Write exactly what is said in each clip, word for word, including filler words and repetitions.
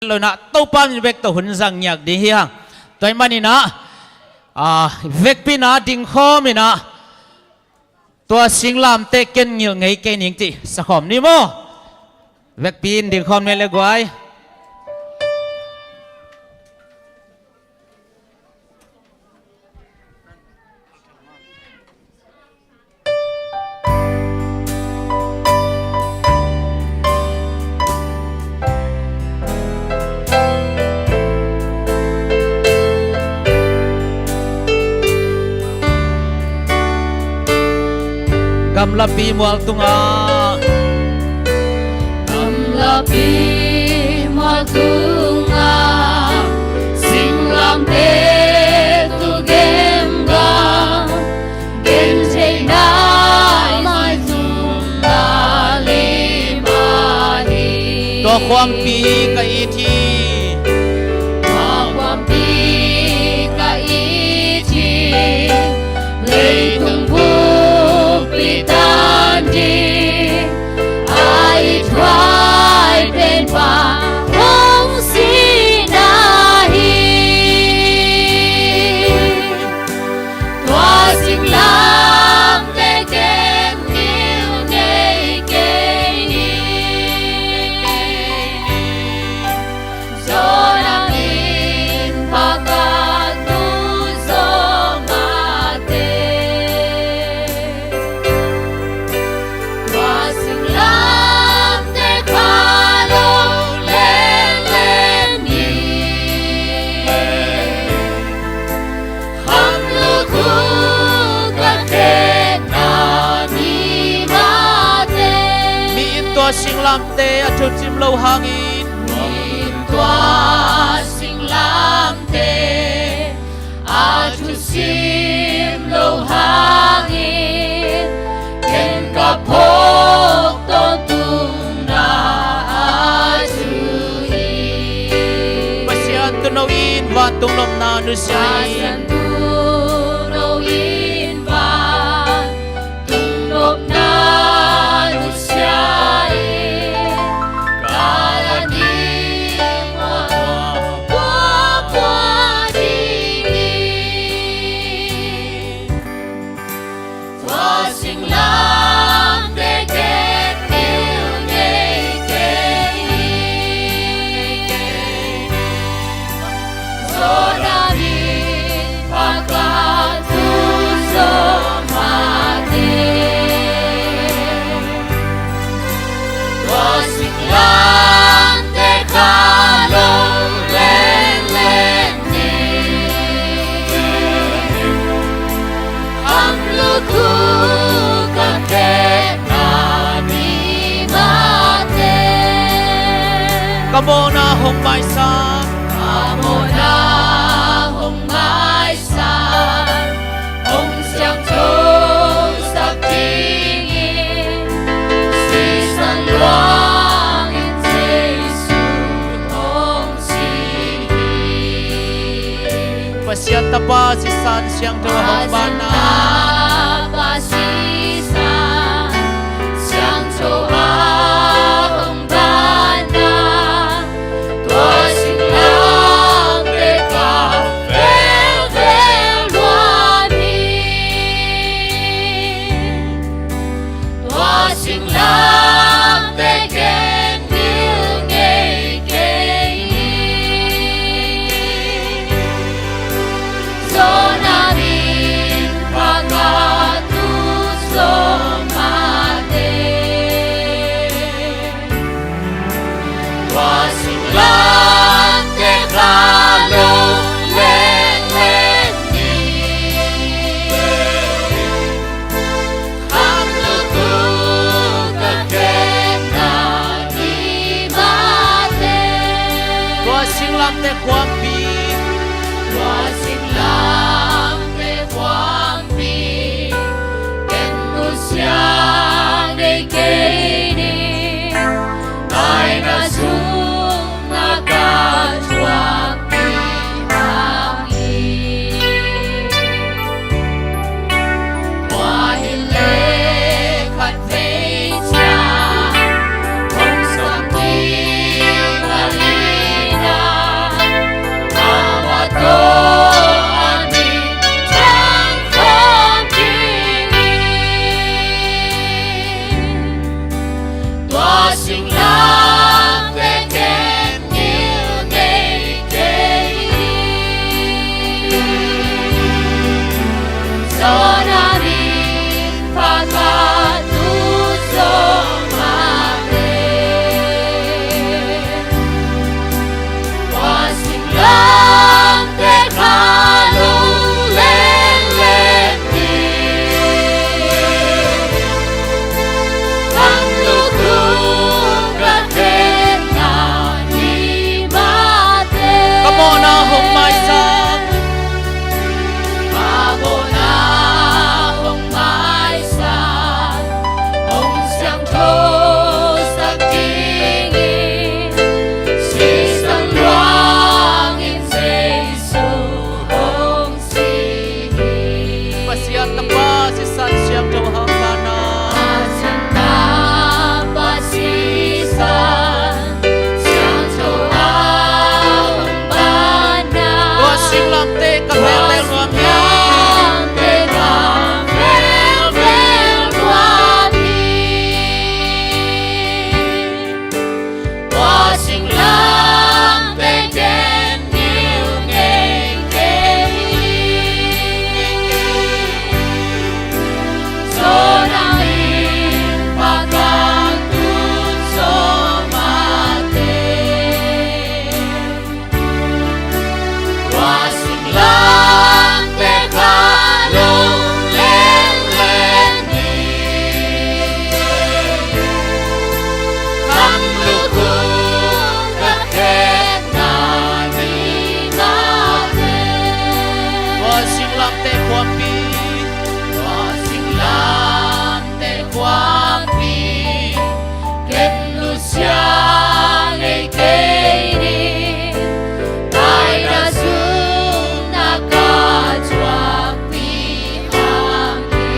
lo in ah Topa min bek tawh hun zang ngiat ding hi hang. Tua ahih manin ah, a, vekpi in ah dingkhawm in ah, tua singlamteh ken ngilh ngei kei ning cih sakhawm ni maw. Vekpi in dingkhawm ni le guai. Gamlapi mual tungah, gamlapi mual tungah, singlamteh tu gemgam, gentheihna maizum na lim ahi. Tua khuampi ka it hi. Tua khuampi ka it hi. Leitung buppi tan ding a it huai penpa hong si na hi. Tua singlamteh ken ngilh ngei kei ni. Jonah in pha ka tu zaw mah teh, tua singlamteh kha lo lenlen ni. Kham lukhu ka khetna ni mah teh. Mi in tua singlamteh a thusim loh hangin, mi in tua singlamteh a thusim loh hangin, ken ka phawk tawntung na a thu hi. Pasian Tuuno in vantung nopna nusia hi. Pasian Tuuno in vantung nopna nusia hi. Ka la ding mual tua pua ding hi. Tua singlamteh ken ngilh ngei kei ni. Jonah in pha ka tu zaw mah teh, tua singlamteh kha lo lenlen ni. Kham lukhu ka khetna ni mah teh. Ka mawhna hong maisak, ka mawhna hong maisak, hong siangthosak dingin sisan luangin Jesu hong si hi. Pasian Tapa sisan siangtho a hong banna, Pasian Tapa sisan siangtho a hong banna, tua singlamteh kha velvel luang hi. Tua singlamteh ken ngilh ngei kei ni. Jonah in pha ka tu zaw mah teh, tua singlamteh kha lo lenlen ni. Kham lukhu ka khetna ni mah teh. Tua singlamteh khuampi, tua singlamteh khuampi ken nusia ngei kei ni. Ngaihna sungah ka thuakpih hang hi. Tua hi leh khatvei ciang hong sam ding a lin Lamte kha lunglen len ni. Kham lukhu ka khetna ni mate. Ka mawhna hong maisak. Ka mawhna hong maisak. Hong siangthosak dingin sisan luangin Jesu hong si hi. Pasian Tapa sisan siangtho hangsanna. Pasian Tapa sisan siangtho hangsanna. Tua singlamteh ka velvel nuam hi. Tua singlamteh ka velvel nuam hi. Tua singlamteh ken ngilngei kei. Zo dingin pakhat tu zo mate. Tua singlamteh kha lunglen len ni. Kham lukhu ka khetna ni mate. Tua singlamteh khuapi. Tua singlamteh khuapi. Ken nusia ngei kei ni. Taina zumna ka thuakpi hang hi.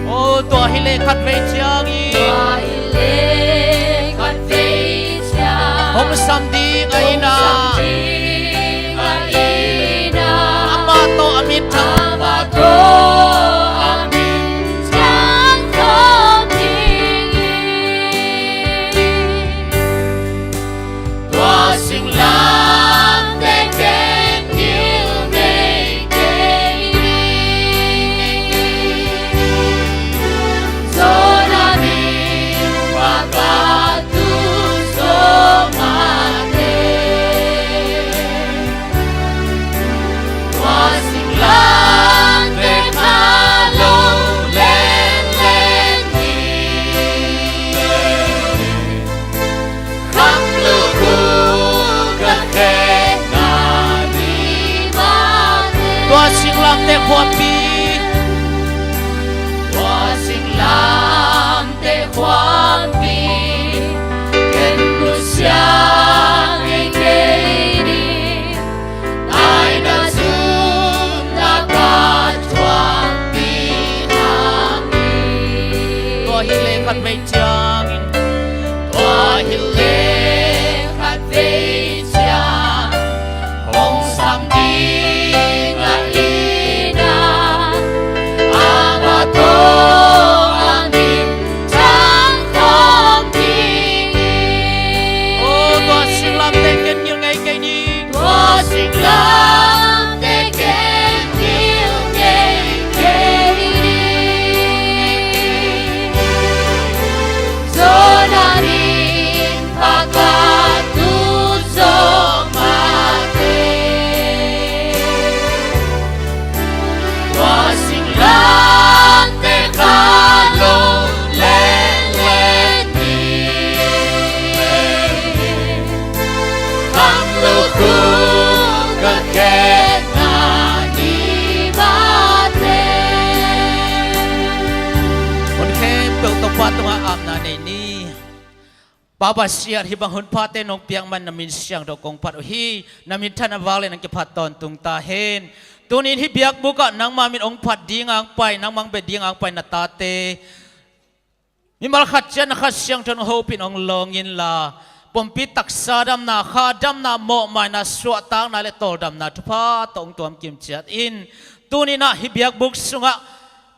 Oh, tua hi leh khatvei ciangin. Tua hi leh khatvei ciangin. Hong sam ding a ina. Hong sam ding a ina. Amah tawh a minthang. Amah tawh a minthang khawm ding hi. Tua singlamteh ken ngilngei kei ni. Zo dingin pakhat tu zo mate. Tua singlamteh kha lunglen len ni. Kham lukhu ka khetna ni mate. Tua singlamteh khuapi. Tua singlamteh khuapi. Ken nusia ngei kei ni. Taina zumna ka thuakpi hang hi. Tua hi leh khatvei ciangin. Tua hi leh khatvei ciangin. Hong sam ding a ina. Amah tawh a minthang khawm ding hi. Oh, tua singlamteh ken ngilngei kei ni. Tua singlamteh ken ngilngei kei ni. Zo dingin pakhat tu zo mate. Tua singlamteh kha lunglen len ni. Kham lukhu ka khetna ni mate. Hun khempeuh Topa tungah apna nei ni. Pa Pasian, hih bang hun phate nong piak man na min siangtho kong phat uh hi. Na minthanna vang le nang kiphat tawntung ta hen. Tuni-in hih biakbuk ah nangma min hong phat ding a hong pai, nangma hong bia ding a hong pai na tate mimal khat ciat na Kha Siangtho in hong hopih in hong lawng inla, pumpi taksa damna, kha damna, mawhmaina, suahtakna le tawldamna thupha tawh hong tuam kim ciat in. Tuni-in ah hih biakbuk sungah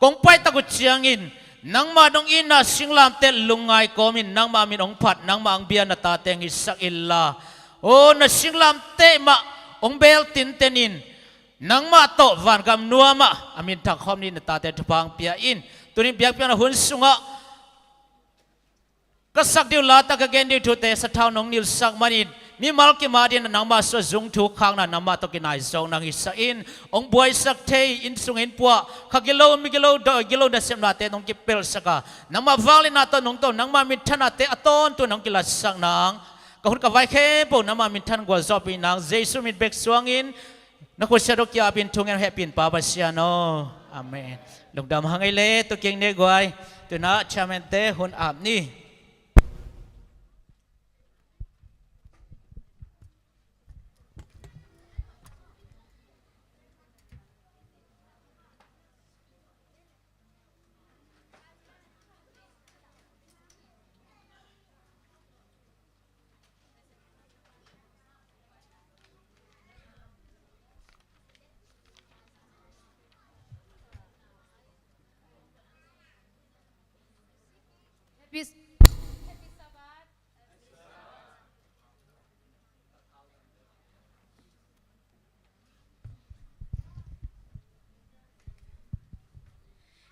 kong paitak uh ciangin nangma dong itna singlamteh lungngai kawmin nangma min hong phat, nangma hong bia na tate hong hisak inla, aw, na singlamteh mah hong beel tinten in nangmah tawh vangam nuamah a minthang khawm dingin na tate thupha hong pia in. Tuni-in biakpiakna hun sungah ka sak ding uh lata, ka gen ding uh thute sathau nong nilhsak manin Mimal kim adingin nangmah suah zung thu khakna, nangmah tawh kinai zawkna hong hisa in, hong buaisak thei, inn sung inn puah, kha gilo, mi gilo, dawi gilo, nasepnate hong kipelsak a, nangmah vangliatna tawh nong tawh, nangmah minthanate a tawntung hong kilatsak nang. Ka hun ka vai khempeuh nangmah minthan gualzawhpih nang, Jesu min bek suangin, na khutsiat uh ki-apin thungen, hehpihna Pa Pasian aw. Amen. Lungdam hang ei le, tu kik ni guai. Tu-in ah chairman-te hun ap ni. Happy, happy Sabbath.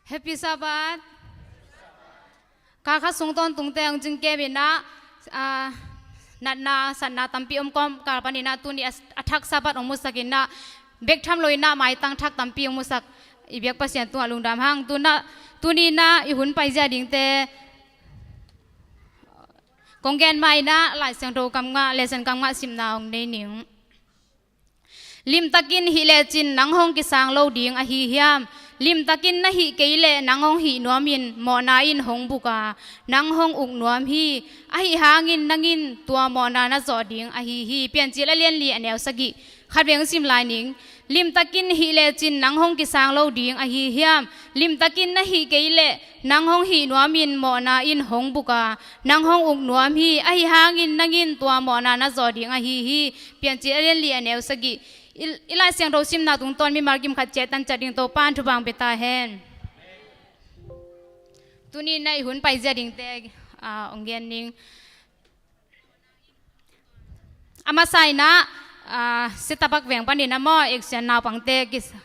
Happy Sabbath. Kal khat sung tawntungte hong cingkem in ah, ah, natna satna tampi om kawmkal panin ah tuni a, a thak Sabbath hong musak in ah, bek tham lo in ah maitang thak tampi hong musak i biak Pasian tungah lungdam hang. Tu-in ah, tuni in ah i hun paizia dingte kong gen ma in ah, Lai Siangtho kam ngah, lesson kam ngah simna hong nei ning. Limtakin hih lecin nang hong kisang lo ding ahi hiam? Limtakin na hih kei leh nang hong hih nuamin mawhna in hong buk a, nang hong uk nuam hi. Ahi hangin nang in tua mawhna na zawh ding ahi hi. Piancil a lian li a neu sagih. Khat vei hong sim lai ning. Limtakin hih lecin nang hong kisang lo ding ahi hiam? Limtakin na hih kei leh nang hong hih nuamin mawhna in hong buk a, nang hong uk nuam hi. Ahi hangin nang in tua mawhna na zawh ding ahi hi. Piancil a lian li a neu sagih. I, i Lai Siangtho simna tungtawn mimal kim khat ciat tan ciat ding Topa'n thupha hong pia ta hen. Tuni in ah i hun paizia dingte, ah, hong gen ning. A masa in ah, ah, Setapak veng panin ah maw, Action naupangte kis-,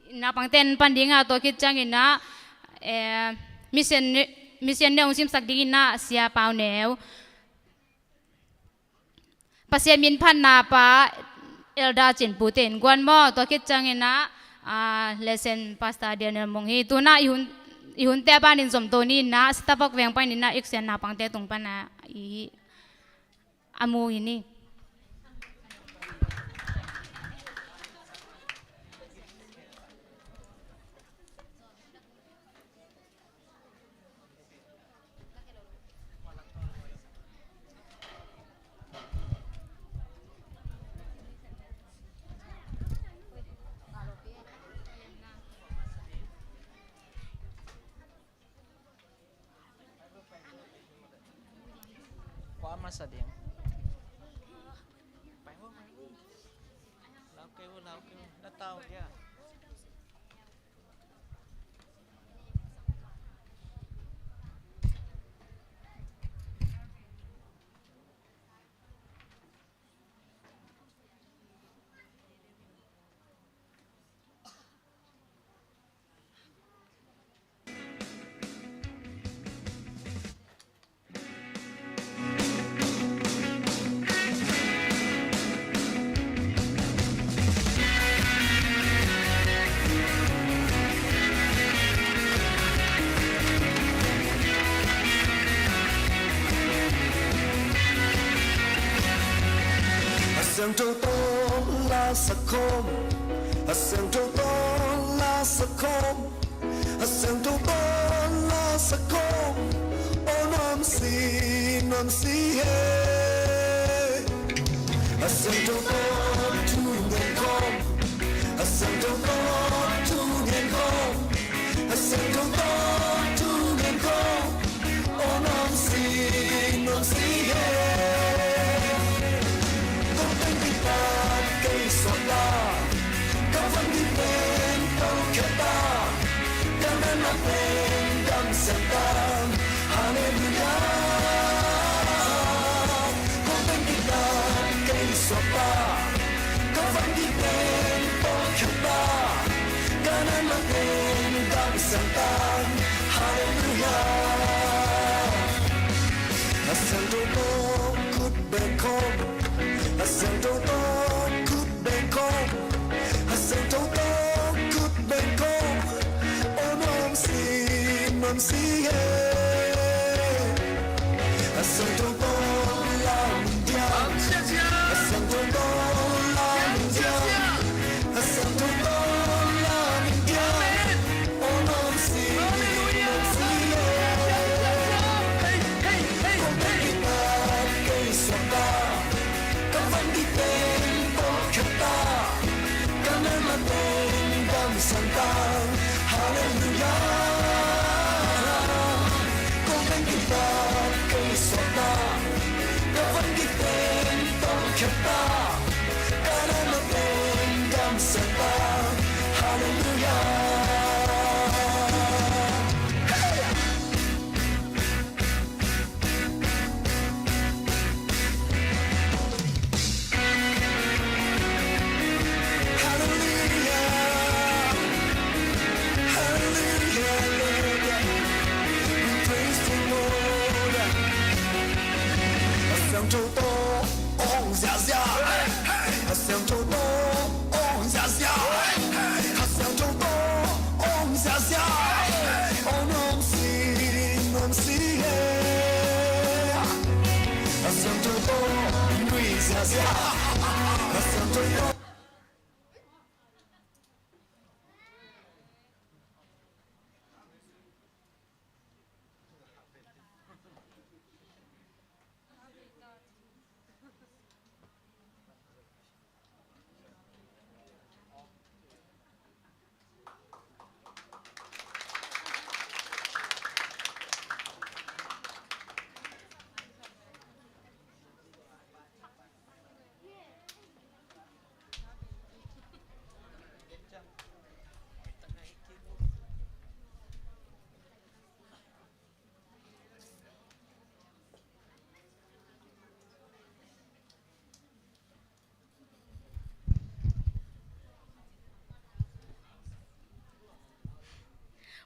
naupangte in pan ding a, tua khit ciangin ah, eh, mission, mission neu hong simsak dingin ah Sia Pau Neu. Pasian min phatna pa Elder Cin Pu te in guan maw, tua khit ciangin ah, ah, lesson Pastor Daniel Mung hi. Tu-in ah i hun, i hunte a panin zomto ni in ah, Setapak veng panin ah Action naupangte tung pan ah i a mu hi ni. Kua masa ding. Pai ho, pai ho. Lau kei ho, lau kei ho. Na tau dia. A Siangtho tawh la sak khawm, a Siangtho tawh la sak khawm, a Siangtho tawh la sak khawm, aw nuam si, nuam si he. A Siangtho tawh thu ngen khawm, a Siangtho tawh thu ngen khawm, a Siangtho tawh thu ngen khawm, aw nuam si, nuam si he. Kong teng kitat kei suak ta, ka van ding pen tawh khiat ta, ka natna pen damsiang ta. Halleluiah. Kong teng kitat kei suak ta, ka van ding pen tawh khiat ta, ka natna pen damsiang ta. Halleluiah. A Siangtho tawh khut beng khawm,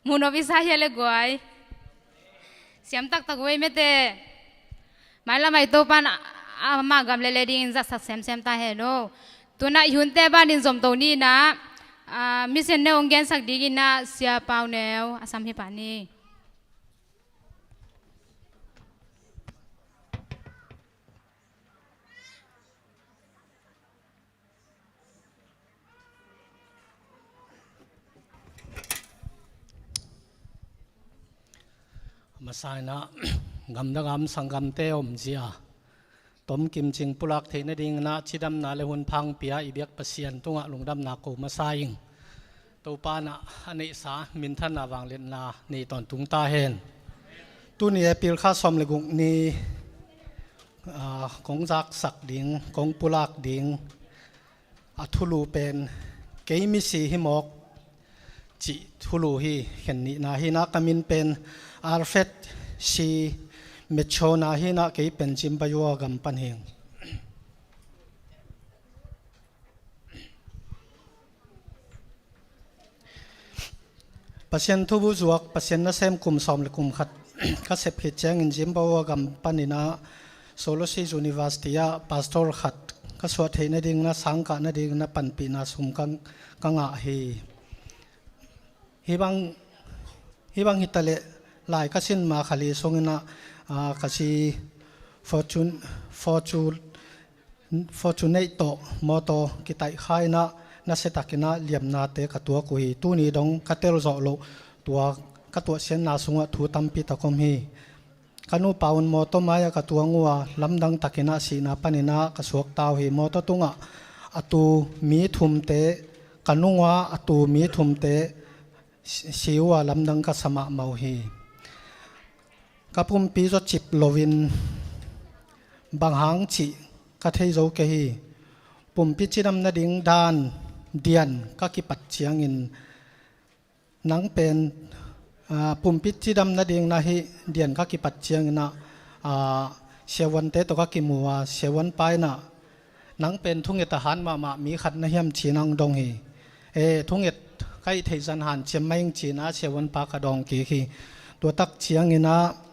Munop i sa hia le guai. Siam taktak uh ei mete. Mailam ai Topan ama gam lele dingin zatsak semsem ta hen o. Tuna i hunte banin zomto ni na, ah, mission neu hong gensak dingin na Sia Pau Neu a sam hi pah ni. Masa inah gamdang a om sanggamte omzia tomkim cing pulak theih nadinginah cidamna le hun phangpia i biak Pasian tungah lungdamna ko masa ing. Topa inah a neihsa minthanna vangliatna nei tawntung ta hen. Tuni April kha sawm le guk ni, ah, kong zaksak ding, kong pulak ding a thulu pen kei misi hi mawk cih thulu hi. Khen nihna hi inah ka min pen Alfred C. Mechona hi inah kei pen Zimbayo gam pan hing. Pasian thu bu zuak, Pasian nasem kum sawm le kum khat ka sep khit ciangin Zimbawa gam paninah Solosi University ah pastor khat ka suah theih nadinginah sangkah nadinginah panpihna sum ka, ka ngah hi. Hih bang, hih bang hitaleh lai ka sin ma khali sunginah, ah, ka si Fortune, Fortune Fortunator mawtaw kitaih kha inah nasiatakinah liamnate ka tuak uh hi. Tuni dong ka tel zawh loh tua ka tuahsiatna sungah thu tampi tak om hi. Ka nupa un mawtaw mai-ah ka tuang uh a lamdang takinah sihna paninah ka suakta uh hi. Mawtaw tungah a tu mi thumte, ka nung uh a a tu mi thumte si, si uh a lamdang ka sa mahmah uh hi. Ka pumpi zawcip loin bang hang cih ka thei zo kei hi. Pumpi cidam nading dan dian ka kipat ciangin nang pen, ah, pumpi cidam nading na hih dian ka kipat cianginah, ah, siavuante tawh ka kimu a, siavuanpa inah nang pen thunget a han mahmah mi khat na hiam ci-in hong dong hi. E, thunget ka hih theih zan hanciam mai ing ci-inah siavuanpa ka dawng kik hi. Tua tak cianginah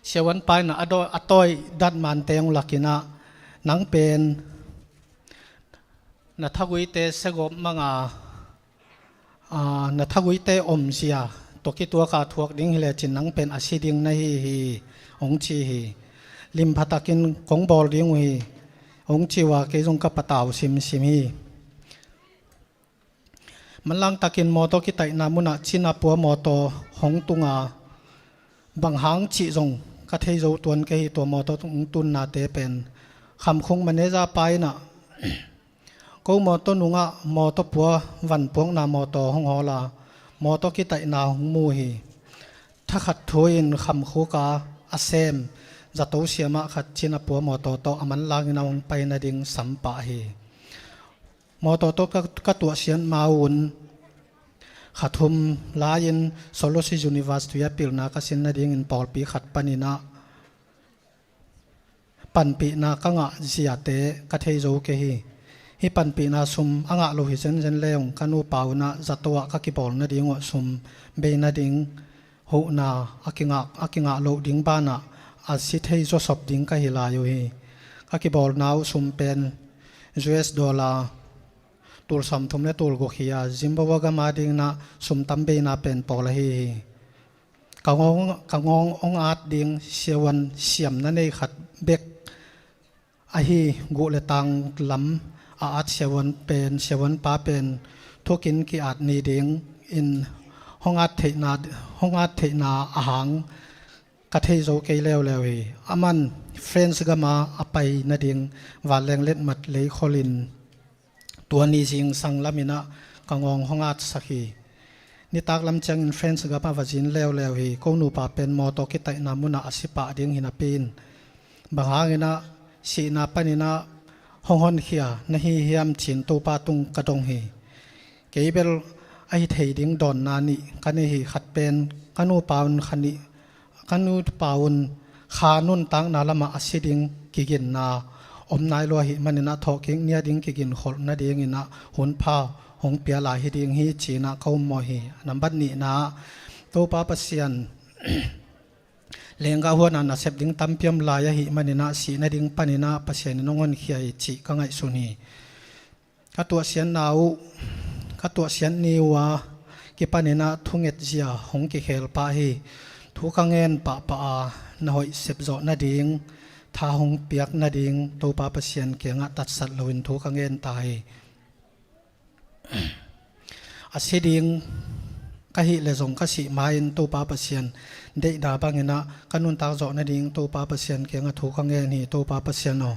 siavuanpa inah a dawi, a tawi datmante hong lakinah nang pen na thaguite segawp manga, ah, na thaguite omzia tawh kituaka thuak ding hi lecin nang pen a si ding na hi hi, hong ci hi. Limpha takin kong bawl ding uh hi, hong ci uh a kei zong ka patau simsim hi. Manlang takin mawtaw kitaihna munah Cina pua mawtaw hong tunga bang hang cih zong ka thei zo tuan kei hi. Tua mawtaw hong tunnate pen Khamkhung manager pa in ah, ko mawtaw nungah mawtaw pua van puakna mawtaw hong hawl a, mawtaw kitaihna hong mu hi. Thakhat thu in Khamkhuk a a sem zato siamah khat cina pua mawtaw tawh a manlangin a hong pai nading sam pah hi. Mawtaw tawh ka, ka tuahsiat ma un kha thum lai-in Salt Lake City University a pilna ka sin nadingin pawlpi khat panin ah panpihna ka ngah ziate ka thei zo kei hi. Hih panpihna sum a ngah lo hi zenzen le'ng ka nupa un ah zato ah ka kibawl nading uh sum bei nading huhna a kingah, a kingah loh ding banah a si thei zawsop ding ka hi lai uh hi. Ka kibawlna uh sum pen U S dollar tul sawmthum le tul guk hi a, Zimbabwe gam a dingin ah sum tam beina pen pawl ahi hi. Ka ngawng, ka ngawng hong at ding siavuan siamna nei khat bek ahi, guh le tang lam a at siavuan pen, siavuan pa pen thukin ki-at ni dingin hong at theihna, hong at theihna ahang ka thei zo kei leuleu hi. Aman France gam a a pai nading vanleng letmat lei kholin tua ni zingsang lamin ah ka ngawng hong atsak hi. Nitak lam ciangin France gam a va zin leuleu hi. Ko nupa pen mawtaw kitaihna munah a si pah ding hi napi in, bang hangin ah sihna panin ah hong honkhia na hi hiam ci-in Topa tung ka dong hi. Kei bel a hi thei ding dawnna nih ka nei hi. Khat pen ka nupa un kha nih, ka nupa un kha nuntakna lamah a si ding kiginna om nai lo ahih manin ah thawhkik ni a ding kiginkholh nadingin ah hun pha hong pia lai hi ding hi ci-in ah ka ummawh hi. Nambat nihna ah Topa Pasian lenggah huan a nasep ding tampi om lai ahih manin ah sih nading panin ah Pasian in hong honkhia hi cih ka ngaihsun hi. Ka tuahsiatna uh, ka tuahsiat ni uh a kipanin ah thunget zia hong kikhel pah hi. Thu ka ngen pahpah a na hoih sep zawh nading, tha hong piak nading Topa Pasian kiangah tatsat loin thu ka ngen ta hi. A si ding ka hih leh zong ka sih ma-in Topa Pasian deihna bangin ah ka nuntak zawh nading Topa Pasian kiangah thu ka ngen hi. Topa Pasian aw,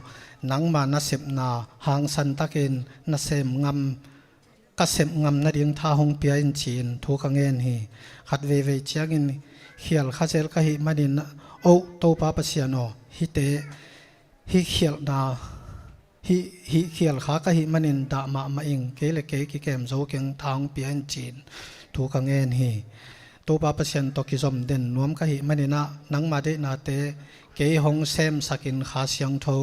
nangma nasepna hangsan takin na sem ngam, ka sep ngam nading tha hong pia in ci-in thu ka ngen hi. Khat veivei ciangin khial kha zel ka hih manin, o Topa Pasian aw, hihte, hih khialhna, hih, hih khial kha ka hih manin dah mahmah ing, kei le kei kikem zo keng, tha hong pia in ci-in thu ka ngen hi. Topa Pasian tawh kizom den nuam ka hih manin ah nangma deihnate kei hong semsakin Kha Siangtho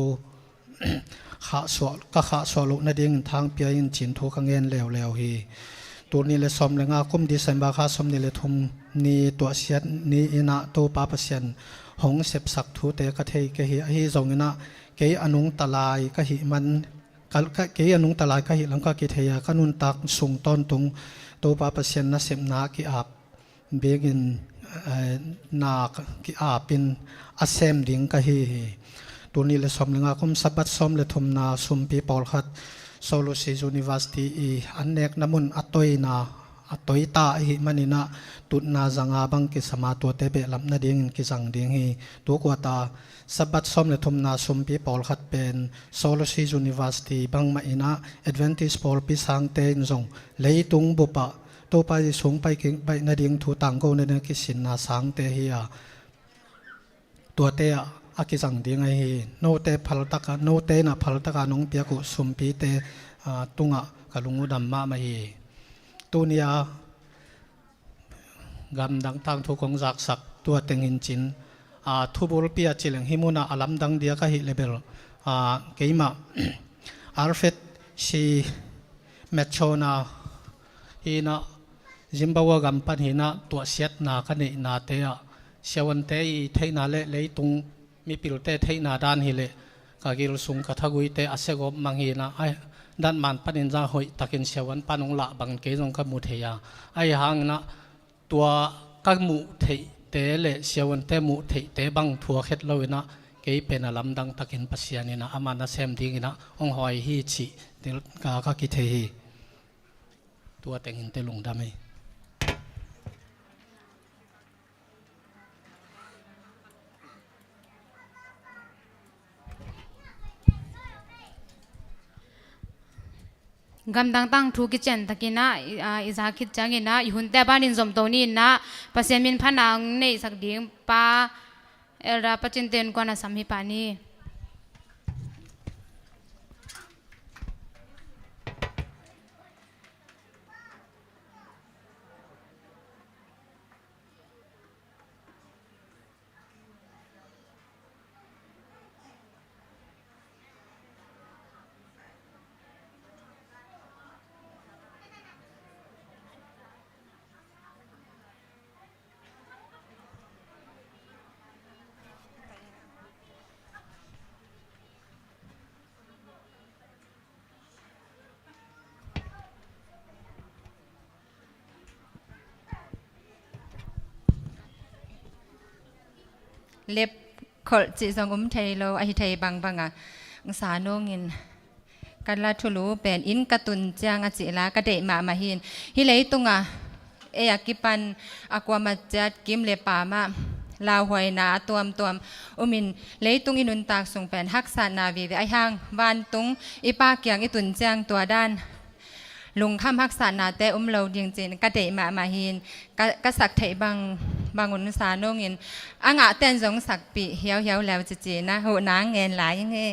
khahsuah, ka khahsuah loh nadingin tha hong pia in ci-in thu ka ngen leuleu hi. Tul nih le sawm le nga kum December kha sawmnih le thum ni tuahsiat ni-in ah Topa Pasian hong sepsak thute ka thei kei hi. Ahi zongin ah kei a nungta lai ka hih man, ka, ka, kei a nungta lai ka hih lam ka kithei a, ka nuntak sung tawntung Topa Pasian nasepna ki-ap bingin, eh, na ki-apin a sem ding ka hi hi. Tul nih le sawm le nga kum Sabbath sawm le thumna sumpi pawlkhat Salt Lake City University i an nekna mun a toina, a toita ahih manin ah tutna zanga bang kisam a, tuate behlap nadingin kizang ding hi. Tu kuata Sabbath sawm le thumna sumpi pawlkhat pen Salt Lake City University bangmah in ah Adventist pawlpi sangte in zong leitung bupah Topa Jesu hong pai kik baih nading thu tangko nading a kisinna sangte hi a, tuate ah a kizang ding ahi hi. Note phaltak a, note in ah phaltak a nong piak uh sumpite, ah, tungah ka lung uh dam mahmah hi. Tuni a gamdang tangthu kong zaksak tua teng hi in cin, ah, thubulpi a ci leng hih munah a lamdang dia ka hih leh bel, ah, keimah Alfred C. Machona hi in ah Zimbabwe gam pan hi in ah tuahsiatna ka neihnate ah siavuante i theihna le leitung mipilte theihna dan hi leh ka gil sung ka thaguite a segawp mang hi in ah, ai, datman panin zang hoih takin siavuan pan hong lah bangin kei zong ka mu thei a, ahi hangin ah tua ka muh theihte le siavuante muh theihte bang thuak het lo in ah kei pen a lamdang takin Pasian in ah ama nasem dingin ah hong hawi hi cih thil ka, ka kithei hi. Tua teng hi in teh, lungdam hi. Gamdang tangthu kician takin ah, i, a, i za khit ciangin ah, i hunte a banin zomto ni in ah, Pasian min phatna hong neihsak ding pa Elder Pa Cin Ten kuan a sam hi pah ni. Lep kholh cih zong um thei lo, ahi thei bangbang a, Ung Sa Nung in ka la thulu pen inn ka tun ciang a cih la ka deih mahmah hi in, hih leitung a ei a kipan a kuamah ciat kim le paam ah lauhuaina a tuamtuam um in, leitung i nuntak sung pen haksatna vive, ahi hang vantung i Pa kiang i tun ciang tua dan lungkham haksatnate um lo ding ci-in ka deih mahmah hi in, ka, ka sak theih bang, bang un Sa Nung in a ngahte in zong sakpih hiauhiau leu ci ci-in a huhna ngen lai ing e.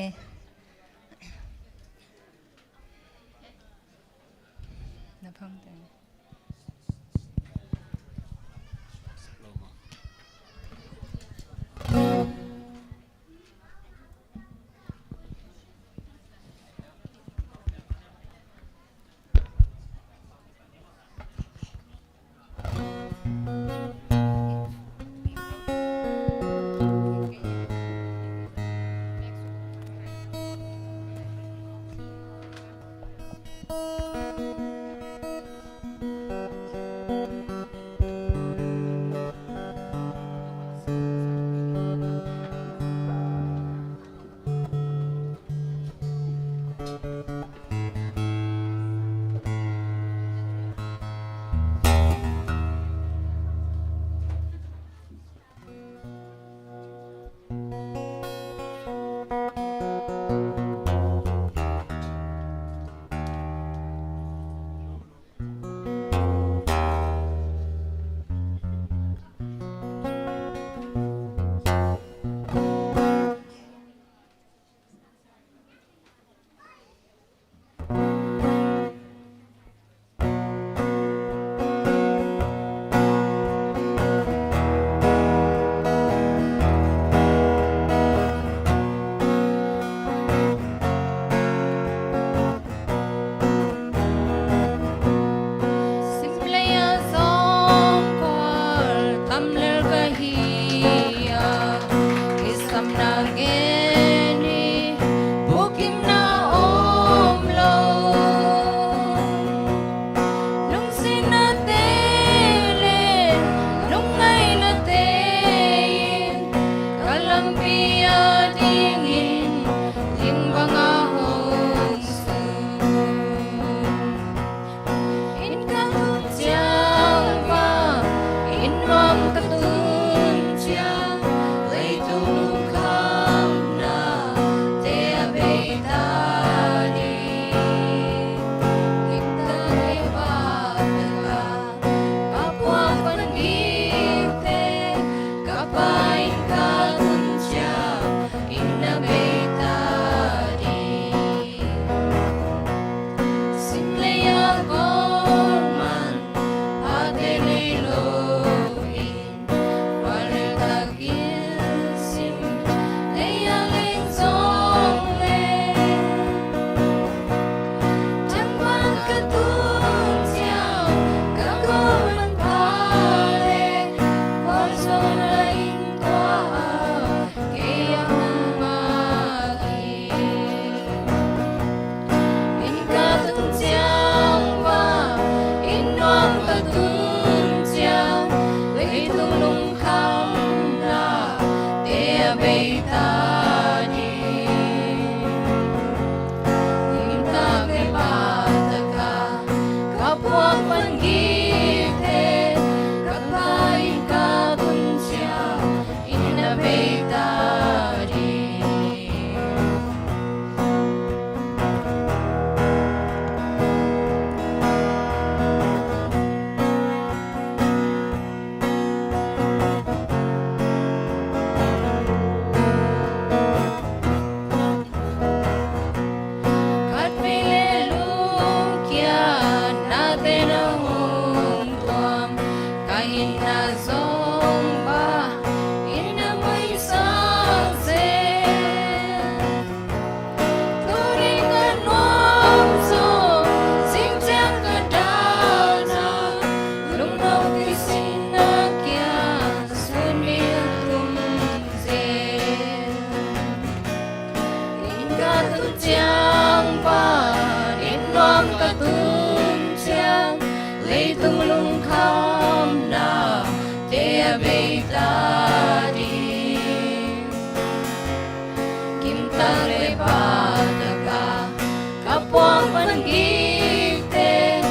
Gikte,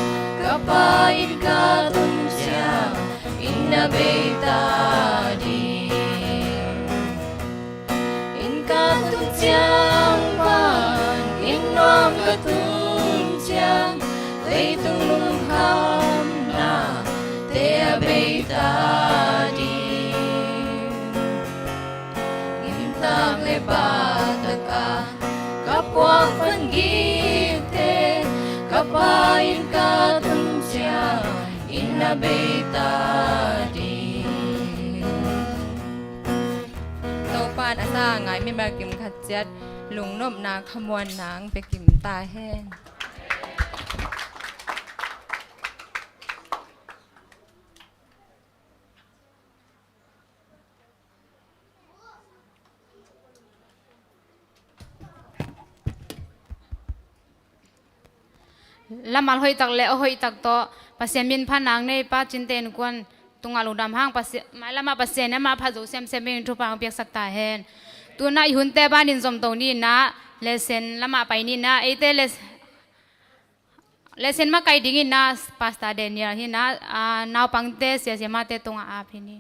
ka Pa inn ka tun ciang, inn a bei ta ding. Inn ka tun ciang pan, inn nuam ka tun ciang, leitung lungkhamna te a bei ta ding. Gimtak le pahtak a ka puak pan gikte, ka Pa inn ka tun ciang, inn a bei ta ding. Topa'n a za a ngai mimal kim khat ciat lungnopna khamuanna hong pia kim ta hen. Lamal hoihtak le aw hoihtak tawh Pasian min phatna nei Pa Cinte innkuan tungah lungdam hang. Pasian, mailamah Pasian in amah phat zo semsem in thupha hong piaksak ta hen. Tu-in ah i hunte banin zomto ni in ah, lesson lamah pai ni in ah, eite les-, lesson makaih ding in ah Pastor Daniel hi in ah, ah, naupangte, sia siamahte tungah ap hi ni.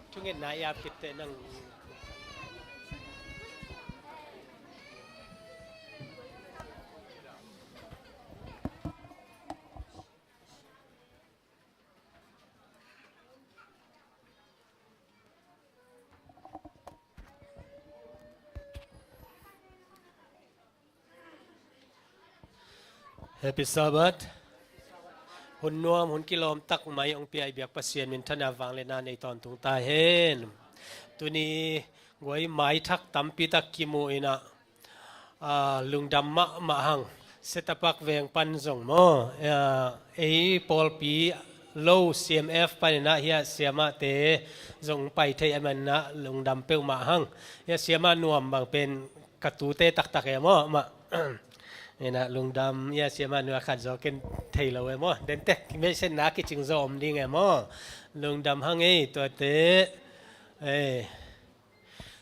Thungetna i ap khit teh nang. Happy Sabbath. Hun nuam, hun kilawm tak mai hong pia i biak Pasian minthanna vangliatna nei tawntung ta hen. Tuni guai mai thak tampi tak kimu in ah, ah, lungdam mahmah hang. Setapak veng pan zong maw, ah, ei pawlpi lo C M F panin ah hiah siamahte zong pai thei ahih manin ah lungdam peuhmah hang. Hiah siamah nuam bang pen ka tute taktak e maw, mah. Ina lungdam, hiah siamah nuam khat zaw ken thei lo e maw. Dente message na kicing zaw om ding e maw. Lungdam hang ei tuate. Ei.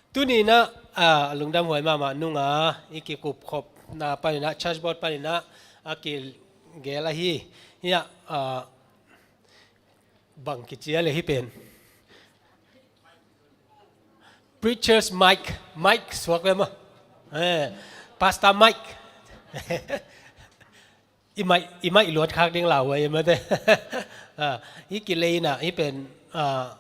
Tuni in ah, ah, lungdam huai mahmah nunga i kikupkhopna panin ah, church board panin ah a kigel ahi. Hiah, ah, bang kici a le hih pen. Preacher's mic, mic suak ve maw. Eh, Pastor mic. I mic, i mic luat khak ding lau huai mate. Ah, hih kilei in ah, hih pen, ah,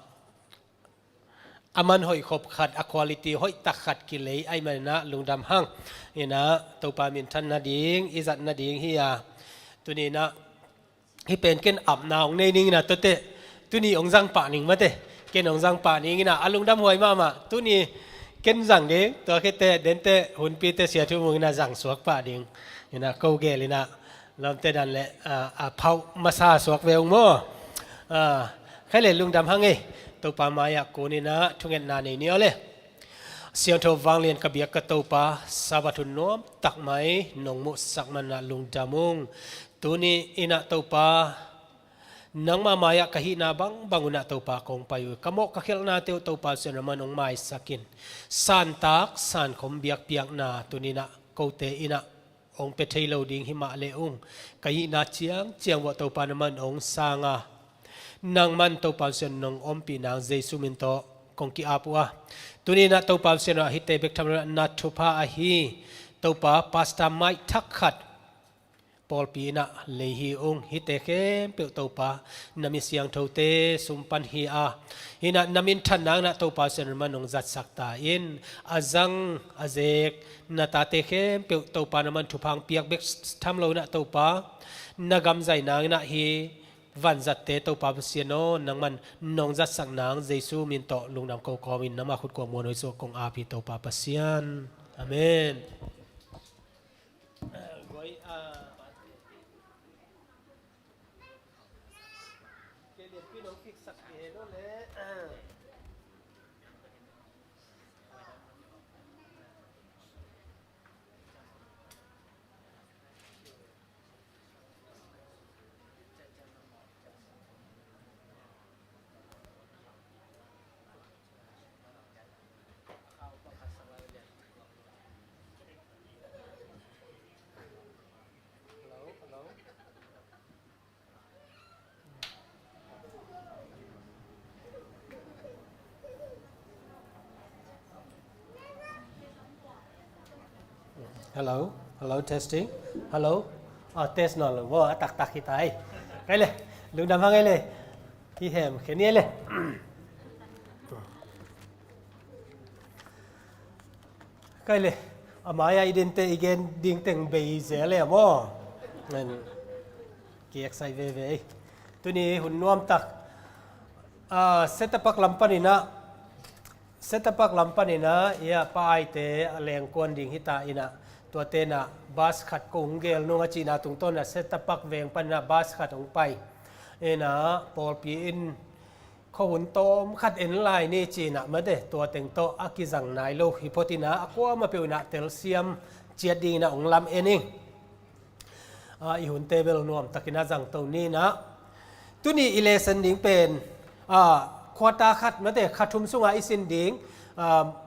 a man hoih khop khat, a quality hoih tak khat kilei ahih manin ah lungdam hang. Ina Topa minthan nading, i zat nading hi a. Tuni in ah hih pen ken apna hong nei ning ina tuate. Tuni hong zang pah ning mate. Ken hong zang pah ning ina a lungdam huai mahmah. Tuni ken zang ding, tua khit teh, dente, hunpite, sia thu mung ina zang suak pah ding. Ina ko gel ina lawmte dan le, ah, a phauh masa suak ve ung maw. Ah, khai le lungdam hang ei. Topa mai-ah kun ina thungetna nei ni aw le. Siangtho vanglian ka biak ka Topa, Sabbath hun nuam tak mai nong muhsak manin ah lungdam ung. Tuni in ah Topa, nangma mai-ah ka hihna bangbang un ah Topa kong pai uh. Ka mawh ka khialhnate uh Topa Sian Ramah in hong maisak in. Santak sankhom biakpiakna tuni in ah kote in ah hong pia thei lo ding hi mah le ung. Ka hihna ciangciang uah Topa nangman hong sang a, nangman Topa Sian nong ompih nang Jesu min tawh kong ki-ap uh a. Tuni in ah Topa Sian ah hihte bek tham lo in ah na thupha ahi. Topa Pastor Mike thak khat pawlpi inah lei hi ung. Hihte khempeuh Topa na mi siangthote sung pan hi a, hinah na minthanna inah Topa Sian Rama nong zatsak ta in, a zang a zek na tate khempeuh Topa nangman thupha hong piak bek tham lo inah Topa na gam zaina inah hi vanzatte Topa Pasian aw, nangman nong zatsak nang Jesu min tawh lungdam ko kawmin nangmah khut kuang muan hoih suak kong ap hi Topa Pasian. Amen. Hello, hello, testing. Hello. Ah, test nawn lo maw, a taktak hi ta ei. Kei le, lungdam hang ei le. Hi hem, kei ni ei le. Kei le, a mai-a i dinte i gen ding teng bei zel e maw. Ki excite veve ei. Tuni hun nuamtak. Ah, Setapak lam paninah, Setapak lam paninah, ia pa aite a lengkuan ding hita inah, tuate inah bus khat ko hong gel nung a cihna tungtawn inah Setapak veng paninah bus khat hong pai. Inah pawlpi in khuahun tawm khat en lai ni cinah mate, tua teng tawh a kizang nai lo hi phot inah, a kuamah peuh inah telsiam ciat ding inah hong lam en ing. Ah, i hunte bel nuamtakin a zangto ninah. Tuni i lesson ding pen, ah, quarter khat mate, kha thum sungah i sin ding, ah,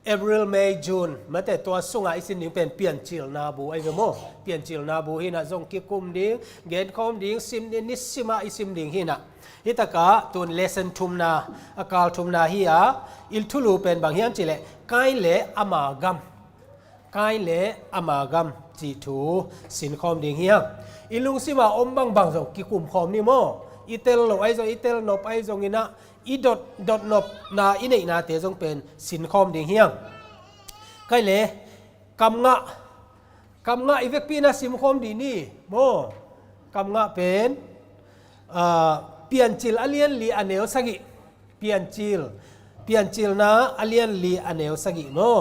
April, May, June mate, tua sungah i sin ding pen Piancilna bu ahi ve maw. Piancilna bu hinah zong kikum ding, genkhawm ding, sim ding, nisimah i sim ding hinah. Hitakah tun lesson thumna, a kal thumna hi a, i thulu pen bang hiam cihleh, Kain le ama gam. Kain le ama gam cih thu sinkhawm ding hi hang. I lungsimah om bangbang zong kikumkhawm ni maw. I tel loh ahi zong, i tel nop ahi zonginah, i dot, dot nopna i neihnate zong pen sinkhawm ding hi hang. Kain le, kamngah, kamngah i vekpi inah simkhawm dih ni maw. Kamngah pen, ah, Piancil a lian li a neu sagih. Piancil, Piancilna a lian li a neu sagih maw.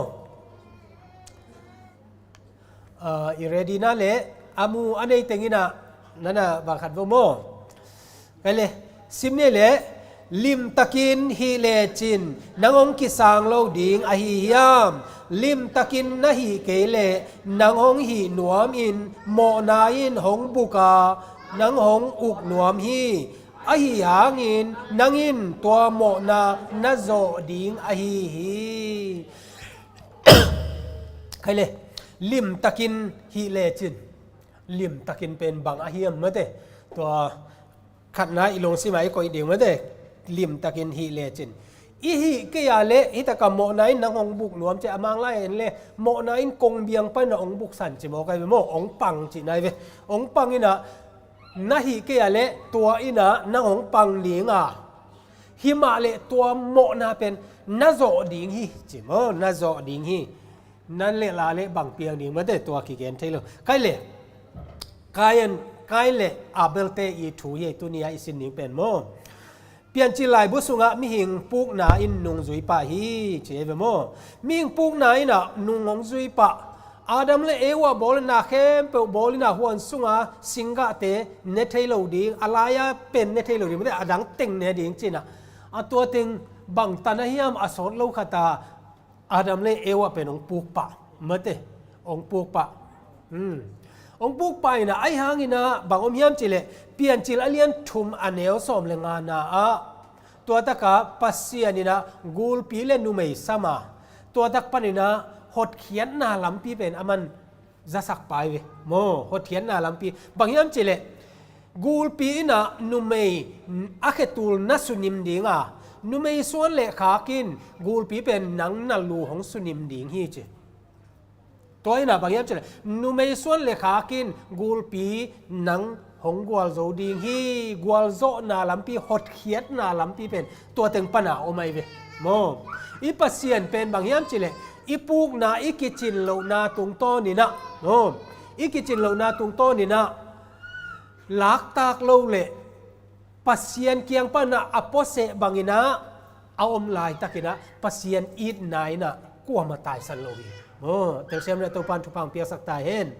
Ah, i ready na le, a mu a nei tenginah nana bang khat vo maw. Kei le, sim ni le, limtakin hih lecin nang hong kisang lo ding ahi hiam? Limtakin na hih kei leh nang hong hih nuamin mawhna in hong buka nang hong uk nuam hi. Ahi hangin nang in tua mawhna na zawh ding ahi hi. Kei le, limtakin hih lecin. Limtakin pen bang a hiam mate. Tua khatna i lungsimah i koih ding mate. Limtakin hih lecin. I hih kei a le, hitakah mawhna in nang hong buk nuam ci a, Mang lai en le, mawhna in kong biang panin a hong buksan ci maw, kei ve maw, hong pang cihna hi ve. Hong pang inah, na hih kei a le, tua inah nang hong pang ding a. Himah le tua mawhna pen na zawh ding hi ci maw, na zawh ding hi. Nan le la le bang piang ding mate, tua kigen thei lo. Kei le, Kain, Kain le Abel te i thu hi ei, tuni a i sin ding pen maw. Piancil laibu sungah mihing pukna in nungzui pah hi ci ei ve maw. Mihing pukna inah nung hong zui pah. Adam le Eva bawlna khempeuh bawlna huan sunga singgahte ne thei lo ding, a lai-a pen ne thei lo ding mate, a dang teng ne ding cinah. A tua teng bang tan a hiam a sawt lo khata Adam le Eva pen hong puk pah mate, hong puk pah. Hmm. Hong puk pah inah, ahi hanginah bang om hiam cihleh, Piancil a lian thum a neu sawm le ngana ah, tua takah Pasian inah gulpi le numei sama, tua tak paninah hotkhiatna lampi pen aman zasak pai ve maw, hotkhiatna lampi. Bang hiam cihleh, gulpi inah numei a khetul na sunim dinga, numei suan le khakin gulpi pen nang na lu hong sunim ding hi ci. Tua inah bang hiam cileh numei suan le khak in gulpi nang hong gualzo ding hi. Gualzawhna lampi, hotkhiatna lampi pen tua teng pana om ahi ve maw. I Pasian pen bang hiam cileh i pukna, i kicin lohna tungtawn inah maw, i kicin lohna tungtawn inah laktak lo leh Pasian kiang pana a puaseh banginah a om laitakinah Pasian itna inah kuamah taisan lo hi. Maw, telsiam le Topan thupha piaksak ta hen.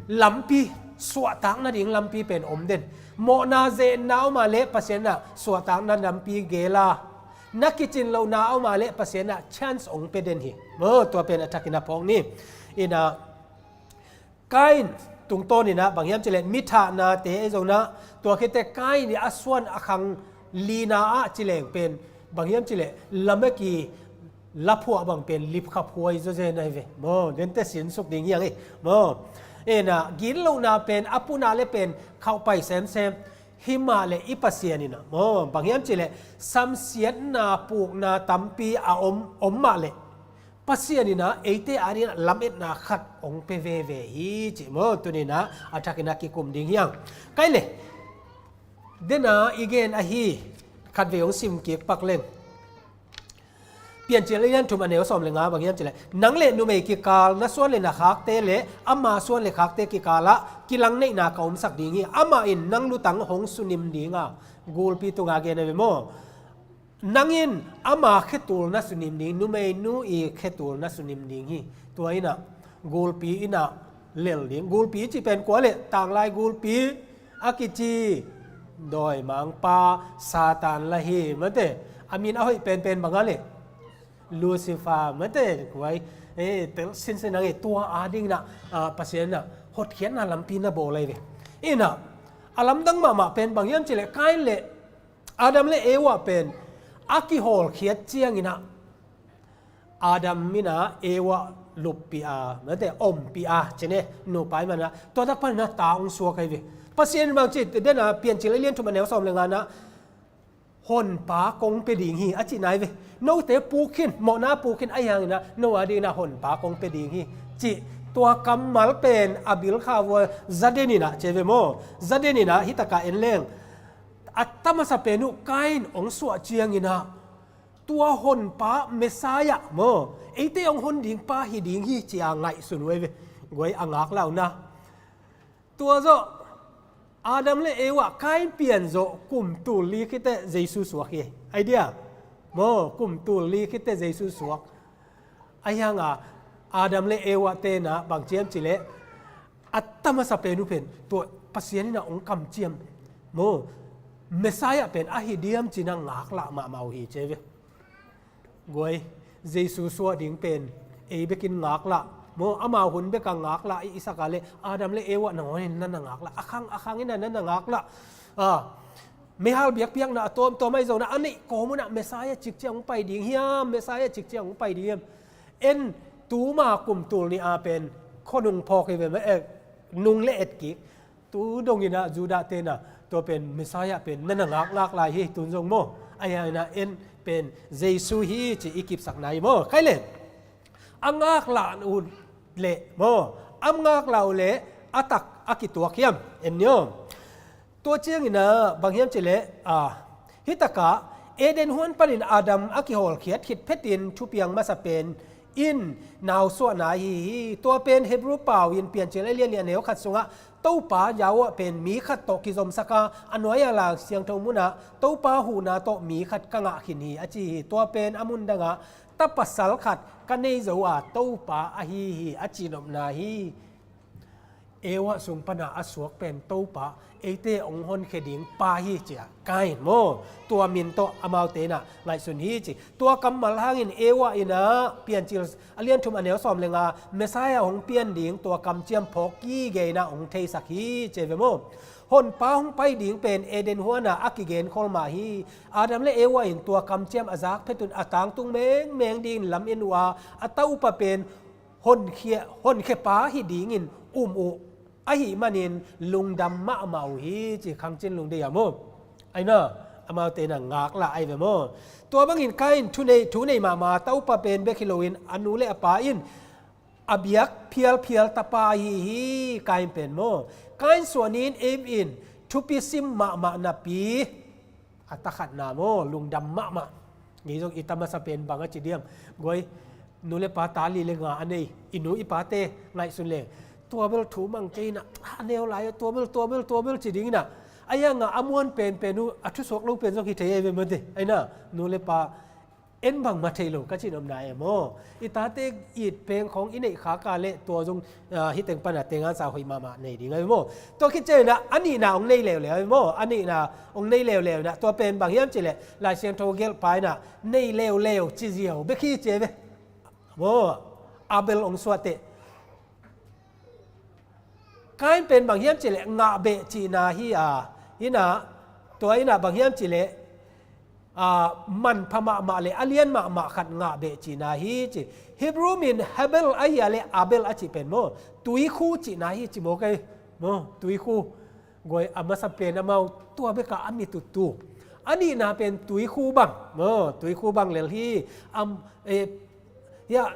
Lampi, suahtak nading lampi pen om den. Mawhna zenna om a leh Pasian inah suahtakna lampi gel a, na kicin lohna om a leh Pasian inah chance hong pia den hi. Maw, tua pen a thakin a phawk ni. Inah Kain tungtawn inah bang hiam cileh mithahnate ahi zonah, tua khitteh Kain i a suan a khang lina ah cileng pen bang hiam cileh Lamek i laphuah bang pen lipkhaphuai zawzen ahi ve maw. Dente sinsuk ding hiang hi maw. Inah ginlohna pen a puna le pen khauhpai semsem. Himah le i Pasian inah maw, bang hiam cileh samsiatna pukna tampi a om, om mah leh Pasian inah eite adinah lametna khat hong pia veve hi ci maw. Tuninah a thakinah kikum ding hiang. Kai le, dena i gen ahi khatvei hong sim kik pak leng. Piancil a lian thum a neu sawm le nga bang hiam cileh, nang le numei kikal, na suan le na khakte le ama suan le khakte kikalah kilangneihna ka omsak ding hi. Amah in nang lutang hong sunim dinga, gulpi tunga gen ahi ve maw. Nang in ama khetul na sunim ding, numeinu i khetul na sunim ding hi. Tua inah gulpi inah lel ding. Gulpi i cih pen kua le, tanglai gulpi a kici dawimangpa Satan lah hi mate. A min a hoih penpen banga le, Lucifer mate. Kuai, eh, tel sinsin ang, eh, tua adinginah, ah, Pasian inah hotkhiatna lampi na bawl ahi ve. Inah a lamdang mahmah pen bang hiam cileh Kain le Adam le Eva pen a kihawlkhiat cianginah Adam inah Eva luppih a, mate, ompih a cine, nupa i manah tua tak paninah ta hong suak ahi ve. Pasian in bang ci, dena Piancil a lian thum a neu sawm le nganah honpa kong pia ding hi a cihna ahi ve. Note puk khin, mawhna puk khin, ahi hanginah no adinginah honpa kong pia ding hi cih tua kammal pen a bilkha vua zaden inah ci ahi ve maw. Zaden inah hitakah en leng a tamasa pen uh Kain hong suah cianginah tua honpa Messiah maw, eite hong hon ding pa hi ding hi ci-a ngaihsun uh ahi ve. Guai, a ngaklah uh na. Tua zawh Adam le Eva, Kain pian zawh kum tul li khitteh Jesu suak hi. Ai dia maw, kum tul li khitteh Jesu suak. Ahi hanga Adam le Eva tenah bang ciam cileh a tamasa pen uh pen tua Pasian inah hong kamciam maw, Messiah pen ahi diam cinah ngaklah mahmah uh hi ci ahi ve. Guai, Jesu suah ding pen ei bekin ngaklah maw, amau hun beka ngaklah i, i saka le Adam le Eva nangawn in na na ngaklah, a khang a khang inah na na ngaklah. Ah, meihal biakpiakna a tuamtuam ahi zonah a neih kawm unah Messiah cikciang hong pai ding hiam, Messiah cikciang hong pai ding hiam. En, tuma kum tul nih a pen khuanung phawk hi ve mah, eh, nung le et kik. Tu donginah Judah tenah tua pen Messiah pen na na ngakngak lai hi tun zong maw. Ahi hanginah en pen Jesu hi ci i kipsakna hi maw. Khai le, a ngaklah uh leh maw, a ngaklah uh leh a tak a kituak hiam, en ni aw. Tua cianginah bang hiam cileh, ah, hitakah Eden huan panin Adam a kihawlkhiat khit phetin thupiang masa pen in nausuahna ahi hi. Tua pen Hebrew pau in Piancil a lian nih a neu khat sungah Topa Yahweh pen mi khat tawh kizomsaka a nuai-a Lai Siangtho munah Topa huhna tawh mi khat ka ngah khin hi a ci hi. Tua pen a mun dangah ta pasal khat ka nei zo a Topa ahi hi a cihnopna hi. Eva sung pana a suak pen Topa, eite hong honkhia ding pa hi ci-a Kain maw, tua min tawh amaute inah ngaihsun hi ci. Tua kammal hangin Eva inah Piancil a lian thum a neu sawm le nga Messiah hong pian ding tua kamciam phawk kigeinah hong theisak hi ci ve maw. Honpa hong pai ding pen Eden huanah a kigenkhol mah hi. Adam le Eva in tua kamciam a zak phetun a tangtung mengmeng dingin lam en uh a, a ta upa pen honkhia, honkhia pa hi dingin um uh ahih manin lungdam mahmah uh hi ci khangcin lungdei a maw. Aina, amaute inah ngaklah ahi ve maw. Tua bangin Kain thu nei, thu nei mahmah, ta upa pen bek hi loin a nu le a pa in A biak phialphial tapa ahi hi, Kain pen maw. Kain suah ni-in Eve in thupi sim mahmah napi a takhatna maw, lungdam mahmah. Ngei zong i ta masa pen bang a ci diam? Guai, nu le pa ta li le nga a nei i nu i pate ngaihsun le, tua bel thu mang kei na, a neu lai, tua bel, tua bel, tua bel ci ding ina, a ia nga a muan penpen uh a thusuak lo pen zong hi thei ei ve mate. Aina, nu le pa en bangmah thei lo ka cin om na e maw? I tate it peng khong i neih khak a le tua zong, ah, hi teng pana tengansa hoih mahmah nei ding a ve maw? Tua khit ciangin ah a nihna hong nei leuleu a ve maw? A nihna hong nei leuleu inah tua pen bang hiam cih leh Lai Siangtho gelhpa inah nei leuleu ci ziau bek hi ci a ve maw? Abel hong suahteh. Kain pen bang hiam cih leh ngah beh cihna hi a, inah, tua inah bang hiam cih leh, a, manpha mahmah le a lian mahmah khat ngah beh cihna hi ci. Hebrew min Hebel ahi a le Abel a cih pen maw, tuikhu cihna hi ci maw kei, maw, tuikhu. Guai, a masa pen amau tua bekah a mit uh tu. A nihna pen tuikhu bang, maw, tuikhu bang lel hi. Am, eh, Hiah,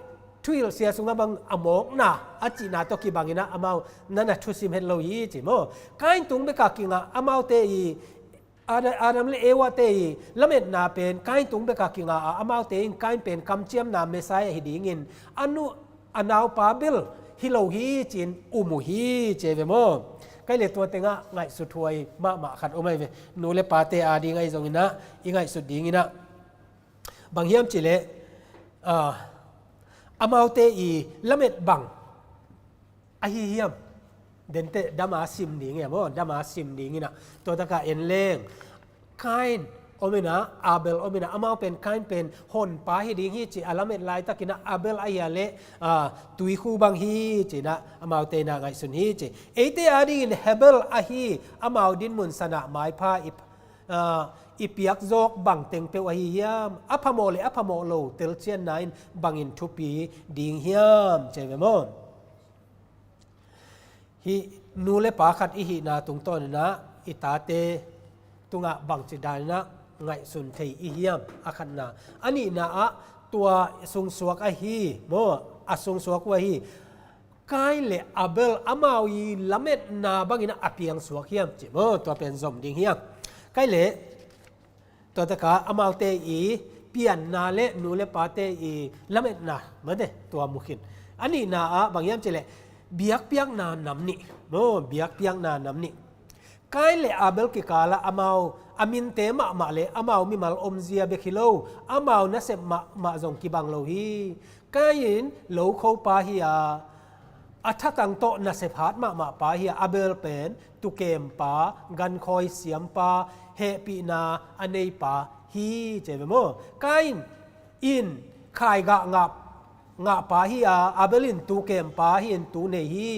thuhilh sia sungah bang a mawkna a cihna tawh kibang inah amau nana thusim het lo hi ci maw? Kain tung bekah kingah amaute i, Ada-, Adam le Eva te i lametna pen Kain tung bekah kingah a, amaute in Kain pen kamciamna Messiah hi dingin a nu a naupa bel hi lo hi ci-in um uh hi ci a ve maw? Kai le tua tengah ngaihsut huai mahmah khat om ahi ve. Nu le pate a ding ahi zong inah i ngaihsut ding inah bang hiam cih leh, ah, amaute i lamet bang ahi hiam? Denteh dama sim ding e maw, dama sim ding inah. Tua takah en leng, Kain om inah, Abel om inah, amau pen Kain pen honpa hi ding hi ci a lamet laitak inah Abel ahi a le, ah, tuikhu bang hi ci inah amaute inah ngaihsun hi ci. Eite a dingin Hebel ahi, amau dinmun sanah maipha i, ah, i piak zawk bang teng peuh ahi hiam? A phamawh le a phamawh lo telcianna in bangin thupi ding hiam ci a ve maw? Hih nu le pa khat i hihna tungtawn inah i tate tungah bangci dan inah ngaihsun thei i hiam? A khatna. A nihna ah tua sungsuak ahi maw, a sungsuak uh ahi Kain le Abel amau i lametna bangin a piangsuak hiam ci maw? Tua pen zom ding hiam? Kai le, tua takah amaute i pianna le nu le pate i lametna mate tua mukhin. A nihna ah bang hiam cih leh biakpiakna nam nih maw, biakpiakna nam nih. Kain le Abel kikalah amau a minte mahmah le amau mimal omzia bek hi lo, amau nasep mahmah zong kibang lo hi. Kain lokhopa hi a, a thatang tawh nasep hat mahmah pa hi a, Abel pen tukempa, gankhawi siampa, hehpihna a neipa hi ci a ve maw? Kain in khaigah ngah, ngahpa hi a, Abel in tukempa hi in tu nei hi.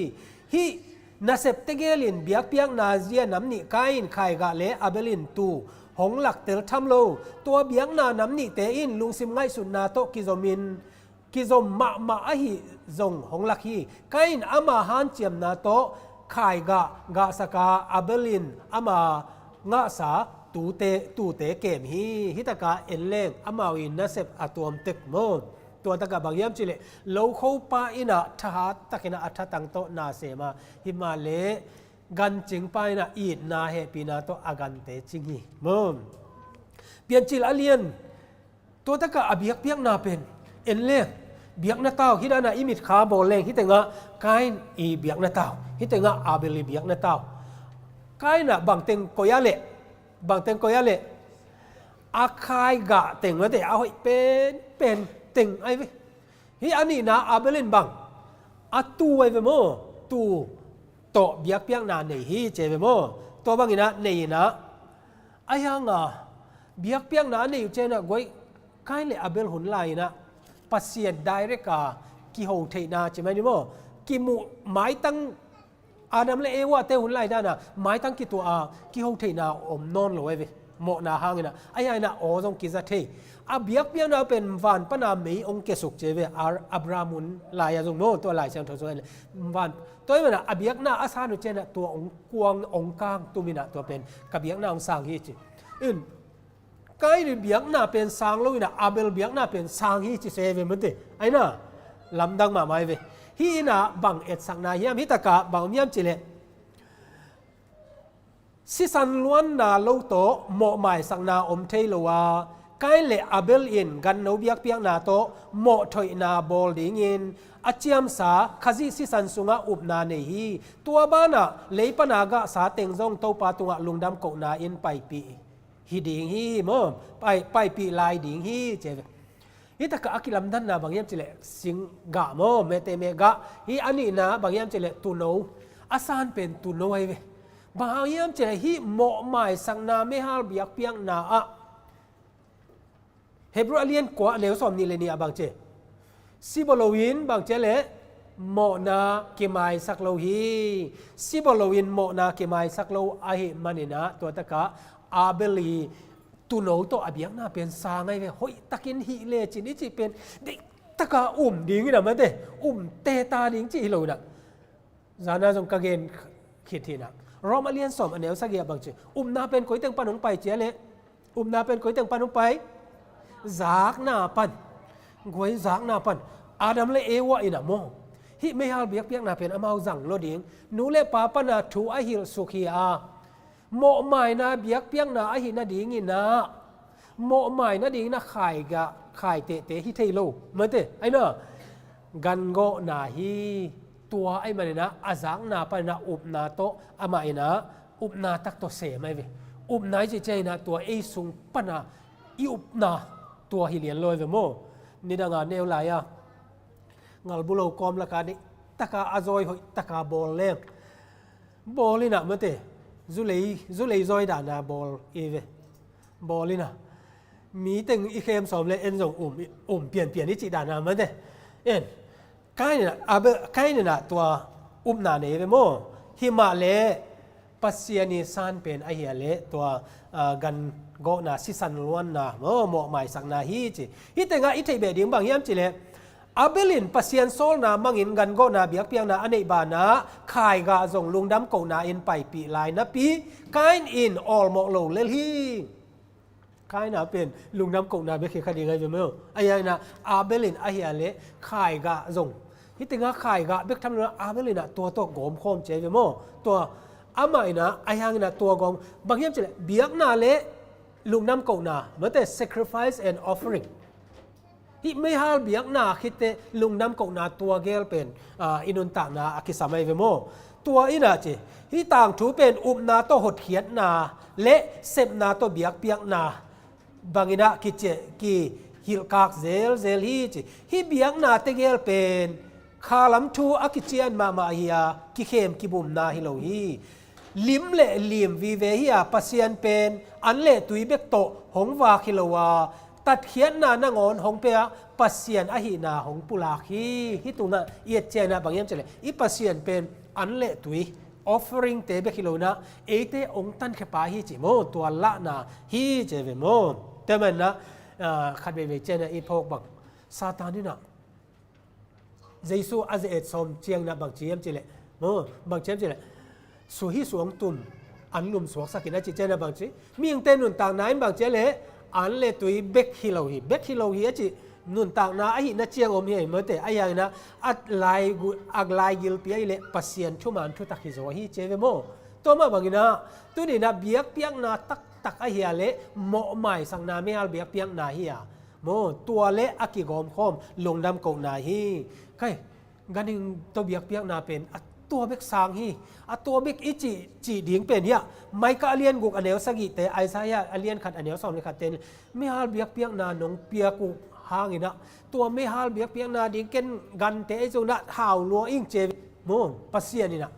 Hih nasep tegel in biakpiakna zia nam nih Kain, khaigah le Abel in tu hong laktel tham lo. Tua biakna nam nihte in lungsim ngaihsutna tawh kizomin kizom mahmah ahi zong hong lak hi. Kain ama hanciamna tawh khaigah gahsaka Abel in ama ngahsa tute, tute kem hi. Hitaka en leng amau i nasep a tuamtek maw? Tua takah bang hiam cih leh lokhopa inah thahat takinah a thatang tawh nasema, himahleh gancingpa inah itna hehpihna tawh a gante cing hi maw? Piancil a lian Tua takah a biakpiakna pen en leng biakna tau, hih dana i mitkha bawl leng hih tengah Kain i biakna tau, hih tengah Abel i biakna tau. Kain ah bangteng koih a leh, bangteng koih a leh a khaigah teng mate a hoih penpen teng ahi ve. Hih a nihna Abel in bang a tuu ahi ve maw? Tuu tawh biakpiakna nei hi ci a ve maw? Tua banginah nei inah a hianga biakpiakna a neih uh cianah guai Kain le Abel hun lai inah Pasian direct a kiho theihna ci mai ni maw? Kimuh maitang Adam le Eva te hun lai dana maitang kituah a kiho theihna om nawn lo ahi ve. Mawhna hanginah a hianginah aw zong kiza thei. A biakpiakna pen van pana mei ong kesuk ci ahi ve. Ar-, Abraham hun lai-a zong maw, tua Lai Siangtho zong ahi le van tua hi mana a biakna a san uh cianah tua ong kuang ong kang tuminah tua pen ka biakna ong sang hi ci. In Kain biakna pen sang lo inah Abel biakna pen sang hi ci se ve mate. Aina lamdang mahmah hi ve. Hih inah bang etsakna hiam? Hih takah bang om hiam cih leh, sisan luanna lo tawh mawhmaisakna om thei lo a, Kain le Abel in ganno biakpiakna tawh mawhthoihna bawl dingin a ciamsa Khazih sisan sungah upna nei hi. Tua banah lei pana gahsa teng zong Topa tungah lungdam kohna in paipih hi ding hi maw? Pai, paipih lai ding hi ci ve. Hih takah a kilamdanna bang hiam cih leh, singgah maw, mete mehgah. Hih a nihna bang hiam cih leh, tuuno. A san pen tuuno ahi ve. Bang hang hiam cih leh, hih mawhmaisakna, meihal biakpiakna ah Hebru a lian kua, a neu sawmnih le nih ah bang ci? Sibaw loin bang ci leh, mawhna kimaisak lo hi. Sibaw loin mawhna kimaisak lo ahih maninah, tua takah Abel i tuuno tawh a biakna pen sang ahi ve. Hoihtakin hih lecin i cih pen deihtaka um dingin a mate, um teta ding cih hi lo inah. Zana zong ka gen khit hinah, Rom a lian sawm, a neu sagih ah bang ci? Upna pen koiteng pan hong pai ci a leh, upna pen koiteng pan hong pai? Zakna pan. Guai zakna pan. Adam le Eva inah maw, hih meihal biakpiakna pen amau zang lo ding. Nu le pa pana thu a hilh suk hi a, mawhmaina biakpiakna ahih nadinginah, mawhmai nadinginah khaigah, khaitehte hi thei lo. Mate, aina, gangawhna hi. Tua ahih maninah a zakna paninah upna tawh amah inah upna tak tawh sem ahi ve. Upna i cih cianginah tua ei sung pana i upna tua hi lian lo ahi ve maw? Nidanga neu lai-a ngalbulo kawm laka deihtaka a zawi hoihtaka bawl leng, bawl inah mate, zulei, zulei zawi dana bawl i ve. Bawl inah, miteng i khem sawm le en zong um, um pianpian i cih dana mate. En, Kain inah, Abel, Kain inah tua upna nei ve maw? Himah leh Pasian i san pen ahi a leh tua, ah, gangawhna, sisan luanna maw, mawhmaisakna hi ci. Hih tengah i theih beh ding bang hiam cih leh, Abel in Pasian sawlna mangin gangawhna biakpiakna a neih banah khaigah zong lungdam kohna in paipih lai napi, Kain in awlmawh lo lel hi. Kain a pen lungdam kohna bek hi kha ding ahi ve maw? Ahi hanginah Abel in ahi a leh khaigah zong, hih tengah khaigah bek tham lo inah Abel inah tua tawh gawmkhawm ci ahi ve maw? Tua amah inah ahi hanginah tua gawm, bang hiam cih leh biakna le lungdam kohna, mate, sacrifice and offering. Hih meihal biakna khit teh lungdam kohna tua gel pen, ah, i nuntakna a kisam ahi ve maw? Tua inah ci, hih tangthu pen upna tawh hotkhiatna le sepna tawh biakpiakna banginah kici, kihilhkak zelzel hi ci. Hih biakna tegel pen khalam thu a kician mahmah hi a, kikhem kibumna hi lo hi. Lim le lim vive hi a, Pasian pen an le tui bek tawh hong vak hi lo a, tatkhiatna nangawn hong pia Pasian ahihna hong pulak hi. Hih tungah i et cianginah bang hiam cih leh, i Pasian pen an le tui, offering te bek hi lo inah, eite hong tankhia pa hi cih maw, tua lahna hi ci ve maw? Tua maninah, ah, khat veivei cianginah i phawk bang, Satan inah Jesu a ze-et sawm cianginah bang ci hiam cih leh, maw, bang ci hiam cih leh, su hi su hong tum, an lum suaksak in a cih cianginah bang ci? Mihingte nuntakna in bang ci a leh, an le tui bek hi lo hi, bek hi lo hi a cih nuntakna ahihna ciang om hi a, mate, ahi hanginah a lai gu-, a lai gilpi ahih leh Pasian thuman thutak hi zaw hi ci ve maw? Tua mah banginah tuninah biakpiakna taktak ahi a leh mawhmaisakna, meihal biakpiakna hi a, maw, tua le a kigawmkhawm lungdam kohna hi. Khai, ganhing tawh biakpiakna pen a tua bek sang hi, a tua bek i cih, cih ding pen hiah, Micah a lian guk a neu sagihte, Isaiah a lian khat a neu sawm le khatte in meihal biakpiakna nong piak uh hanginah, tua meihal biakpiakna ding ken gante ei zong nah hau lua ing ci ve maw, Pasian inah.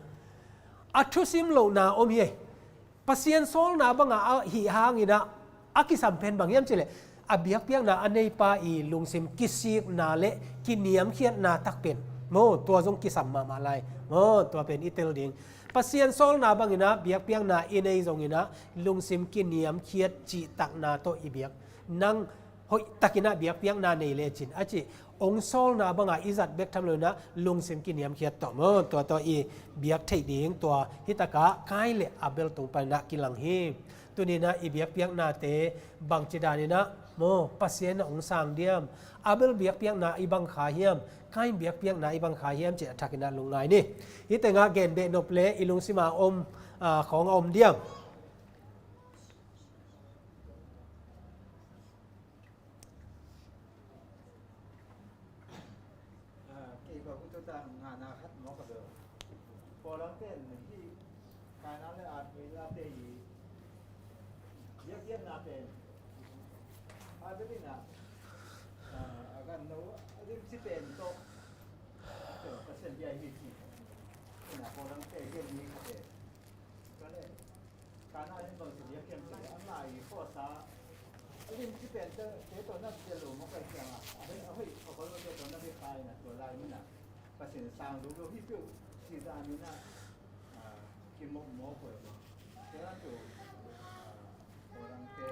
A thusim lohna om hi. Pasian sawlna banga a hih hanginah a kisam pen bang hiam cih leh, a biakpiakna a neipa i lungsim kisikna le kiniamkhiatna tak pen, maw, tua zong kisam mahmah lai. Maw, tua pen i tel ding. Pasian sawlna banginah biakpiakna i nei zonginah lungsim kiniamkhiat cihtakna tawh i biak. Nang hoih takin ah biakpiakna nei lecin a cih hong sawlna bangah i zat bek tham lo in ah lungsim kiniamkhiat tawh maw, tua tawh i biak theih ding tua hi takah Kain le Abel tung panin ah kilang hi. Tuni in ah i biakpiaknate bangci danin ah maw Pasian in ah hong sang diam? Abel biakpiakna i bang kha hiam? Kain biakpiakna i bang kha hiam cih a thakin ah lungngai ni. Hih tengah gen beh nop le i lungsim a om, ah, khawng a om diam? Ah, kei bang ututa ngana khat mawk a bel. Pawlangte in hih Kaina le Abela te i biakpiakna pen Abel in ah, ah, a ganno a limci pen tawh Pasian bia hi ci. Ina pawlangte gen ni kha te. Ka le Kaina in bang ci biak hiam cih leh, a ngai khuasa a limci pen te, te tawh na bia lo mawk a hiang a, a hoih, a hoih a khol lote tawh na bia kha in ah tua lai mun ah Pasian sang lo lo hi peuh ci zah ni in ah, ah, kimawh mawk uh e maw. Tua tu, ah, tua dangte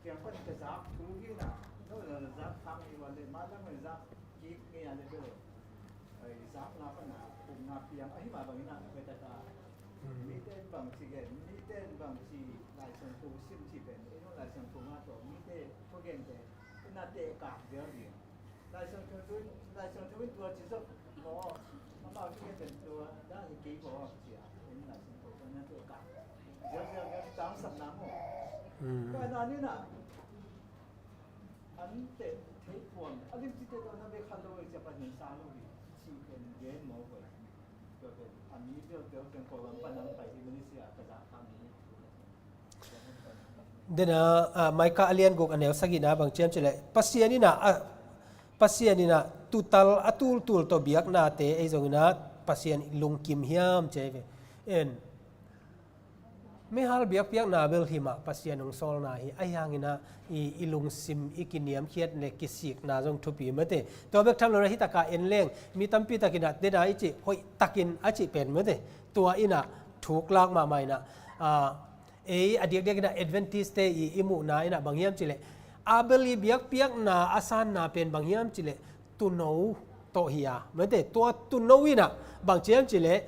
kiang pan ka zak thu hi in ah, no zak khak hi ua le, mah lam zak kik ngei a le bel Ai, zakna pana upna piang ahi mah bangin ah, a vetak ah, mm, mite in bangci gen, mite in bangci Lai Siangtho sim cih pen, ei nung Lai Siangtho nga tawh mite thugente in a tehkak zel ding. Lai Siangtho in, Lai Siangtho in tua ci zop maw, amau thugente tua dah hi kei maw ci a, ei nung Lai Siangtho in a tehkak zel zel zel tangsakna maw. Mm. Tua na ni na, an teh thei puan, a limci teh tawh na bia kha lo ei cia Pasian sang lo hi, cih pen gen maw koi. Tua pen a mi bial tel pen Kawlgam pan ang pai hi Malaysia ka zah kha mi. Dena, ah, Micah a lian guk a neu sagihna bang ciam cih leh Pasian in ah, ah, Pasian in ah tutal a tultul tawh biaknate ei zong in ah Pasian lungkim hiam ci ve. En. Meihal biakpiakna bel hi mah Pasian hong sawlna hi, ahi hangin ah i, i lungsim i kiniamkhiat le kisikna zong thupi mate. Tua bek tham lo na hi takah en leng mi tampi takin ah dena i cih hoih takin a cih pen mate. Tua in ah thuklak mahmah in ah, ah, ei a diakdiak in ah Adventist te i, i muhna in ah bang hiam cih leh Abel i biakpiakna a sanna pen bang hiam cih leh tuuno tawh hi a mate. Tua tuuno in ah bang ci hiam cih leh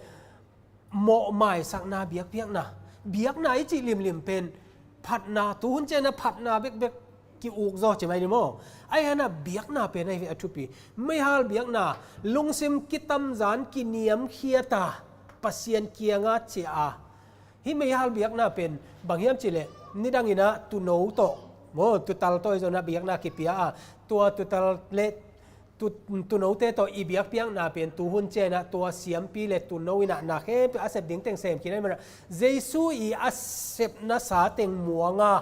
mawhmaisakna biakpiakna. Biakna i cih limlim pen phatna, tuhun ciangin ah phatna bekbek ki-uk zaw ci mai ni maw. Ahi hangin ah biakna pen ahi ve a thupi. Meihal biakna, lungsim kitamzan kiniamkhiat a Pasian kiangah ciah a. Hih meihal biakna pen bang hiam cih leh nidangin ah tuuno tawh maw, tuutal tawh i zong in ah biakna kipia a. Tua tuutal le tu, tuunote tawh i biakpiakna pen tuhun ciangin ah tua siampi le tuuno in ah na khempeuh a sep ding teng sem khin a hi manin ah Jesu i a sepna sa teng muang a,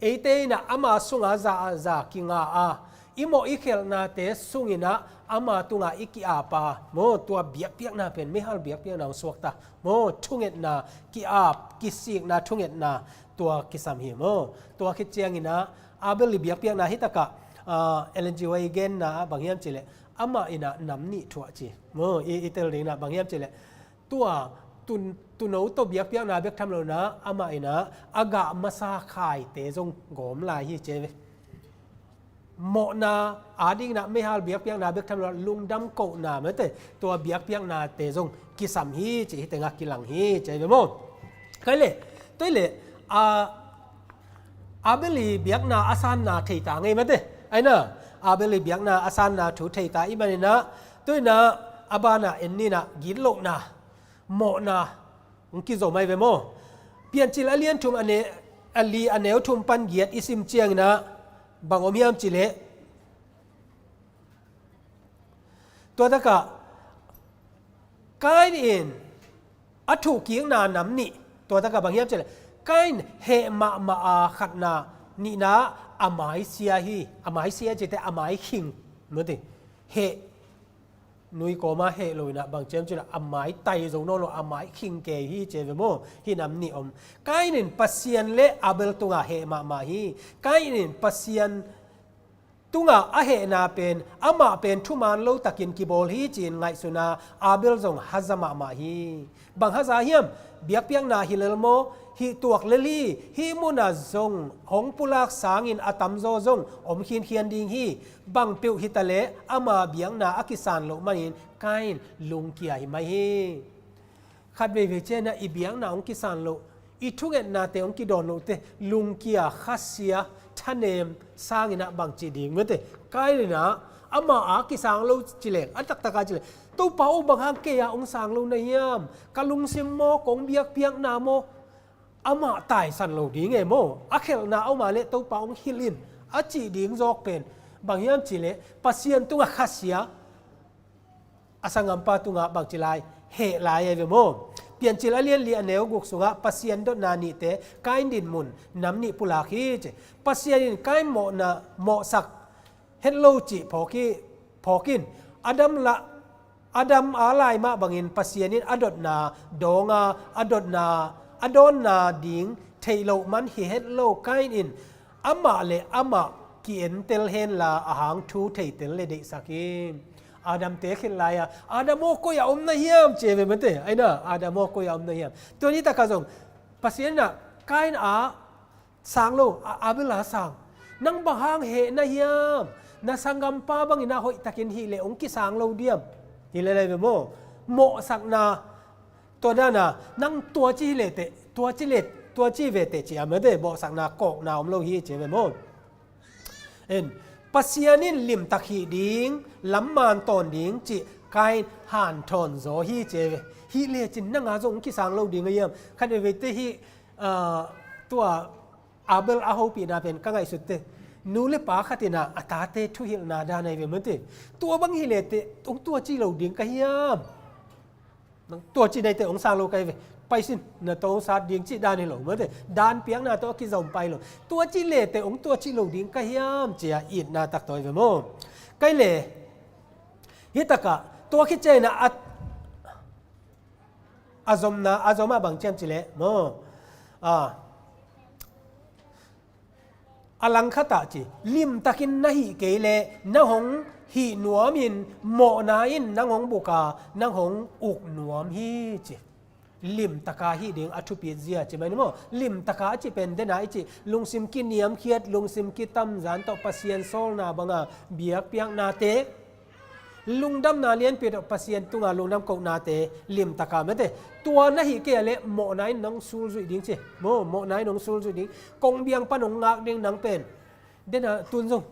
eite in ah ama sungah za, za kinga a, i mawh i khelhnate sungin ah ama tungah i ki-ap a maw, tua biakpiakna pen meihal biakpiakna hong suakta maw, thungetna ki-ap, kisikna thungetna tua kisam hi maw. Tua khit ciangin ah Abel i biakpiakna hi takah, ah, Ellen G. White i genna ah bang hiam cih leh amah in ah nam nih thuah ci maw, i, i tel ding in ah bang hiam cih leh tua tuun, tuuno tawh biakpiakna bek tham lo in ah amah in ah a gah masa khaite zong gawm lai hi ci ve. Mawhna ading in ah meihal biakpiakna bek tham lo in ah lungdam kohna mate, tua biakpiaknate zong kisam hi ci, hih tengah kilang hi ci ve maw. Kai le, toi le, a, Abel i biakna a sanna thei ta ngei mate. Ahi na, Abel i biakna a sanna thu thei ta i hih manin ah, tu in ah a banah en ni in ah gitlohna, mawhna hong kizom ahi ve maw. Piancil a lian thum a ne, a li a neu thum pan giat i sim ciangin ah bang om hiam cih leh tua takah Kain in a thuhkikna nam nih, tua takah bang hiam cih leh Kain heh mahmah a khatna, nihna a maisia hi, a maisia cihte a mai khing, mate. Heh nui kawma heh lo in ah bang ci hiam cih leh a mai tai zo nawn lo, a mai khing kei hi ci ve maw, hih nam nih om. Kain in Pasian le Abel tungah heh mahmah hi. Kain in Pasian tungah a hehna pen amah pen thuman lo takin kibawl hi ci-in ngaihsun a, Abel zong haza mahmah hi. Bang haza hiam? Biakpiakna hi lel maw, hih tuak lel hi. Hih munah zong hong pulak sangin a tamzaw zong om khinkhian ding hi. Bang peuh hitaleh ama biakna a kisan loh manin Kain lungkia hi mai hi. Khat veivei cianah i biakna hong kisan loh, i thungetnate hong kidawn lohte lungkia, khasia, thanem sanginah bangci ding mete. Kain inah ama a kisang lo cileng, a taktaka cileng, Topa aw, bang hang kei a hong sang lo na hiam? Ka lungsim maw, kong biakpiakna maw, amah taisan lo ding e maw? A khelhna a om a leh Topa hong hilh in, a cih ding zawk pen bang hiam cihleh Pasian tungah khasia, a sanggampa tungah bangci lai, heh lai ahi ve maw? Piancil a lian li a neu guk sungah Pasian dotna nihte Kain dinmun nam nih pulak hi ci. Pasian in Kain mawhna, mawhsak het lo cih phawk hi, phawk in, Adam la, Adam a lai mah bangin Pasian in a dotna dawnga, a dotna, a dawnna ding theih loh man hi het lo Kain in amah le amah ki-entel henla a hang thu theitel le deihsak hi. Adamte khit lai-a, Adam aw, koi a om na hiam ci ve mete. Aina, Adam aw, koi a om na hiam? Tua ni takah zong Pasian inah Kain a sang lo, a, Abel a sang. Nang bang hang heh na hiam? Na sanggampa bangin a hoihtakin hih leh hong kisang lo diam? Hi lel ahi ve maw? Mawhsakna, tua dana, nang tua ci hi leh teh, tua ci leh, tua ci ve teh ci a mete, mawhsakna, kawkna om lo hi ci ve maw? En, Pasian in limtak hih ding, lamman tawn ding cih Kain hanthawn zaw hi ci ve. Hih lecin nang a zong hong kisang lo ding a hiam? Khat veiveite hih, ah, tua Abel a hopihna pen ka ngaihsutte. Nu le pa khat inah a tate thuhilhna dan ahi ve mete. Tua bang hi leh teh hong tua ci lo ding ka hiam? Nang tua ci naite hong sang lo ka hi ve. Paisin, na tua hong sat ding cih dan hi lo mete. Dan piakna tawh a kizom pai lo. Tua ci leh teh hong tua ci lo ding ka hiam ci-a itna tak tawh hi ve maw? Kai le, hi takah tua khit cianah a, a zomna, a zomah bang ciam cileh maw? A, a langkhatah ci, limtakin na hih kei leh na hong hih nuamin mawhna in nang hong buka, nang hong uk nuam hi ci. Limtaka hih ding a thupit zia ci mai ni maw? Limtaka a ci pen dena i ci lungsim kiniamkhiat, lungsim kitamzan tawh Pasian sawlna banga biakpiaknate, lungdamna lianpi tawh Pasian tunga lungdam kohnate limtaka mete. Tua na hih kei a leh mawhna in nong sulzuih ding ci. Maw, mawhna in nong sulzuih ding. Kongbiang pan nong ngak ding nang pen. Dena tun zong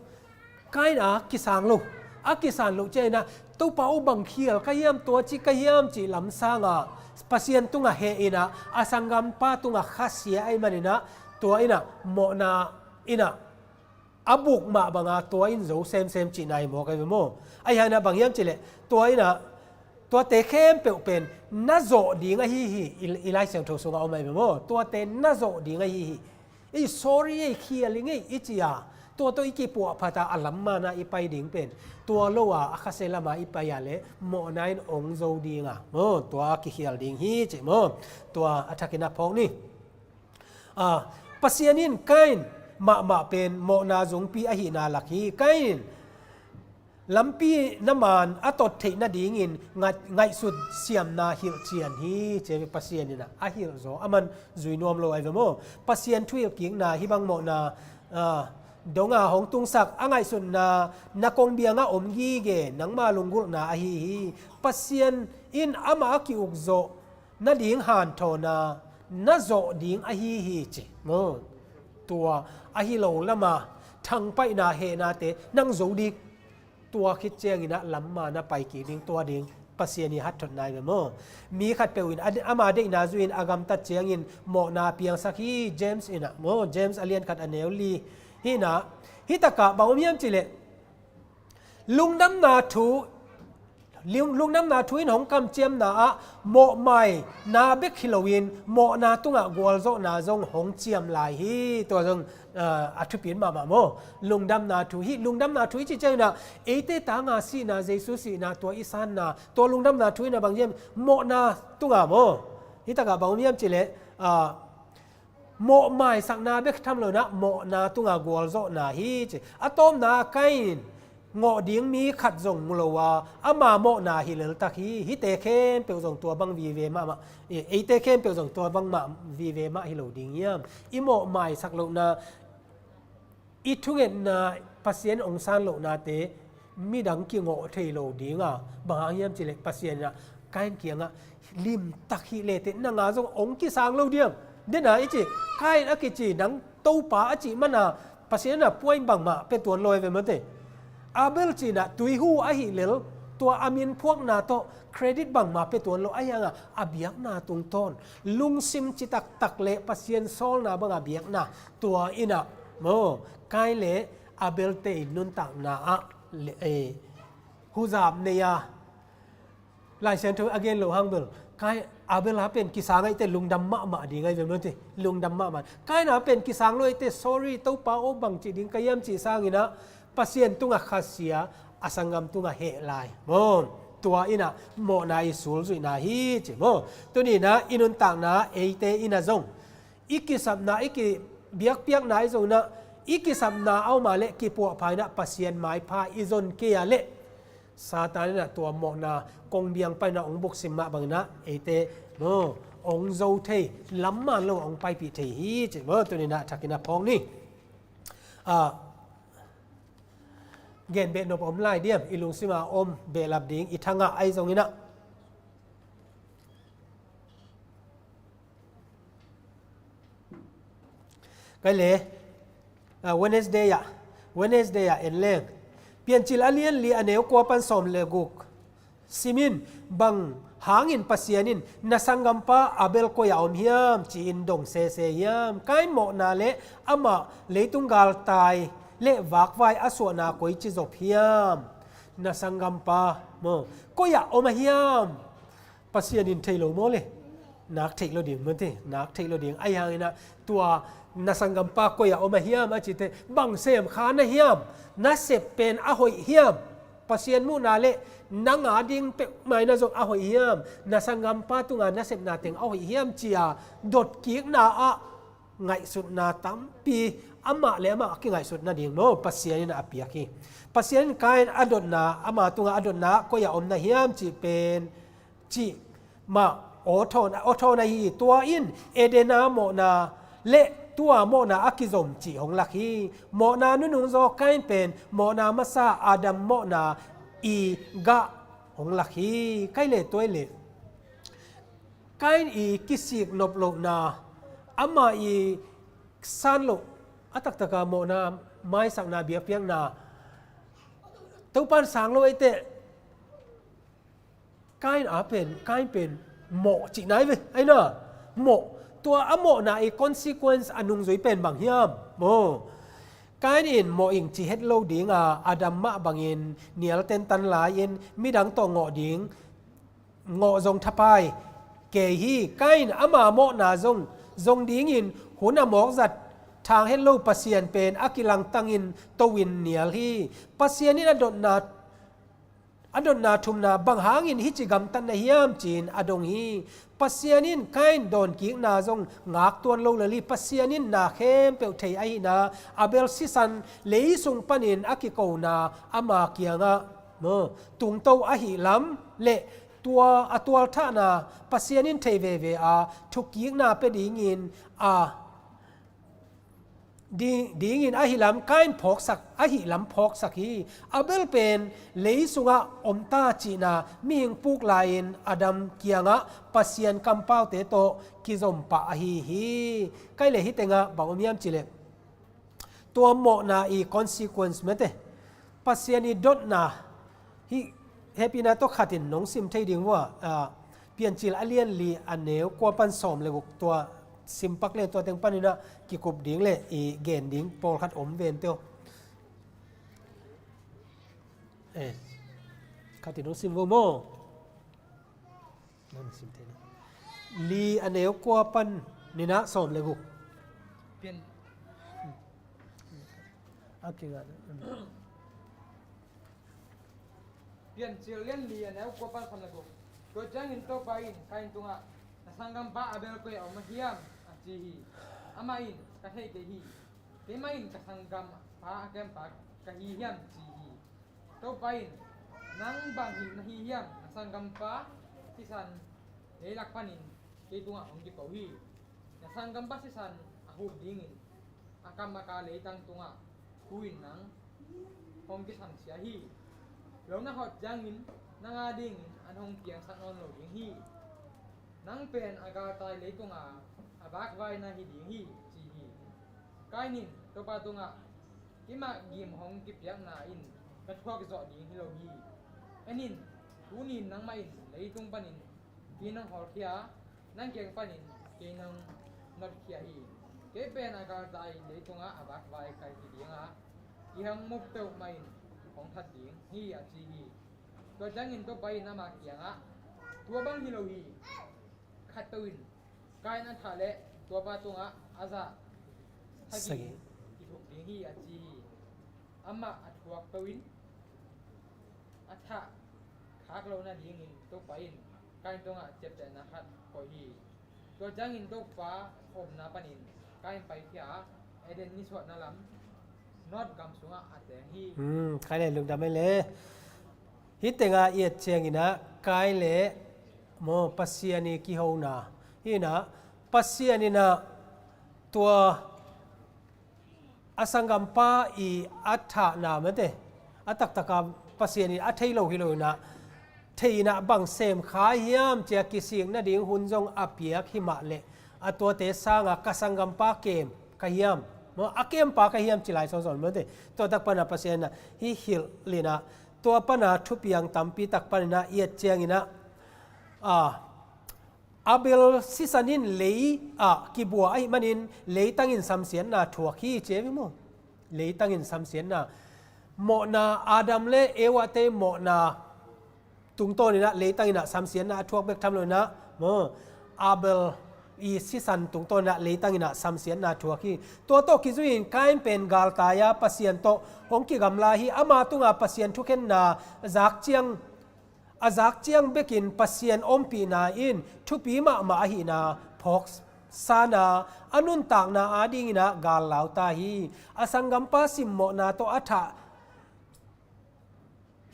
Kain a kisang lo, a kisan loh cianginah Topa aw, bang khial ka hiam, tua ci ka hiam cih lamsanga Pasian tungah heh inah a sanggampa tungah khasia ahi maninah tua inah mawhna inah a buk mah banga tua in zo semsem cihna hi mawk ahi ve maw? Ahi hanah bang hiam cileh tua inah tuate khempeuh pen na zawh ding ahi hi. I, i Lai Siangtho sungah om ahi ve maw? Tuate na zawh ding ahi hi. Ei, sorry ei, khial i ngei i ci-a tua tawh i kipuahphat a, a lamman a i pai ding pen tua lo a, a khasia lama i pai a leh mawhna in ong zo dinga maw? Tua a kikhial ding hi ci maw? Tua a thakin a phawk ni. A, Pasian in Kain mahmah pen mawhna zungpi ahihna lak hi. Kain in lampi na man a tot theih nadingin ngai-, ngaihsut siamna hilhcian hi ci ve. Pasian inah a hilhzaw, a man zui nuam lo ahi ve maw? Pasian thuhilhkikna hih bang mawhna, a, donga hong tungsak a ngaihsutna na kongbianga om gige nangma lunggulhna ahi hi. Pasian in amah a ki-ukzawh nading hanthawna na zawh ding ahi hi ci maw? Tua ahi lo lama thangpaihna hehnate nang zo ding. Tua khit cianginah lamma na pai kik ding, tua ding Pasian i hatthotna hi ve maw? Mi khatpeuh in a, ama deihna zuin a gamtat ciangin mawhna piangsak hi. James inah maw? James a lian khat a neu li hinah, hi takah bang om hiam cileh lungdamna thu, lung-, lungdamna thu in hong kamciamna ah mawhmaina bek hi loin mawhna tungah gualzawhna zong hong ciam lai hi. Tua zong, ah, a thupit mahmah maw? Lungdamna thu hi. Lungdamna thu i cih cianginah eite tanga sihna, Jesu sihna, tua i sanna, tua lungdamna thu inah bang hiam? Mawhna tungah maw? Hi takah bang om hiam cileh, ah, mawhmaisakna bek tham lo inah mawhna tunga gualzawhna hi ci. A tawpna Kain in ngawh ding mi khat zong mu lo a, ama mawhna hi leltak hi. Hihte khempeuh zong tua bang vive mahmah, e, eite khempeuh zong tua bang mah vive mah hi lo ding hiam? I mawh maisak lohna, i thungetna, Pasian hong san lohnate midang kingawh thei lo ding a, bang hang hiam cih leh Pasian in ah Kain kiangah, limtak hi leh teh nang a zong hong kisang lo diam? Dena i ci, Kain a kici nang Topa a cih man a, Pasian in ah puain bangmah pia tuan lo hi ve mate. Abel cih in ah tuihu ahih lel, tua a min phuakna tawh credit bangmah pia tuan lo, ahi hang a, a biakna tungtawn lungsim citaktak leh Pasian sawlna bang a biakna, tua in ah maw, Kain leh Abel-te in nuntakna ah le, eh, huzap nei a, Lai Siangtho a gen loh hang bel, Kain, Abel a pen kisang ahih teh lungdam mahmah ding ahi ve mate, lungdam mahmah. Kain a pen kisang lo ahih teh, sorry Topa aw, bang cih ding ka hiam cih sangin ah Pasian tungah khasia, a sanggam tungah heh lai maw. Tua in ah mawhna i sulzuihna hi ci maw. Tuni in ah i nuntakna eite in ah zong, i kisapna, i kibiakpiakna i zong in ah, i kisapna a om a leh kipuahpha in ah Pasian maipha i zon kei a leh, Satan in ah tua mawhna kongbiang pan in ah hong buksim mah bangin ah eite maw, hong zo thei, lam man lo hong paipih thei hi ci maw. Tuni in ah thak in ah phawk ni. Ah, gen beh nop om lai diam? I lungsim a om behlap ding, i thangah ahi zongin ah. Kai le, ah, Wednesday ah, Wednesday ah en leng. Piancil a lian li a neu kua pan sawm le guk sim in, bang hangin Pasian in na sanggampa Abel koi-ah om hiam ci-in dong sese hiam? Kain mawhna le amah leitung galtai le vakvai a suahna koici zop hiam? Na sanggampa maw, koi-ah om a hiam? Pasian in thei lo maw le? Nak theih lo ding mate, nak theih lo ding. Ahi hangin ah tua na sanggampa koi-ah om a hiam a cih teh, bang sem kha na hiam? Na sep pen a hoih hiam? Pasian muhna le nang a ding peuhmah in ah zong a hoih hiam? Na sanggampa tunga na sepna teng a hoih hiam ci-a dotkikna ah ngaihsutna tampi, amah le amah a kingaihsut nading maw, Pasian in a piak hi. Pasian in Kain a dotna, ama tungah a dotna koi-ah om na hiam cih pen, cih mah awthawn, awthawn ahi. Tua in Eden a mawhna le tua mawhna a kizom cih hong lak hi. Mawhna nunung zaw Kain pen mawhna masa Adam mawhna i gah hong lak hi. Kai le, tua i le, Kain i kisik nop lohna, ama i san loh, a taktaka mawhna, maisakna, biakpiakna, Topan sang lo ahih teh, Kain a pen, Kain pen mawh cihna hi ve, ahi na. Mawh, tua a mawhna i consequence a nungzui pen bang hiam? Maw, Kain in mawh ing ci het lo ding a, Adam mah bangin nial tentan lai-in midang tawh ngawh ding, ngawh zong thapai kei hi. Kain ama mawhna zong, zong dingin hun a mawkzat thang het lo Pasian pen a kilangtangin to-in nial hi. Pasian in a dotna, a dotna thumna bang hangin hih ci gamtat na hiam ci-in a dong hi. Pasian in Kain dawnkikna zong ngak tuan lo lel hi. Pasian in na khempeuh thei ahihna, Abel sisan leisung panin a kikona ama kiangah, maw, tungto ahih lam le tua a tualthahna Pasian in thei veve a, thukikna pia dingin a ding, dingin ahih lam Kain phawksak, ahih lam phawksak hi. Abel pen leisungah om ta cihna mihing puk lai-in Adam kiangah Pasian kampaute tawh kizom pah ahi hi. Kai le, hih tengah bang om hiam cih leh, tua mawhna i consequence mate, Pasian i dotna, hih hehpihna tawh khatin nong sim thei ding vua, ah, Piancil a lian li a neu kua pan sawm le guk, tua sim pak le tua teng panin ah kikup ding le i gen ding pawlkhat om ven teo. Eh, khatin nong sim vo maw. Nang sim thei na. Li a neu kua pan ni na sawm le guk. Pian. A kingah na. Piancil lian li a neu kua pan sawm le guk. Tua ciangin Topa in Kain tungah, "Na sanggampa Abel koi-ah om a hiam?" a ci hi. Amah in, "Ka thei kei hi. Keimah in ka sanggampa a kempa ka hi hiam?" ci hi. Topa in, "Nang bang hi na hi hiam? Na sanggampa sisan leilak panin kei tungah hong kiko hi. Na sanggampa sisan a huh dingin a kam a ka leitang tungah thu in nang hong kisamsia hi. Lo na hawt ciangin nang a dingin an hong piangsak nawn lo ding hi. Nang pen a galtai leitunga a vakvai na hi ding hi," ci hi. Kain in Topa tungah, "Keimah gim hong kipiakna in ka thuak zawh ding hi lo hi. En in, tuni in nangmah in leitung panin kei nong hawlkhia, nang kiang panin kei nong notkhia hi. Kei pen a galtai leitungah a vakvai ka hi dinga, i hong mu peuhmah in hong that ding hi," a ci hi. Tua ciangin Topa in ama kiangah, "Tua bang hi lo hi. Khat peuh in Kain a thah leh tuapa tungah a zah sagih kithuk ding hi," a ci hi. Amah a thuak peuh in a thah khak loh nadingin Topa in Kain tungah ciaptehna khat koih hi. Tua ciangin Topa omna panin Kain paikhia a, Eden nisuahna lam Nod gam sungah a teng hi. Hmm, khai le lungdam ei le. Hih tengah i et cianginah Kain le maw Pasian i kihona. Hinah Pasian inah tua a sanggampa i a thahna mate, a taktaka Pasian i a thei lo hi lo inah, thei inah bang sem kha hiam cia kisik nading hun zong a piak hi mah leh, a tuate sanga ka sanggampa kem ka hiam, maw, a kempa ka hiam ci lai sawsawh mate. Tua tak pana Pasian inah hih hilh inah, tua pana thupiang tampi tak paninah i et cianginah, a, Abel sisan in lei ah kibua ahih manin leitangin samsiatna thuak hi ci hi maw? Leitangin samsiatna. Mawhna, Adam le Eva te mawhna tungtawninah leitanginah samsiatna a thuak bek tham loinah maw, Abel i sisan tungtawninah leitanginah samsiatna thuak hi. Tua tawh kizui-in Kain pen galtai-a Pasian tawh hong kigamla hi. Ama tunga Pasian thukhenna zak ciang a zak ciang bekin Pasian ompihna in thupi mahmah ahihna phawk sana, a nuntakna adinginah gal lauta hi. A sanggampa simmawhna tawh a thah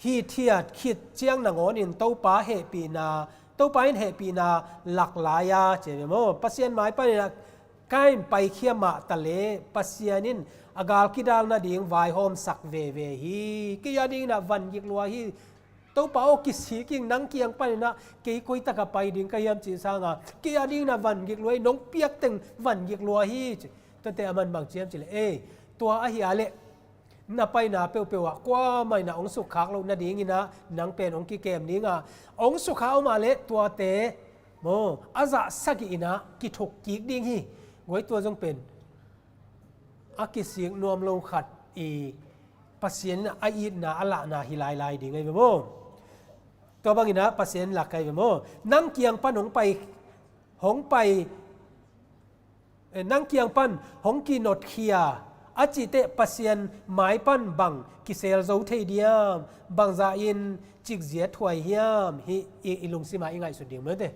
hithiat khit ciang nangawnin Topa hehpihna, Topa in hehpihna lak lai-a ci hi ve maw? Pasian mai paninah Kain paikhia mah ta le Pasian in a gal kidal nading vaihawmsak veve hi. Kei a dinginah van gik lua hi. Topa aw, kisik ing, nang kiang paninah kei koi taka pai ding ka hiam cih sanga kei a dinginah van gik lua hi, nong piak teng van gik lua hi ci. Tuate a man bang ci hiam cih leh, ei, tua ahi a leh na paina peuhpeuh ah kuamah inah hong sukkhak loh nadinginah nang pen hong kikem dinga, hong sukha om a leh tuate maw, a zah sagih inah kithuk kik ding hi. Guai, tua zong pen a kisik nuam lo khat i Pasian in a itna a lahna hi lailai ding ahi ve maw? Tua banginah Pasian in lak ahi ve maw? Nang kiang pan hong pai, hong pai, eh, nang kiang pan hong kinotkhia a cihteh Pasian mai pan bang kisel zo thei diam? Bangzah in cikziat huai hiam? Hih i, i lungsimah i ngaihsut ding mate.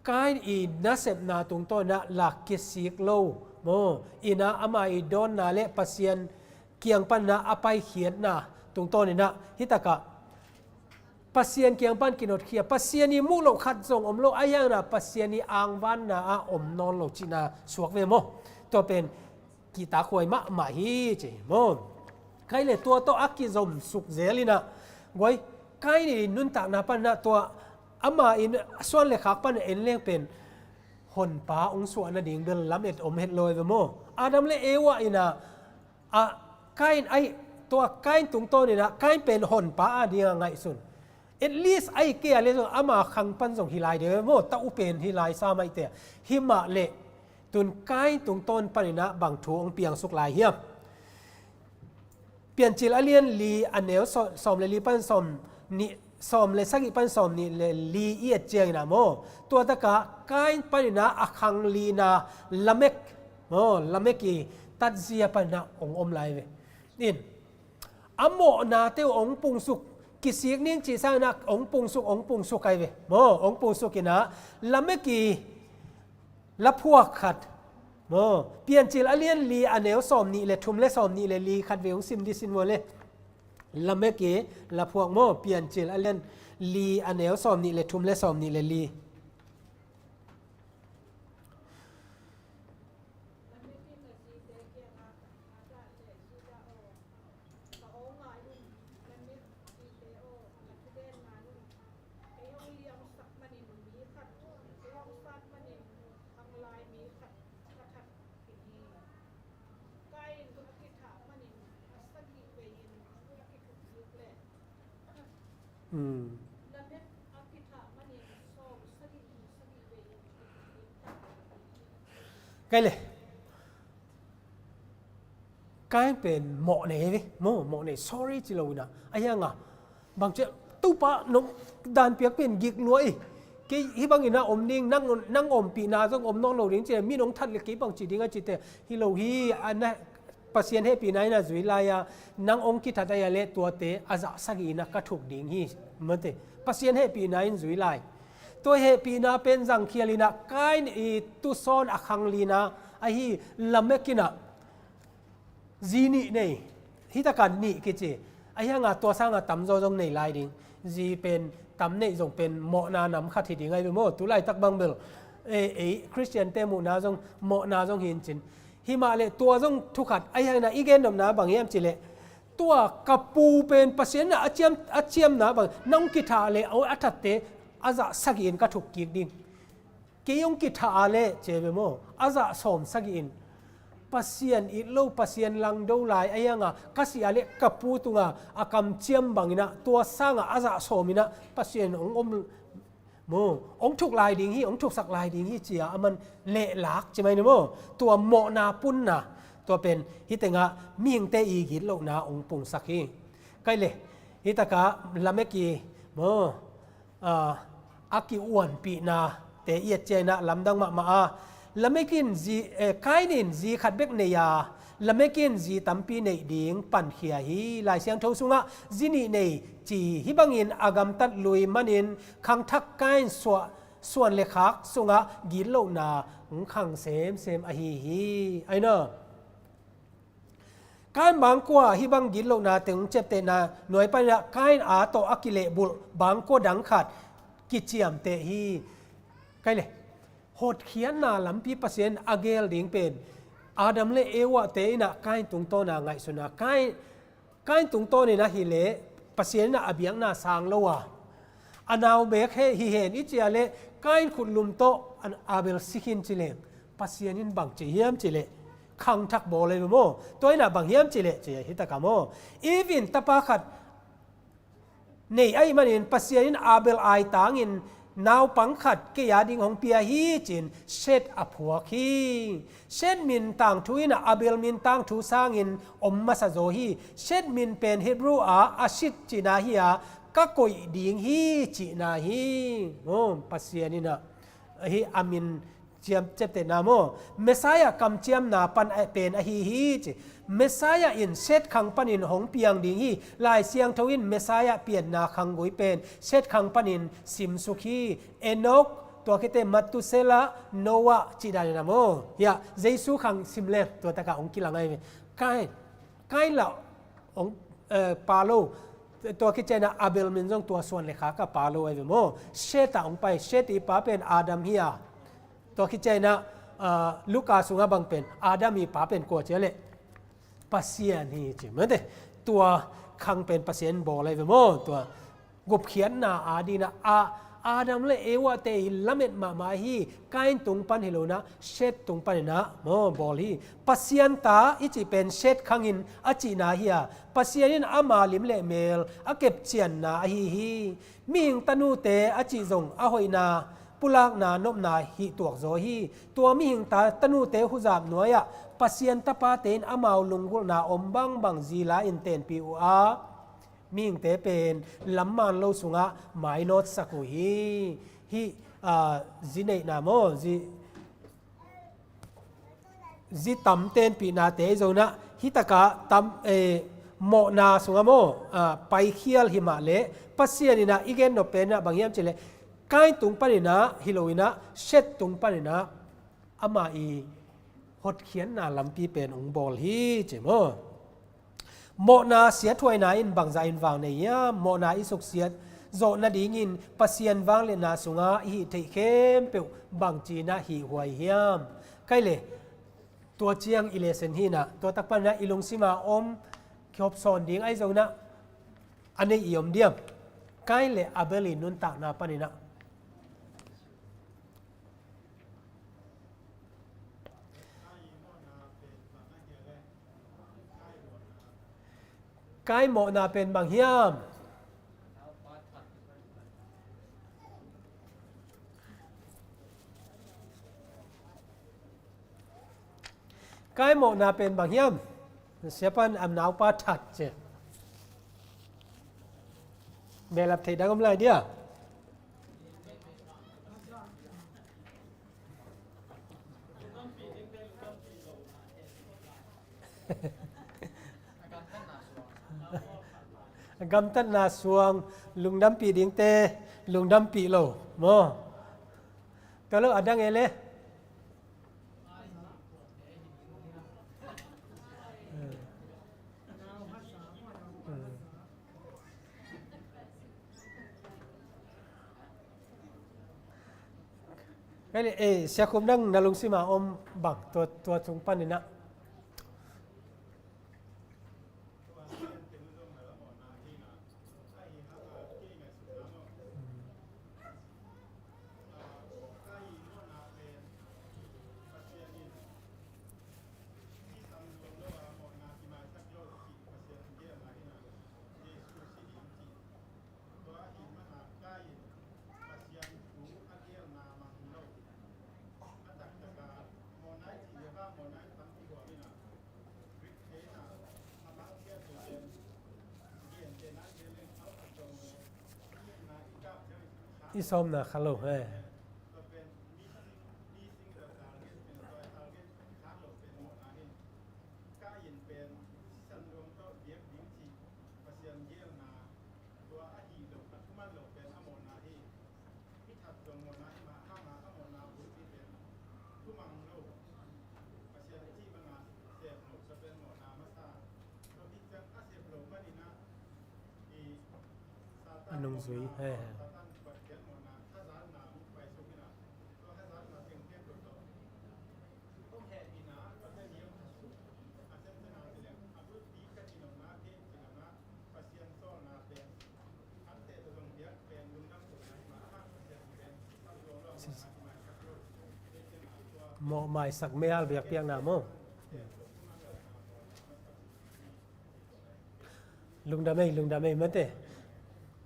Kain i nasepna tungtawnah lak kisik lo maw? Inah ama i dawnna le Pasian kiang panah a paikhiatna tungtawninah hitakah Pasian kiang pan kinotkhia, Pasian i muh loh khat zong om lo, a hianginah Pasian i angvanna ah om nawn lo cihna suak ve maw? Tua pen kihtakhuai mahmah hi ci maw? Khai le tua tawh a kizomsuk zel inah, guai, Kain i nuntakna panah tua ama in suan le khak pan en leng pen honpa hong suah nading bel lamet om het lo ve maw? Adam le Eva inah, a, Kain ahi, tua Kain tungtawninah Kain pen honpa a dinga ngaihsun. At least ahi kei a le zong ama khang pan zong hi lai deuh maw? Ta uh pen hi lai sa maihte. Hi mah leh tun Kain tungtawn paninah bang thu hong piangsuk lai hiam? Piancil a lian li a neu sawm le li pan sawm nih, sawm le sagih pan sawm nih le li i et cianginah maw? Tua takah Kain paninah a khang lina Lamek maw? Lamek i tatzia paninah hong om lai ve. In a mawhnate uh hong pungsuk, kisik ning cih sanginah hong pungsuk, hong pungsuk ahi ve maw? Hong pungsukinah Lamek i laphuak khat maw? Piancil a lian li a neu sawm nih le thum le sawm nih le li khat ve hong sim di sin maw le. Lamek i laphuak maw, Piancil a lian li a neu sawmnih le thum le sawmnih le li. Kai le. Kain pen mawh nei ve maw, mawh nei, sorry ci lo ina. A hiang a bang ci a, Topa nong dan piak pen gik lua i. Kei hih bang ina om ding, nang, nang ompihna zong om nawn lo ding ci a, mi nong that le kei bang ci ding a ci te. Hi lo hi, a na Pasian hehpihna ina zui lai a, nang ong kithat ahi a le tuate a zah sagih ina ka thuk ding hi. Mate, Pasian hehpihna in zui lai. Tua hehpihna pen zangkhial ina Kain i tusawn a khang lina ahi Lamek ina zi nih nei, hita kan nih kici. A hiang a tua sang a tamzaw zong nei lai ding. Zi pen tam neih zong pen mawhna nam khat hi ding ahi ve maw. Tu laitak bang bel, ei, ei Khristiante muhna zong mawhna zong hi in cin. Hi mah le tua zong thu khat, a hiang ina i gen nopna bang hiam ci le, tua ka pu pen Pasian ina a ciam, a ciamna bang, nang kithat le a thatte a zah sagih in ka thuk kik ding. Kei ong kithat a le ci ve maw, a zah sawm sagih in. Pasian it lo, Pasian langdo lai, a hiang a ka si a le ka pu tung a a kamciam bang ina, tua sang a a zah sawm ina Pasian ong om maw, ong thuk lai ding hi, ong thuksak lai ding hi ci a a man lehlak ci mai ni maw. Tua mawhna punna, tua pen hih teng a mihingte i gitlohna ong pungsak hi. Kai le, hih tak a Lamek i maw, a, a ki-uanpihna te i et ciang ina lamdang mahmah a. Lamek in zi, eh, Kain in zi khat bek nei a, Lamek in zi tampi neih ding pankhia hi. Lai Siangtho sungah zi nih nei ci hi bangin a gamtat lui manin khangthak Kain suah, suan le khak sungah gitlohna hong khang semsem ahi hi. Aina. Kain bangkua hih bang gitlohna teng ciaptehna nuai pan ina Kain a tawh a kilehbulh bangkua dang khat kiciamteh hi. Kai le, hotkhiatna lampi Pasian a gel ding pen Adam le Eva te ina Kain tungtawn a ngaihsun a, Kain, Kain tungtawn ina hi le Pasian ina a biakna sang lo a, a nau bek hi hen i ci a le Kain khutlum tawh an Abel si khin ci leng Pasian in bang ci hiam ci le, khangthak bawl ahi ve maw. Tua ina bang hiam ci le ci a hih tak a maw, Eve in tapa khat nei ahih manin Pasian in Abel aitangin naupang khat kei a ding hong pia hi ci-in Seth a phuak hi. Seth min tangthu ina Abel min tangthu sangin om masa zaw hi. Seth min pen Hebrew a Ashit cihna hi a, ka koih ding hi cihna hi. Maw, Pasian ina hih a min ciam, ciaptehna maw, Messiah kamciamna pan a pen ahi hi ci. Messiah in Seth khang panin hong piang ding hi. Lai Siangtho in Messiah pianna khanggui pen Seth khang panin simsuk hi. Enoch, tua khit teh Methuselah, Noah cih dan ina maw. Hiah Jesu khang sim leng tua tak a hong kilang ahi ve. Kain, Kain lah hong, eh, pa lo. Tua khit ciang ina Abel min zong tua suan le khak a pa lo ahi ve maw. Seth ah hong pai, Seth i pa pen Adam hi a. Tua khit ciang ina, ah, Luka sungah bang pen Adam i pa pen kua ci a le, Pasian hi ci mate. Tua khang pen Pasian bawl ahi ve maw. Tua gupkhiatna a ding ina a, Adam le Eva te i lamet mahmah hi. Kain tung pan hi lo ina, Seth tung pan ina maw bawl hi. Pasian ta i cih pen Seth khangin a cihna hi a, Pasian in ama lim le mel a kepcianna ahi hi. Mihing tanute a cih zong a hoihna, pulakna, nopna hih tuak zaw hi. Tua mihing ta, tanute huzap nuai-ah Pasian tapate in amau lunggulhna om bangbang zila in tenpih uh a, mihingte pen lamman lo sungah mainawtsak uh hi. Hih, ah, zi neihna maw, zi, zi tam tenpihnate i zo ina, hih tak a tam, eh, mawhna sungah maw, ah, paikhial hi mah le, Pasian ina i gen nop pen ina bang hiam ci le, Kain tung pan ina hi lo ina, Seth tung pan ina ama i hotkhiatna lampi pen hong bawl hi ci maw. Mawhna siathuaina in bangzah in vang nei hiam? Mawhna i suksiat zawh nadingin Pasian vangliatna sungah i hih theih khempeuh bangci-in ah hihhuai hiam? Kai le, tua ciang i lesson hi-in ah, tua tak panin ah i lungsima om kihopsawn ding ahi zongin ah, a nei i om diam? Kain le Abel i nuntakna panin ah. Kain mawhna pen bang hiam? Kain mawhna pen bang hiam? Siapa'n a naupa that ci. Behlap thei dang om lai dia. Gamtatna suang, lungdampih dingte lungdampih lo maw? Tua lo a dang e le. Kai le, eh, Sia Khum dang na lungsima om bang, tua, tua tung panin ah. I sawmna kha lo he. A nungzui he he. Mawhmaisak meihal biakpiakna maw? Lungdam ei, lungdam ei mate.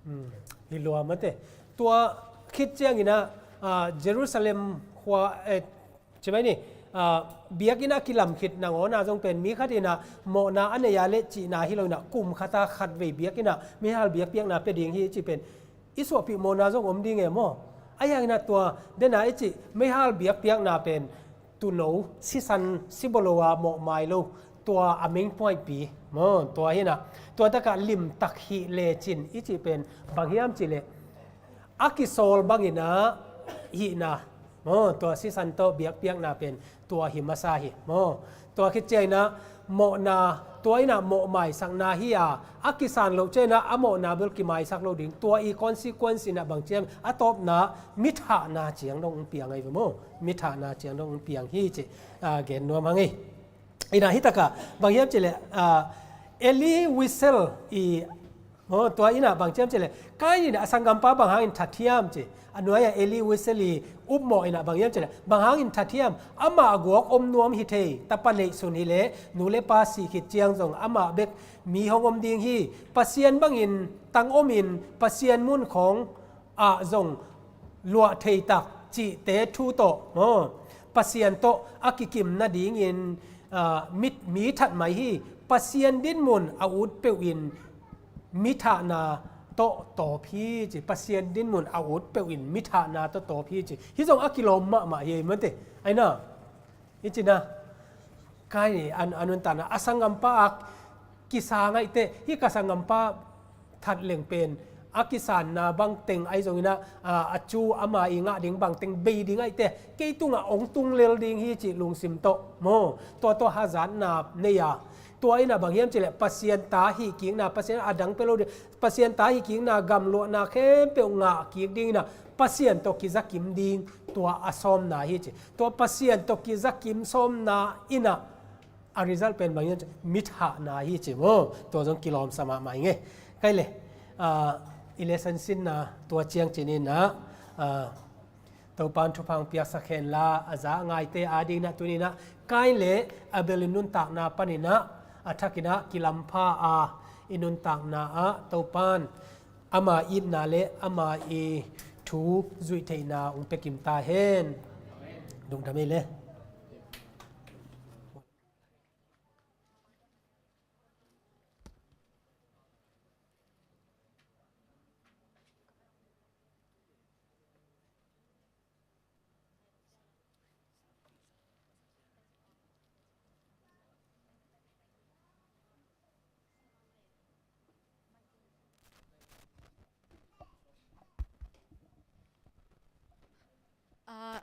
Hmm, hi lua mate. Tua khit ciangin ah, ah, Jerusalem khua, eh, ci mai ni, ah, biakinn a kilam khit nangawn ah zong pen mi khat in ah mawhna a nei a leh cihna hi lo in ah kum khat a khatvei biakinn ah meihal biakpiakna pia ding hi cih pen i suahpih mawhna zong om ding e maw? Ahi hangin ah tua dena i cih meihal biakpiakna pen tuuno, sisan, sibolo a mawhmai lo, tua a mengpuaipi maw? Tua hi in ah, tua tak ah limtak hih lecin i cih pen bang hiam cih leh a kisawl bangin ah hihna maw? Tua sisan tawh biakpiakna pen tua hi masa hi maw? Tua khit ciangin ah mawhna, tua in ah mawhmaisakna hi a, a kisan loh ciangin ah a mawhna bel kimaisak lo ding. Tua i consequence in ah bang ciang, a tawpna mithahna ciang dong hong piang ahi ve maw? Mithahna ciang dong hong piang hi cih, ah, gen nuam hang ei. In ah hi tak ah bang hiam cih leh, ah, Elie Wiesel i maw? Tua in ah bang hiam cih leh, Kain in a sanggampa bang hangin that hiam ci. A nuai-ah Elie Wiesel i upmawh in ah bang hiam cih leh, bang hangin that hiam? Amah guak om nuam hi thei, tapa neihsun hi leh nu le pa sih khit ciang zong amah bek mi hong om ding hi. Pasian bangin tang omin Pasian mun khawng ah zong luah thei tak cihte thu tawh maw? Pasian tawh a kikim nadingin, ah, mi, mi that mai hi. Pasian dinmun a ut peuh in mithahna tawh tawp hi ci. Pasian dinmun a ut peuh in mithahna tawh tawp hi ci. Hih zong a kilawm mahmah hi ei mate. Ahi na. Hi ci na. Kain in a, a nuntakna a sanggampa a kisa ngaihte, hih ka sanggampa that leng pen a kisanna bangteng ahi zongin ah, a, a cu ama i ngah ding bangteng bei ding ngaihte, kei tungah hong tung lel ding hi cih lungsim tawh maw? Tua tawh hazatna nei a, Tua in ah bang hiam cih leh Pasian ta hih kikna, Pasian a dang pia lo ding, Pasian ta hih kikna gamluahna khempeuh ngah kik ding in ah Pasian tawh kizakim ding, tua a sawmna hi ci. Tua Pasian tawh kizakim sawmna in ah a result pen bang hiam cih leh mithahna hi ci maw. Tua zong kilawmsa mahmah ing e. Kai le, ah, i lesson sinna tua ciang cih in ah, ah, Topan thupha hong piaksak hen la, a za a ngaite ading in ah tuni in ah Kain le Abel i nuntakna panin ah a thak in ah kilampha a, i nuntakna ah Topan ama itna le ama i thu zuih theihna hong pia kim ta hen. Lungdam ei le. Ah,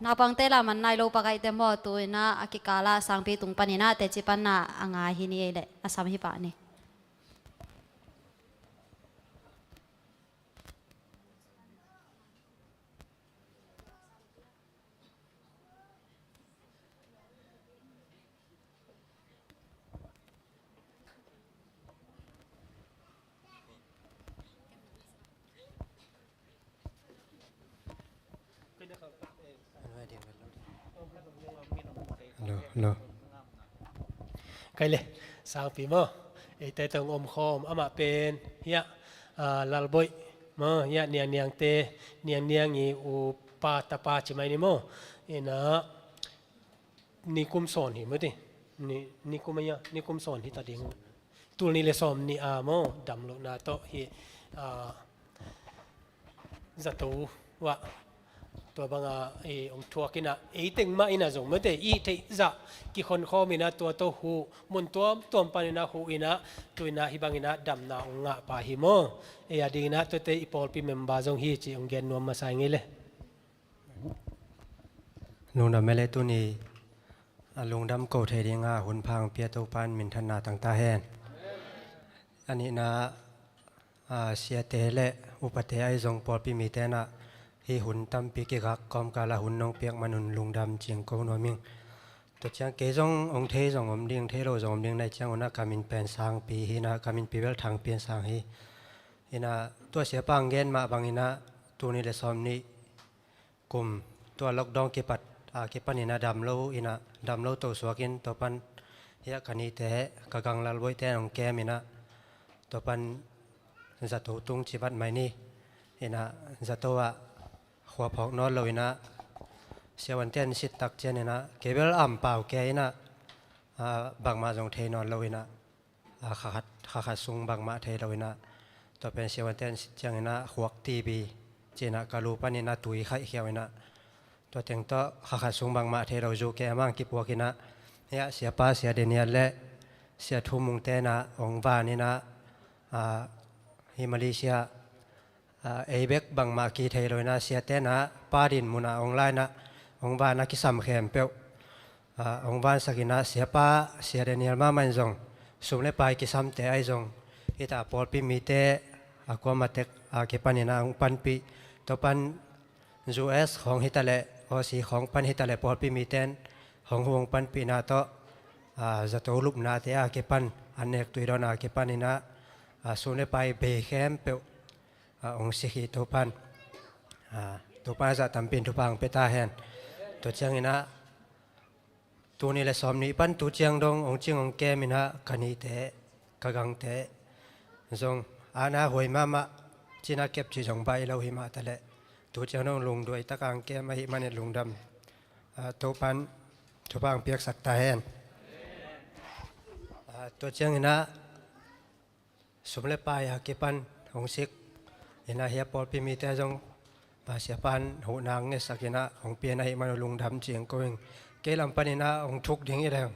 naupangte lah man nai lo pakaihte maw, tu in ah a kikal ah sangpi tung panin ah teci panna a ngai hi ni ei le, a sam hi pah ni. Hello, hello. Kai le, sangpi maw. Eite tawh hong omkhawm, amah pen hiah, ah, Lalboih maw, hiah Niangniangte, Niangniang i upa tapa ci mai ni maw. In ah nikum sawn hi maw ti. Ni, nikum a ia, nikum sawn hi ta ding. Tul nih le sawm nih a maw, damlohna tawh hi, ah, zato ah tua bang a, eh, hong thuak in ah, ei teng mah in ah zong maw te, i theih zah kikhonkhawm in ah tua tawh huh, mun tuamtuam panin ah huh in ah, tu in ah hih bangin ah damna hong ngah pah hi maw. Ei ading in ah tuate i pawlpi member zong hi ci hong gen nuam masa ing ei le. Lungdam ei le, tuni a lungdam ko thei ding a hun pha hong pia Topan minthanna tang ta hen. A nihna, a, siate le upate ahi zong pawlpi mite in ah hih hun tampi kigak kawmkal ah hun nong piak man un lungdam ci-in ko nuam ing. Tua ciang kei zong hong thei zong om ding, thei lo zong om ding, nai ciang un ah ka min pen Sangpi hi in ah, ka minpi bel Thang Pian Sang hi. In ah tua siapa hong gen mah bangin ah tul nih le sawm nih kum tua lockdown kipat a kipan in ah dam lo in ah, dam lo to suak in, tua pan hiah ka nihte, ka gang Lalboihte in hong kem in ah, tua pan zato tung ci vat mai ni. In ah zato ah khua phawk nawn lo in ah, siavuante in sit tak ciang in ah, kei bel ampau kei in ah, ah, bangmah zong thei nawn lo in ah, a, kha khat, kha khat sung bangmah thei lo in ah, tua pen siavuante in sit ciang in ah khuak T B ci in ah ka lu pan in ah tui khaihkhiau in ah, tua teng tawh kha khat sung bangmah thei lo, zu kei a mang kipuak in ah, hiah siapa Sia Daniel le Sia Thu Mungte in ah hong van in ah, a, hi Malaysia, a, ei bek bangmah ki thei lo in ah, siate in ah Pa Din mun ah hong la in ah, hong van a kisam khempeuh, a, hong vansak in ah, siapa Sia Daniel mahmah in zong sum le pai kisamte ahi zong hita pawlpi mite a kuamah tek a kipan in ah hong panpih, tua pan U S khawng hi ta leh, Aussie khawng pan hi ta leh, pawlpi mite in hong huh hong panpihna tawh, a, zato lupnate a kipan, an nek tui dawn a kipan in ah, a, sum le pai bei khempeuh, a, hong sik hi Topan. A, Topan a zah tampi in thupha hong pia ta hen. Tua ciang in ah, tul nih le sawm nih pan tu ciang dong hong cing hong kem in ah, ka nihte, ka gangte zong a na huai mahmah, cina kep ci zong baih lo hi mah ta leh, tu ciang dong lungduai tak a hong kem ahih manin lungdam, a, Topan thupha hong piaksak ta hen. A, tua ciang in ah, sum le pai a kipan hong sik in ah, hiah pawlpi mite zong, a, siapa in huhna hong ngetsak in ah hong pian ahih man uh lungdam ci-in ko ing. Kei lam pan in ah hong thuk ding hi leng,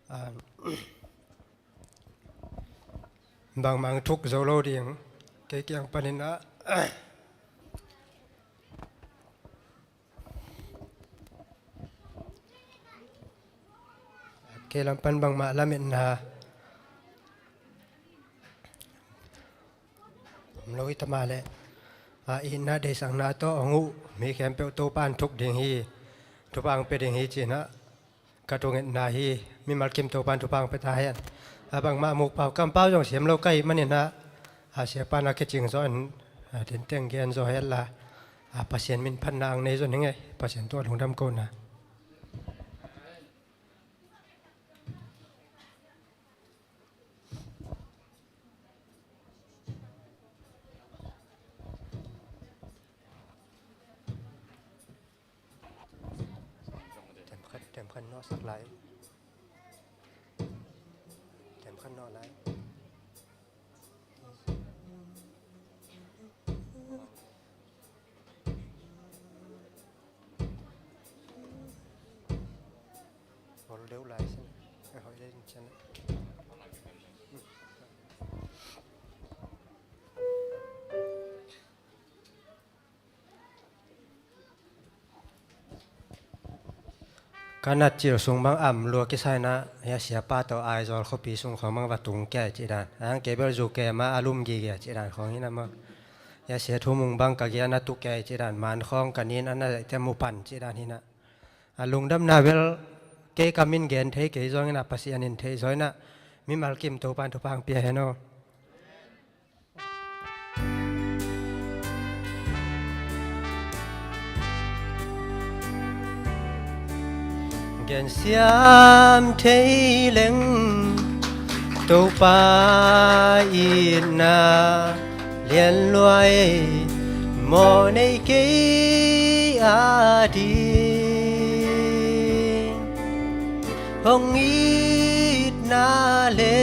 a, bangmah hong thuk zo lo ding. Kei kiang pan in ah, a, Kei lam pan bangmah lametna om lo hi ta mah leh, a, itna deihsakna tawh hong uh mi khempeuh Topa'n thuk ding hi, thupha hong pia ding hi ci-in ah ka thungetna hi. Mimal kim Topa'n thupha hong pia ta hen. A, bangmah mukpau kampau zong siam lo ka hih manin ah, a, siapa na kicing zaw in, a, dinteng gen zaw hen la, a, Pasian min phatna ang nei zaw ning ei. Pasian tungah lungdam kohna. Tem khat, tem khat nawh sak lai. Tem khat nawh lai. Hol deuh lai sin. Ka hoih deuh in cian. Ka natcil sung bang am lua kisai in ah, hia siapa tawh Aizawl khuapi sung khawng bang va tung kei cih dan. A hang kei bel zu kem a, a lum gige cih dan khawng hi in ah maw. Hia sia thumung bang ka gian a tu kei cih dan, man khawng ka nin a na zaihte mu pan cih dan hi in ah. A lungdamna bel kei ka min gen thei kei zawng in ah, Pasian in thei zaw in ah, mimal kim Topa'n thupha hong pia hen aw. Gensiam thei leng Topa itna lianluai mawh nei kei a ding. Hong itna le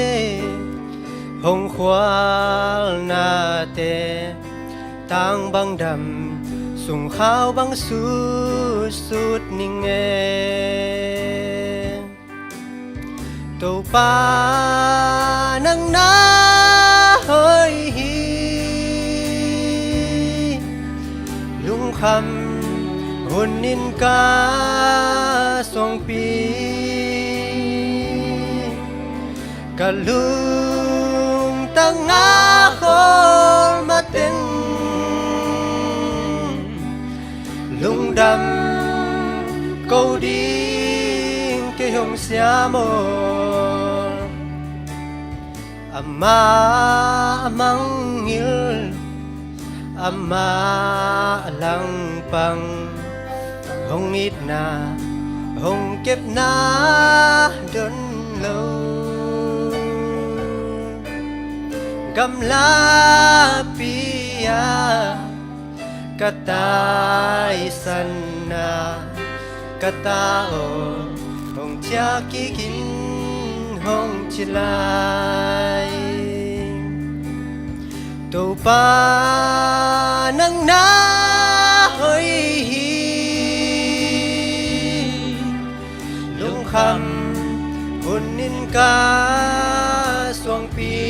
hong khualnate, tang bang dam, sungkhau bang sutsut ning e. Topa nang na hoih hi, lungkham hun in ka suangpi. Ka lungtang a khawl mateng, lungdam ko ding kei hong siam aw. Amah a mangngilh, amah a langpang, hong itna, hong kepna don lo. Gamlapi ah ka taisanna, ka ta aw, hong ciah kik in hong ci lai. Topa nang na hoih hi, lungkham hun in ka suangpi.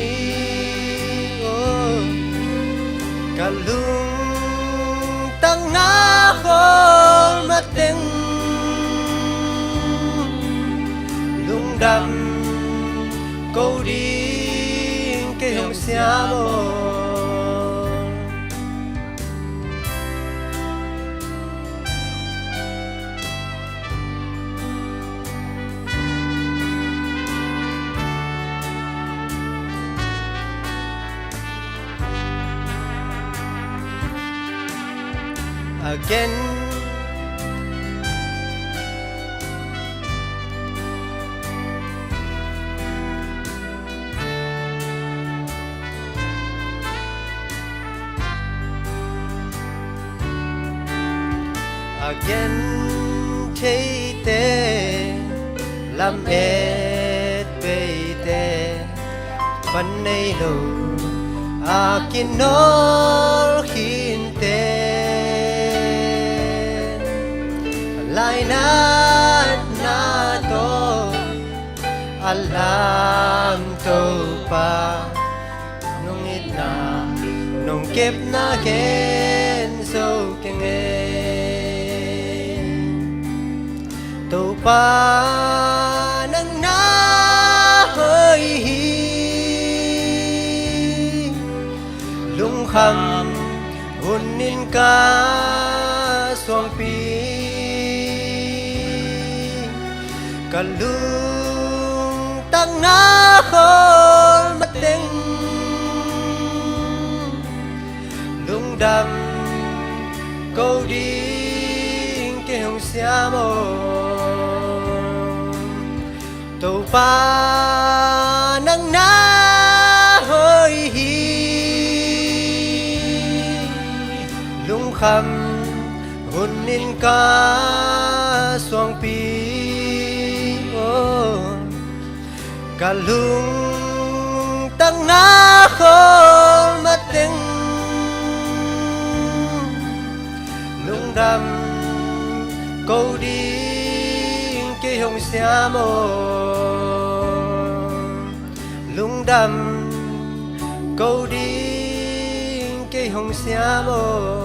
Ka lungtang a khawl mateng, lungdam ko ding kei hong siam aw. Again. A gen theite, lamet peite, pan nei lo a kinawl khinte, lainatna tawh a lam Topa, nong itna, nong kepna gen zo keng ei. Topa nang na Kam hun in ka suangpi, ka lungtang na khawl mateng, lungdam ko ding kei hong siam aw. Topa nang na hoih hi. Lungkham hun in ka suangpi aw, ka lungtang na khawl mateng, lungdam ko ding kei hong siam aw. Lungdam ko ding kei hong siam aw.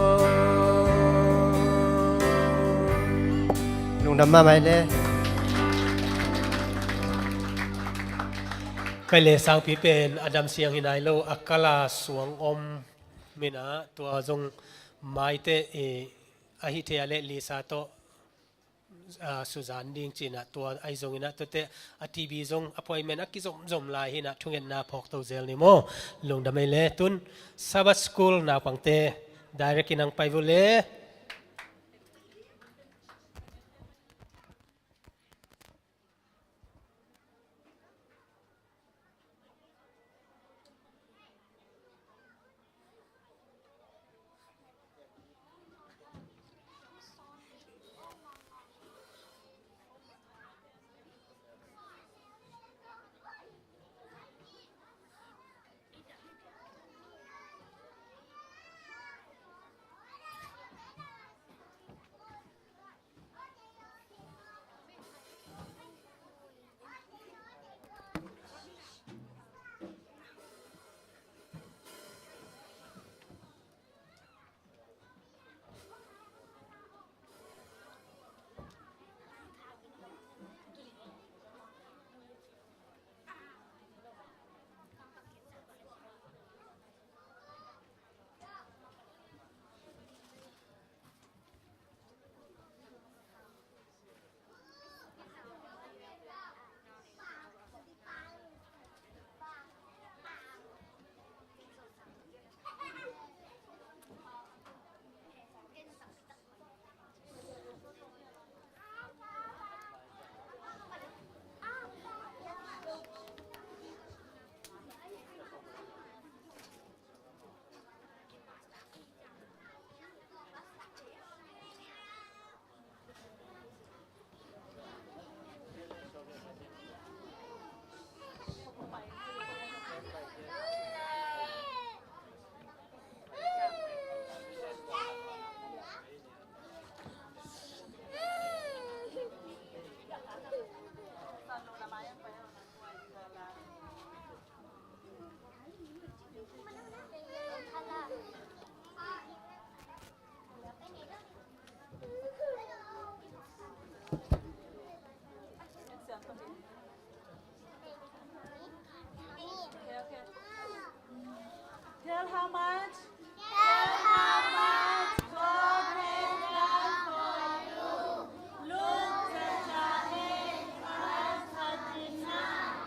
Lungdam mahmah le. Pai le, sangpi pen a dam siang hi nai lo, a kala suang om mina, tua zong maite, eh, ahi thei a le Lisa tawh, ah, Suzanne ding cina, tua ahi zongina tuate a T B zong appointment a kizomzom lai hina, thungetna phawk to zel ni maw. Lungdam ei le. Tun Sabbath School naupangte direct in ang pai vua le. Tell how much. Tell how much God has done for you. Look at your hands, Christ has been nice.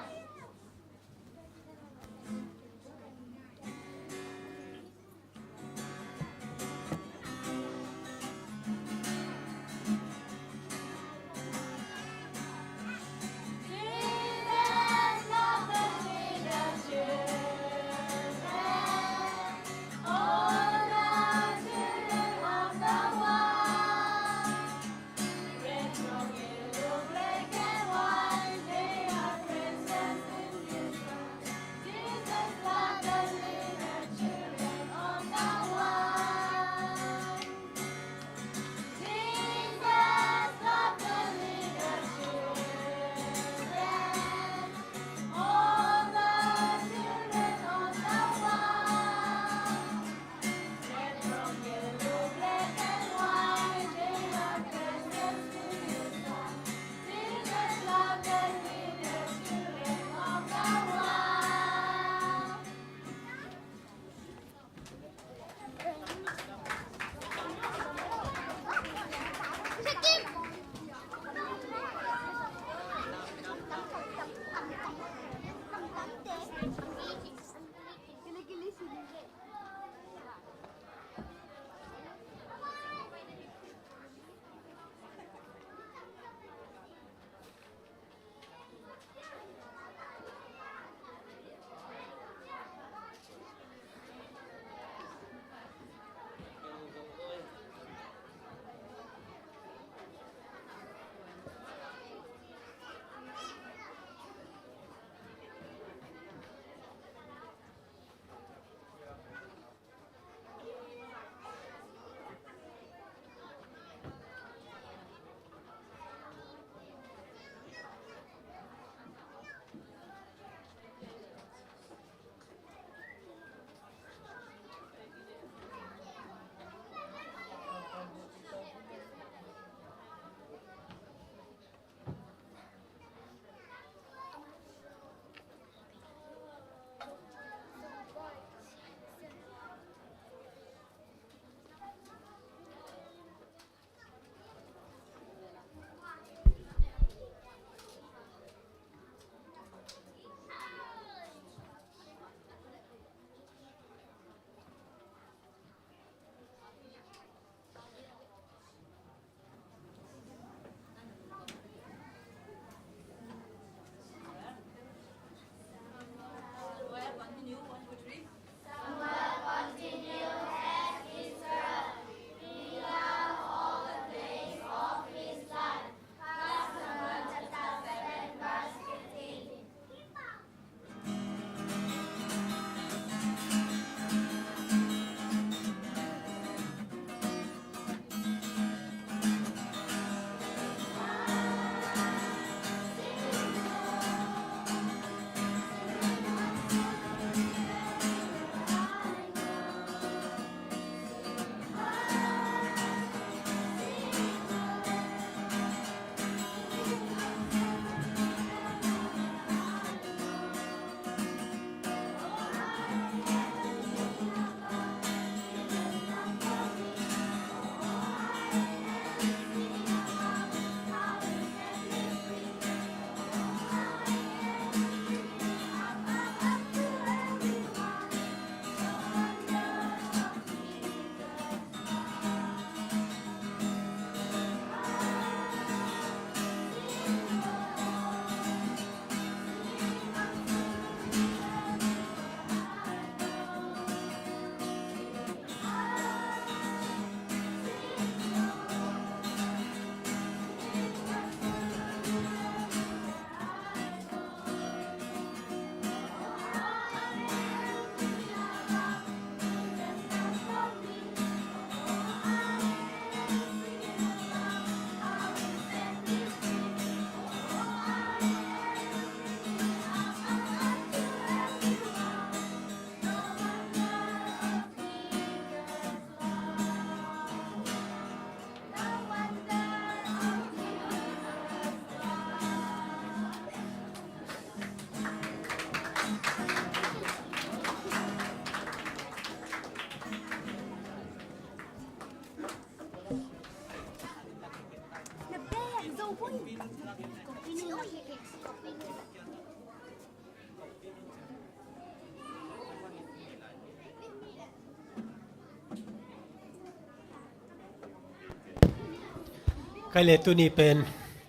Kai le tuni pen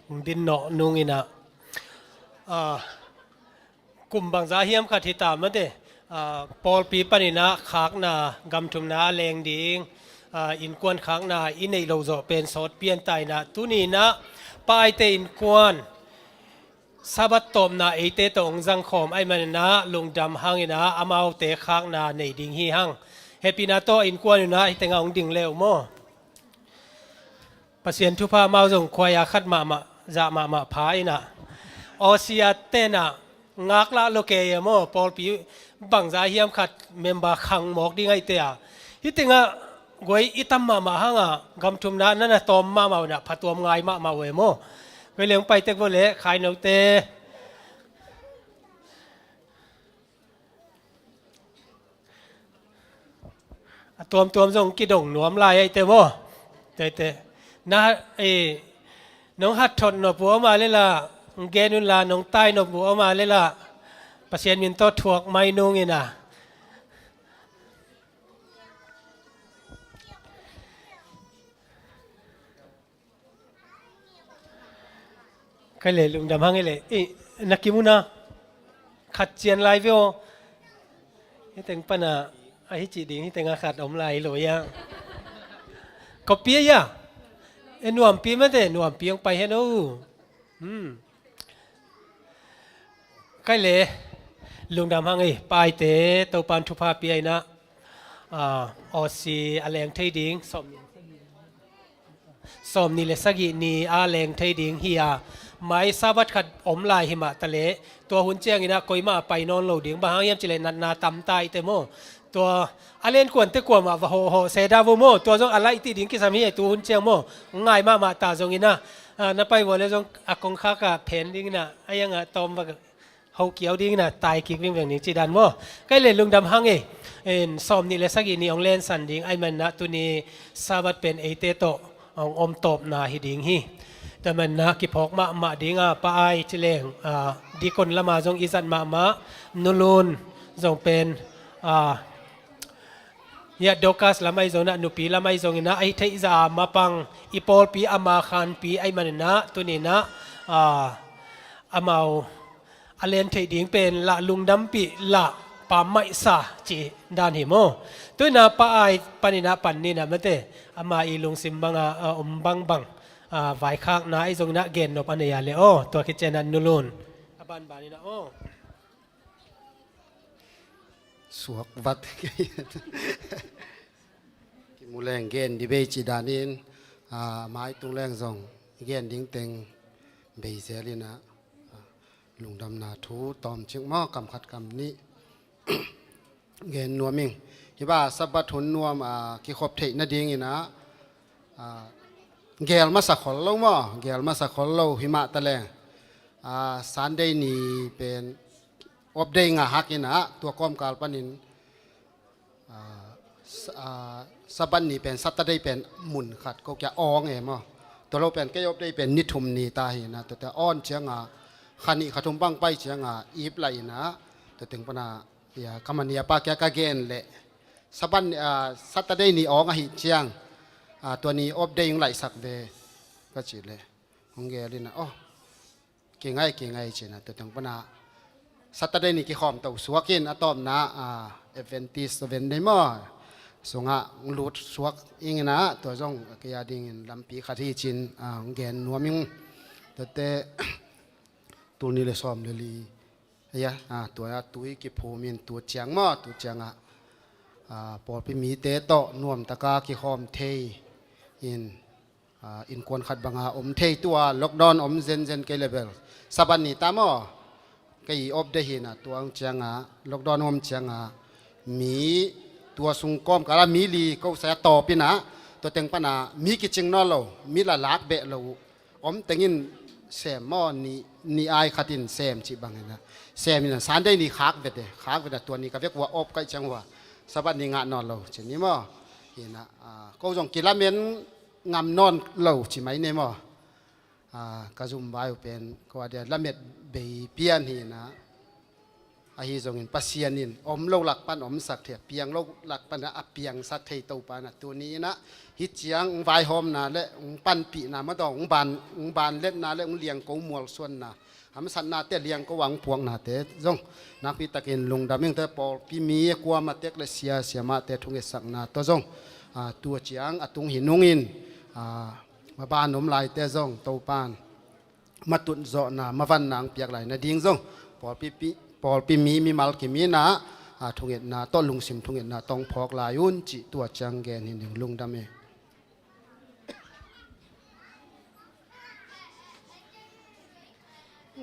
hong din nawh nung inah, ah, kum bangza hiam khat hi ta mate, ah, pawlpi paninah khakna, gamthumna a leng ding, ah, innkuan khakna i neih loh zawh pen sawt pian ta inah, tuni inah Pa Aite innkuan Sabbath tawpna eite tawh hong zangkhawm ahih maninah lungdam hanginah amaute khakna nei ding hi hang. Hehpihna tawh innkuan unah hih tengah hong ding le uh maw? Pasian thupha amau zong khuaia khat mahmah, zah mahmah pha inah. Awsia tenah ngaklah lo kei e maw, pawlpi bangza hiam khat member khang mawk ding ahi te a. Hih tengah guai i tam mahmah hangah, gamthumna na na tawm mahmah unah, phatuam ngai mahmah uh e maw. Guai leng pai tek vo le, khai note. A tuamtuam zong kidong nuam lai ahi te maw? Tete. Na, eh, nong hat thot nop uh a om a le la, gen un la, nong tai nop uh a om a le la, Pasian min tawh thuak mai nung inah. Kai le lungdam hang e le. Eh, na kim una. Khat cian lai ve aw. Hih teng pana, a hi cih ding, hih tengah khat om lai lo ia. Kopi a ia. E nuampi mate, nuampi hong pai hen o. Hmm. Kai le lungdam hang e, Pa Aite, Topan thupha pia inah, ah, Aussie a leng thei ding, sawm sawmnih le sagih ni a leng thei ding hi a, mai Sabbath khat om lai hi mah ta leh, tua hun cianginah koimah a pai nawn lo ding, bang hang hiam cih leh natna tam ta i te maw? Tua a lenkuante kuamah va hawhhawh se dah vo maw? Tua zong a laih tih ding kisam hi a, tu hun ciang maw? Ngai mahmah ta zonginah, ah, na pai vua le zong a kongkhak ah phen dinginah, a iangah tawm va ho kiau dingin a tai kik vingveng ding ci dan maw? Kai le lungdam hang e. En, sawmnih le sagih ni hong lensan ding ahih manin ah tuni Sabbath pen eite tawh hong om tawpna hi ding hi. Tua manin ah kiphawk mahmah ding a, Pa Ai ci leng, ah, dikon lama zong i zat mahmah, Nu Lun zong pen, ah, Hiah Dorcas lam ahi zongin ah, nupi lam ahi zongin ah, ahi theih zah a mapang i pawlpi ama khanpi ahih manin ah, tuni in ah, ah, amau a len theih ding pen lah lungdampih lah pammaihsa cih dan hi maw? Tuni in ah Pa Ai panin ah pan ni in ah mate, ama i lungsim bang a, a om bangbang, ah, vaikhakna ahi zongin ah gennop a nei a le aw, tua khit ciangin ah Nu Lun a banban in ah aw. Suak vat. Kimu leng gen ding bei cih danin, ah, mai tung leng zong gen ding teng bei zel in ah, ah, lungdamna thu tawmcik maw, kam khat kam nih gen nuam ing. Hih bang Sabbath hun nuam, ah, kikhop theih nadingin ah, ah, gel masa khol lo maw, gel masa khol lo hi mah ta leng, ah, Sunday ni pen off day ngah hak in ah, tua kawmkal panin, ah, sa-, ah, Sabbath ni pen, Saturday pen mun khat ko kia awng e maw? Tua lo pen kei off day pen ni thum ni ta hi in ah, tuate awn ciangin kha nih kha thum bang pai ciangin ip lah in ah, tua teng panin ah, ia, ka mani a pa kia ka gen leh, Sabbath ni, ah, Saturday ni awng ahih ciang, ah, tua ni off day hong laihsak ve ka cih leh, hong gel in ah, aw, kingai, kingai ci in ah, tua teng panin ah Saturday ni kikhawm to suak in, a tawpna, ah, Adventist Seventh Day maw sungah lut suak ing in ah, tua zong kei a dingin lampi khat hi ci in, ah, gen nuam ing. Tuate tul nih le sawm le li, ia, ah, tua tui kiphum in, tu ciang maw, tu ciangin ah, ah, pawlpi mite tawh nuamtakin kikhawm thei in, ah, innkuan khat bangin om thei, tua lockdown om zenzen kei leh bel Sabbath ni ta maw, kei off day hi in ah, tua hong ciangin lockdown om ciangin mi, tua sung kawmkal ah mi li ko sa a tawp in ah, tua teng panin ah mi kicing nawn lo, mi lah lak beh lo uh om tengin sem maw, ni, ni ai khat in sem cih bangin ah sem in ah, Sunday ni khak vet e, khak vet a, tua ni ka vek uh a off ka hih ciang uh a, Sabbath ni ngah nawn lo ci ni maw? Hi in ah, ah, ko zong kilamen ngam nawn lo ci mai ni maw? Aa, ka zum vai uh pen ko a dia lamet bei pian hi na. Ahi zongin Pasian in om lo lak pan omsak thei, a piang lo lak pan a piangsak thei Topa na tuni in ah hih ciang hong vaihawmna le hong panpihna, ma dong hong ban, hong ban letna le hong liangko mualsuanna, hamsatnate liangko a hong puaknate zong nakpi takin lungdam ing. Te pawlpi mi a kuama tek le sia siamahte thungetsakna tawh zong, aa, tua ciang a tung hi nungin, aa, maban om laite zong Topan matut zawhna, mavanna ang piak lai nading zong pawlpi, pawlpi mi, mimal kim in ah, aa, thungetna tawh, lungsim thungetna tawh hong phawk lai un cih tua ciang gen hi ning. Lungdam e.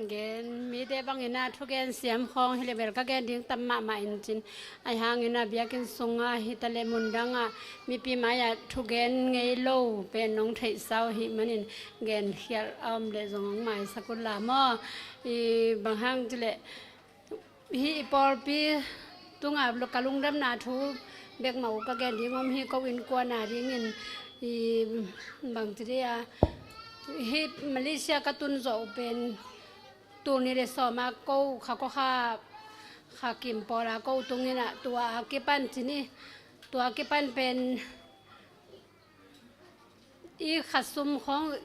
Gen mite bangin ah thugen siam khawng hi le bel ka gen ding tam mahmah in cin. Ahi hangin ah biakinn sungah hi ta le mundangah mipi mai-ah thugen ngei lo pen nong theihsa uh hi manin genkhial a om le zong hong maisak un la maw. I bang hang ci le hih i pawlpi tungah ka lungdamna thu bek mah uh ka gen ding om hi. Ko innkuan a dingin i bang ci dia, hih Malaysia ka tun zawh uh pen tul nih le sawm a ko kha, ko kha, kha kim pawl a ko tung in ah tua a kipan ci ni, tua a kipan pen i khasum khawng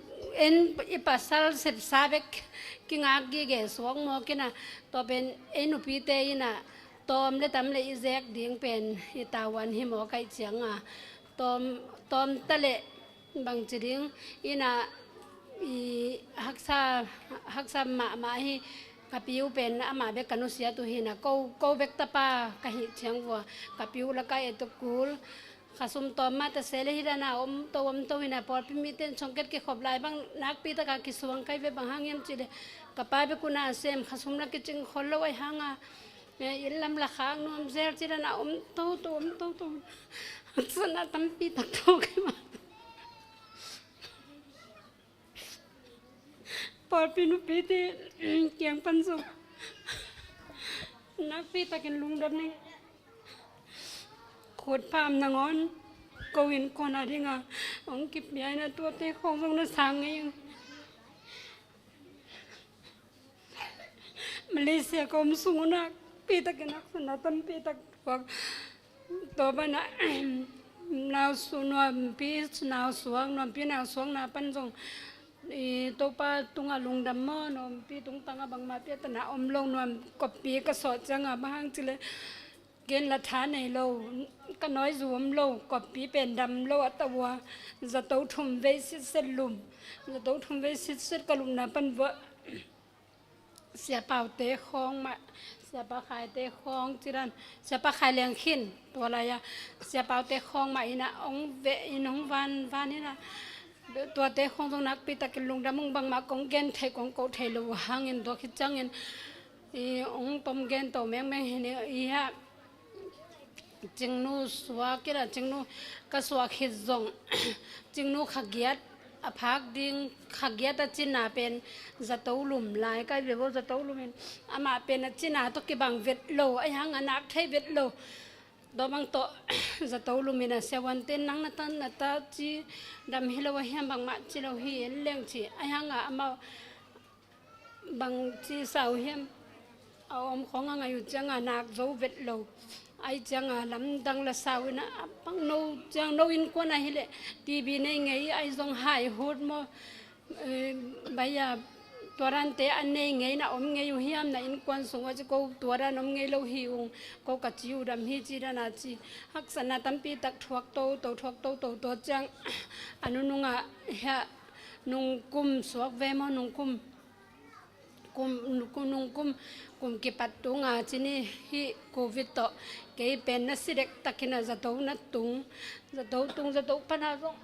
en i pasal sepsa bek kingak gige suak mawk in ah, tua pen ei nupite in ah tawm le tam le i zek ding pen i tavuan hi mawk ahih ciang a, tawm, tawm ta le bang ci ding in ah i haksa, haksa mahmah hi. Ka pi uh pen amah bek ka nusiat uh hi na, ko, ko bek tapa ka hih ciang vua ka pi uh lakah et uh kul. Khasum tawm mah ta se le hi dan a om to, om to hi na, pawlpi mite in sungket kikhop lai bang nakpi taka kisuang kai ve. Bang hang hiam ci le ka pa bek uh na sem, khasum la kicing khol lo ahi hang a, eh, inn lam la khak nuam zel ci dan a om to to, om to to. Haksatna tampi tak thu kai mah. Pawlpi nupite kiang pan zong nakpi takin lungdam ning. Khutpham nangawn ko innkuan a dinga hong kipia in ah tuate khawng zong na sang ngei ing. Malaysia ka om sung un ah nakpi takin haksatna tampi tak thuak. Tua banah nau su, nuampi nau suak, nuampi nau suakna pan zong i Topa tungah lungdam maw, nuampi tungtangah bangmah piatana om lo, nuam koppi ka sawh ciangah bang hang ci le gen la tha nei lo, ka nawi zu om lo, koppi pen dam lo a tawh ua, zato thum vei sitset lum, zato thum vei sitset ka lumna pan vua Siapaute khawng mah, Siapa Khaite khawng ci dan, Siapa Khai Liang khin tua lai-a, Siapaute khawng mah in ah hong veh in hong van, van in ah, tuate khawng zong nakpi takin lungdam ung. Bangmah kong gen thei, kong koh thei lo hangin tua khit ciangin i hong tom gen to mengmeng hi ni. I hah Cingnu suak in ah, Cingnu ka suak khit zong Cingnu kha giat a phak ding, kha giat a cina pen zato lum lai kai ve vo. Zato lum in amah pen a cina tawh kibang vet lo, ahi hang a nak thei vet lo. Tua bang tawh zato lum in ah siavuante in nang na ta, na ta ci dam hi lo a hiam, bangmah ci lo hi en leng ci, ahi hang a amau bang ci sau hiam, a om khawng a ngai uh ciangah nak zo vet lo. Ahi ciangah lamdang la sau in ah, a bang no ciang no innkuan ah hi leh T B nei ngei, ahi zong hai hut maw, eh, bai a tua dante a nei ngei na om ngei uh hiam, na innkuan sung uh a ci, ko tua dan om ngei lo hi ung, ko ka ci uh dam hi ci dan a ci. Haksatna tampi tak thuak toto, thuak toto, tua ciang a nunungah hiah nungkum suak ve maw, nungkum kum, kum, nungkum kum kipat tunga ci ni, hih Covid tawh kei pen na si dektak in ah zato na tung, zato tung, zato pan a zong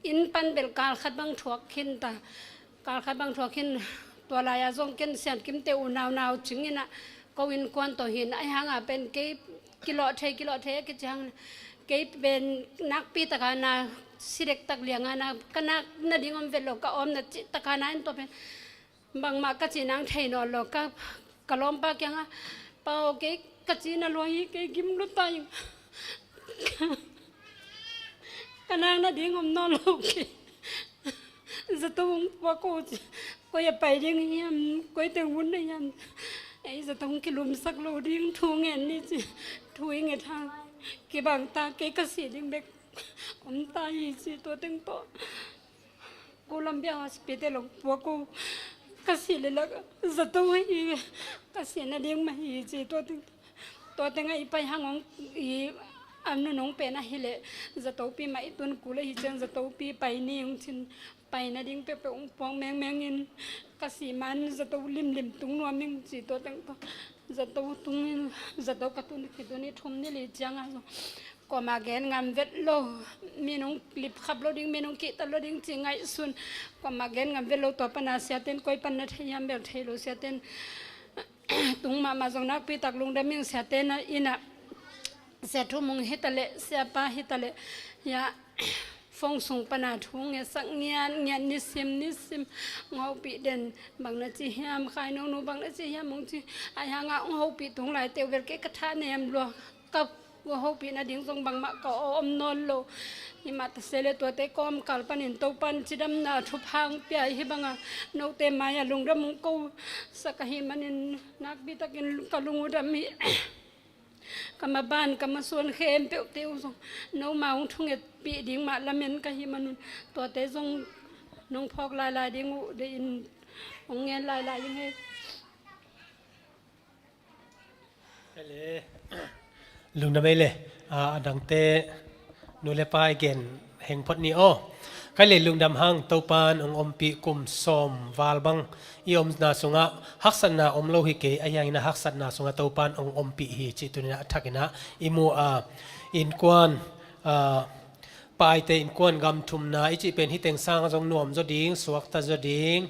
inn pan bel kal khat bang thuak khin ta, kal khat bang thuak khin. Tua lai-a zong ken Sian Kimte unau nau cing in ah ko innkuan tawh hi in, ahi hang a pen kei kilawh thei, kilawh thei a kici hang, kei pen nakpi taka na si dektak lianga na ka nak nading om vet lo, ka awm na cih taka na en tawh pen bangmah ka cih nang thei nawn lo. Ka, ka lawmpa kiangah, "Pa aw, kei ka cih na lua hi, kei gim lua ta ing. Ka nak nading om nawn lo kei." Zato hong puak o ci. Koi a pai ding hiam, koi teng hun na hiam? Ei zato hong kilumsak lo ding thu ngen ni ci. Thu i nget hang kibang ta, kei ka si ding bek om ta hi ci. Tua teng tawh Columbia Hospital hong puak o. Ka si le lak zato hi, ka si na ding mah hi ci. Tua teng tua tengah i pai hang hong i a nu nong pen ahileh zatopi mah i tun kul ahi ciang zatopi pai ni hong cin. Pai nading peuhpeuh hong puak mengmeng in ka si man zato limlim tung nuam ing ci. Tua teng tawh zato tung in zato ka tun khit un i thum ni li ciangah zong kuamah gen ngam vet lo, mi nong lipkhap lo ding, mi nong kihta lo ding ci ngaihsun. Kuamah gen ngam vet lo, tua pana siaten koi pan na thei hiam bel thei lo siaten tung mahmah zong nakpi tak lungdam ing. Siate na innah sia thu mung hitaleh siapa hitaleh ya fong sung pana thu ngetsak ngiat ngiat nisim nisim hong hopih den. Bang na ci hiam, khai nonu bang na ci hiam hong ci. Ai hanga hong hopih tung lai teuvel kei ka tha nem lua. Ka hopih nading zong bangmah ka aw om nawn lo. Himah ta se le tuate kawmkal panin Topan cidamna thupha hong pia hi banga note mai-ah lungdam hong ko sak ahih manin nakpi takin ka lung uh dam hi. Ka maban ka masuan khempeuhte uh zong noma hong thungetpih ding mah lamen ka hih manun tuate zong nong phawk lailai ding uh deihin hong ngen lailai ing he. Lungdam ei le, a dangte nu le pa i gen heng phot ni aw. Kai le lungdam hang, Topan hong ompih kum sawm val bang i omna sungah haksatna om lo hi kei, ahi hangin a haksatna sungah Topan hong ompih hi cih tuninah a thakinah i mu a, innkuan a, Pa Aite innkuan gam thumna i cih pen hih teng sangah zong nuam zaw ding, suakta zaw ding.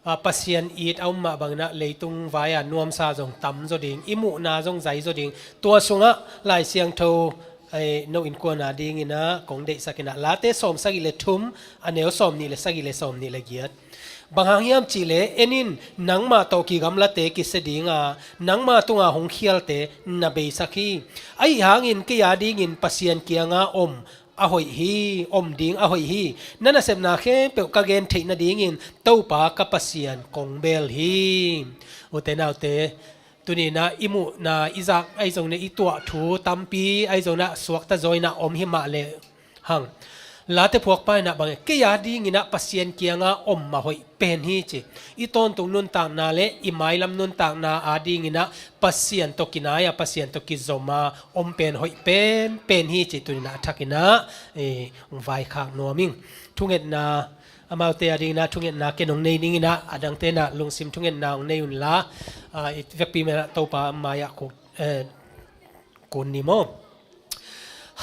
A, Pasian it a um mah banginah leitung vai-a nuamsa zong tam zaw ding, i muhna zong zai zaw ding. Tua sungah Lai Siangtho ei, no innkuan a dinginah kong deihsakinah Late sawm sagih le thum, a neu sawm nih le sagih le sawm nih le giat. Bang hang hiam cihleh, en in, nangmah tawh kigamlate kisia dinga nangmah tunga hong khialte na beisak hi. Ahi hangin kei a dingin Pasian kianga om a hoih hi, om ding a hoih hi. Na nasepna khempeuh ka gen theih nadingin Topa ka Pasian kong bel hi. Ute naute, tuninah i muhna i zak ahi zonginah i tuah thu tampi ahi zonginah suakta zaw inah om hi mah le hang. Late phuakpa inah bang e, kei a dinginah Pasian kianga om a hoih pen hi ci. I tawntung nuntakna le i mailam nuntakna a dinginah Pasian tawh kinai-a, Pasian tawh kizom a om pen hoih pen pen hi ci tuninah a thakinah, eh, hong vaikhak nuam ing. Thungetna amaute a dinginah thungetna ken hong nei ninginah a dangte inah lungsim thungetna hong nei unla, ah, i vekpi menah Topa mai-ah kuk, eh, kun ni maw?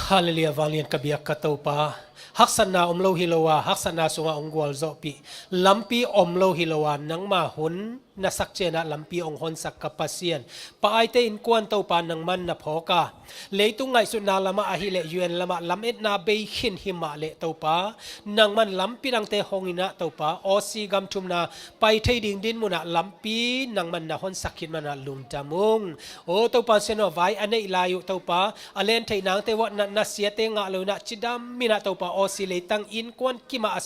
Halleluiah, vanglian ka biak ka Topa. Haksatna om lo hi lo a, haksatna sungah hong gualzawhpih. Lampi om lo hi lo a, nangma hun na sak cianah lampi hong honsak ka Pasian. Pa Aite innkuan Topa nangman na phawk a. Leitung ngaihsutna lamah ahileh U N lamah lametna bei khin hi mah leh Topa, nangman lampi dangte hong inah Topa, Aussie gam thumna pai thei ding dinmunah lampi nangman na honsak khit manah lungdam ung. O Topa Sian aw, vai a neih lai uh Topa, a len theih nangte uah na, na siate ngah lo inah cidam inah Topa, Aussie leitang innkuan kimah a,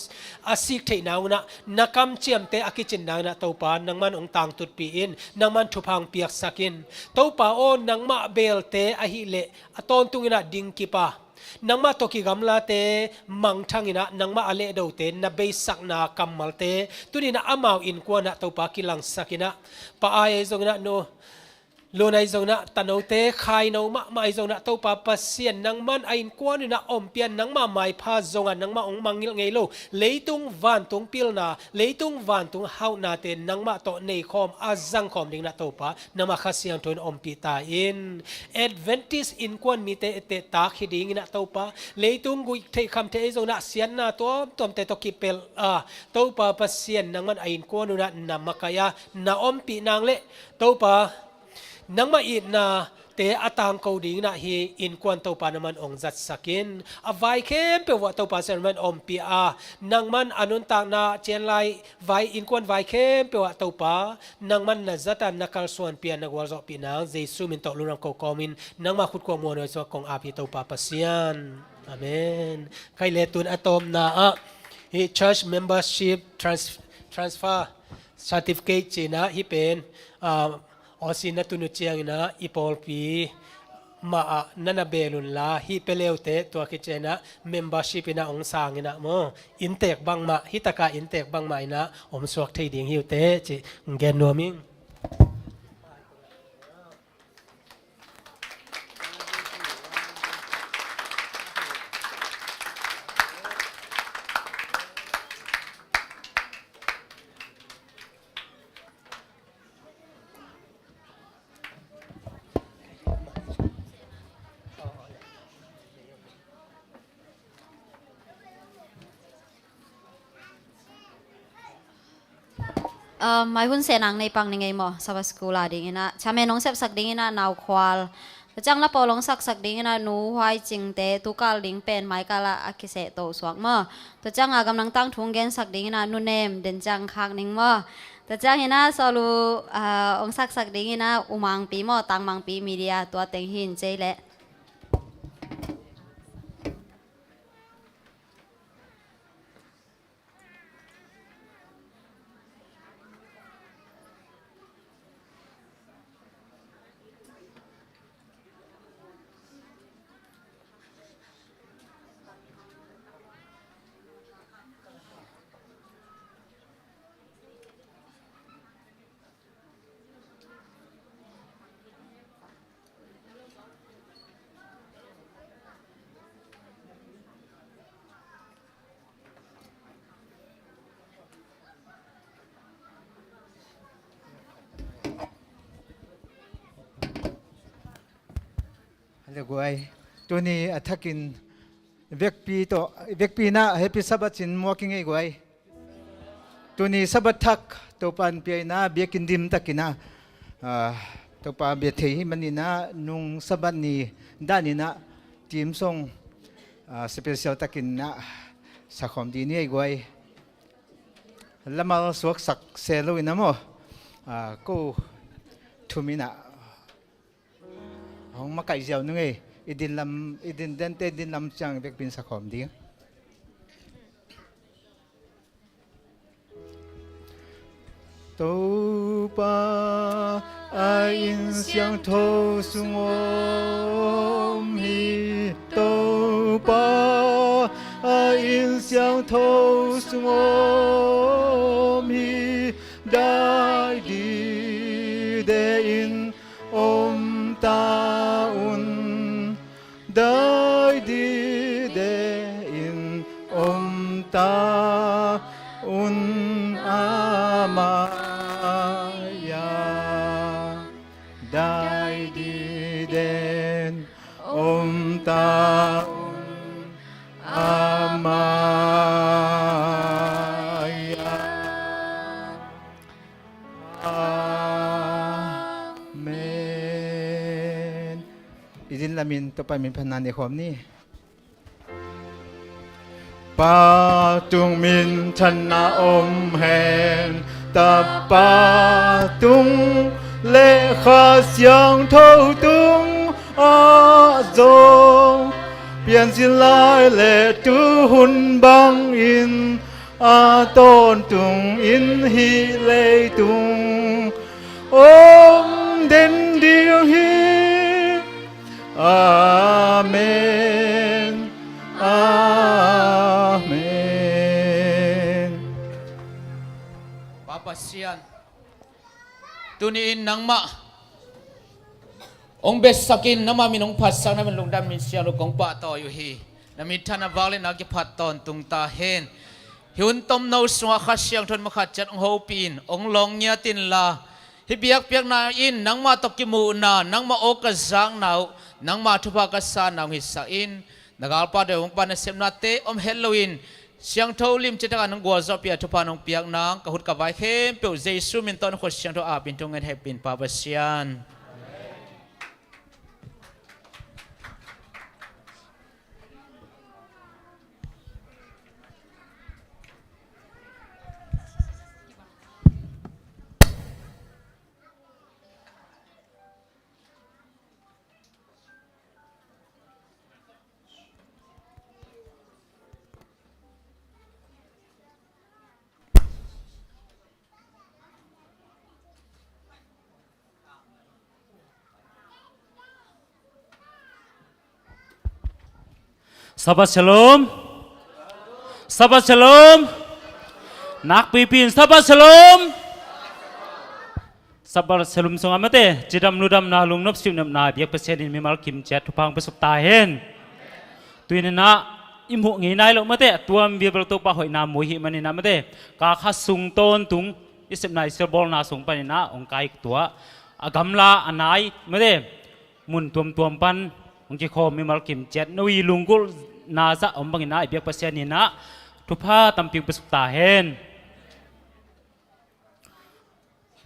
a sik theih nang unah na kamciamte a kicin nang inah Topa, nangman hong tangtutpih in, nangman thupha hong piaksak in. Topa aw, nangmah belte ahileh a tawntung inah dingkip a, nangmah tawh kigamlate mangthang inah nangmah a lehdote na beisakna kammalte tuninah amau innkuanah Topa kilangsak inah, Pa Ai ahi zonginah nu Lun ahi zonginah tanote, khaino mahmah ahi zonginah Topa Pasian nangman a innkuan unah ompih a, nangmah maipha zongah nangmah hong mangngilh ngei lo leitung vantung pilna, leitung vantung hauhnate nangmah tawh neikhawm a zangkhawm dinginah Topa nangmah Kha Siangtho in ompih ta in. Adventist innkuan mite etteh tak hi dinginah Topa, leitung guih theih kham theih ahi zonginah siatna tuamtuamte tawh kipelh a, Topa Pasian nangman a innkuan unah na makaih a, na ompih nang le Topa nangmah itnate a tangko dinginah hih innkuan Topa nangman hong zatsak in. A vai khempeuh uah Topa Sian nangman ompih a, nangman a nuntakna cianlai vai, innkuan vai khempeuh ah Topa nangman na zat a, na kalsuanpih a, na gualzawhpih nang Jesu min tawh lungdam ko kawmin nangmah khut khuak muanhuai sungah kong ap hi Topa Pasian. Amen. Khaile tun a tawpna ah Hih church membership trans-, transfer certificate ci-in ah hih pen, ah, O C na tun uh ciangin ah i pawlpi mah ah na na bel unla, hih pia le uh teh tua khit ciangin ah membership in ah hong sang in ah maw, inntek bangmah, hih tak ah inntek bangmah in ah om suak thei ding hi uh teh cih gen nuam ing. Ah, mai hun seh nang nei pang ni ngei maw, Sabbath School a dingin ah chairman hong sepsak dingin ah Nau Khual, tua ciang la pawl hong saksak dingin ah Nu Huai Cingte, tukal ding pen mai kal ah a kiseh to suak maw. Tua ciang a gamdang tangthu hong gensak dingin ah Nu Nem, den ciang khak ning maw. Tua ciangin ah sawlu, ah, hong saksak dingin ah U Mangpi maw, Tang Mangpi Media, tua teng hi in cei leh. Hale guai. Tuni a thakin vekpi tawh, vekpi in ah Happy Sabbath cin muak ing ei guai. Tuni Sabbath thak Topa in pia in ah biakinn dim takin ah, ah, Topa bia thei hi manin ah nung Sabbath ni danin ah team song, ah, special takin ah sakhawm dih ni ei guai. Lamal suaksak se lo in ah maw, ah, ko thum in ah hong makaih ziau nung ei. I din lam, i din dente din lam ciang vekpi in sakhawm ding. Topa a inn siangtho sung om hi. Topa a inn siangtho sung om hi. Dai dide in om ta un. Dai dide in om ta un, a mai-ah. Dai dide in om ta un, a mai-ah. Amen. I din lamin Topa min phatna ne khawm ni. Pa tung minthanna om hen, Tapa tung le Kha Siangtho tung ah zong, pianzin lai le tuhun bangin, a tawntung in hih leitung om den ding hi. Amen. Amen. Pa Pasian, tuni-in nangmah hong betsakin, nangmah min hong phatsak, na min lungdam, min siang lo kong pahtawi uh hi. Na minthanna vak le na kiphat tawntung ta hen. Hih hun tomno sungah Kha Siangtho in makhat ciat hong hopih in, hong lawng ngiat inla, hih biakpiakna in nangmah tawh kimuhna, nangmah aw ka zakna uh, nangmah thupha ka sanna uh hong hisak in. Na galpa deih hong pa nasepnate om het loin, siangtho limci takin nang gualzawhpih a thupha nong piak nang, ka khut ka vai khempeuh Jesu min tawh na khut siangtho apin thungen hehpih in Pa Pasian. Sabbath Shalom. Sabbath Shalom. Nakpipi in Sabbath Shalom. Sabbath Shalom sungah mate, cidam ludamna, lungnop siuhnopna biak Pasian in mimal kim ciat thupha hong piasuk ta hen. Tuni-in ah i muh ngei nai loh mate, a tuam vial bel Topa hoihna mu i hih manin ah mate, ka kha sung tawntung i sepna i sialbawlna sung panin ah hong kai tuah, a gamla a nai mate, mun tuamtuam pan hong kikhawm mimal kim ciat, no i lunggulhna zah om bangin ah i biak Pasian in ah thupha tampi hong piasuk ta hen.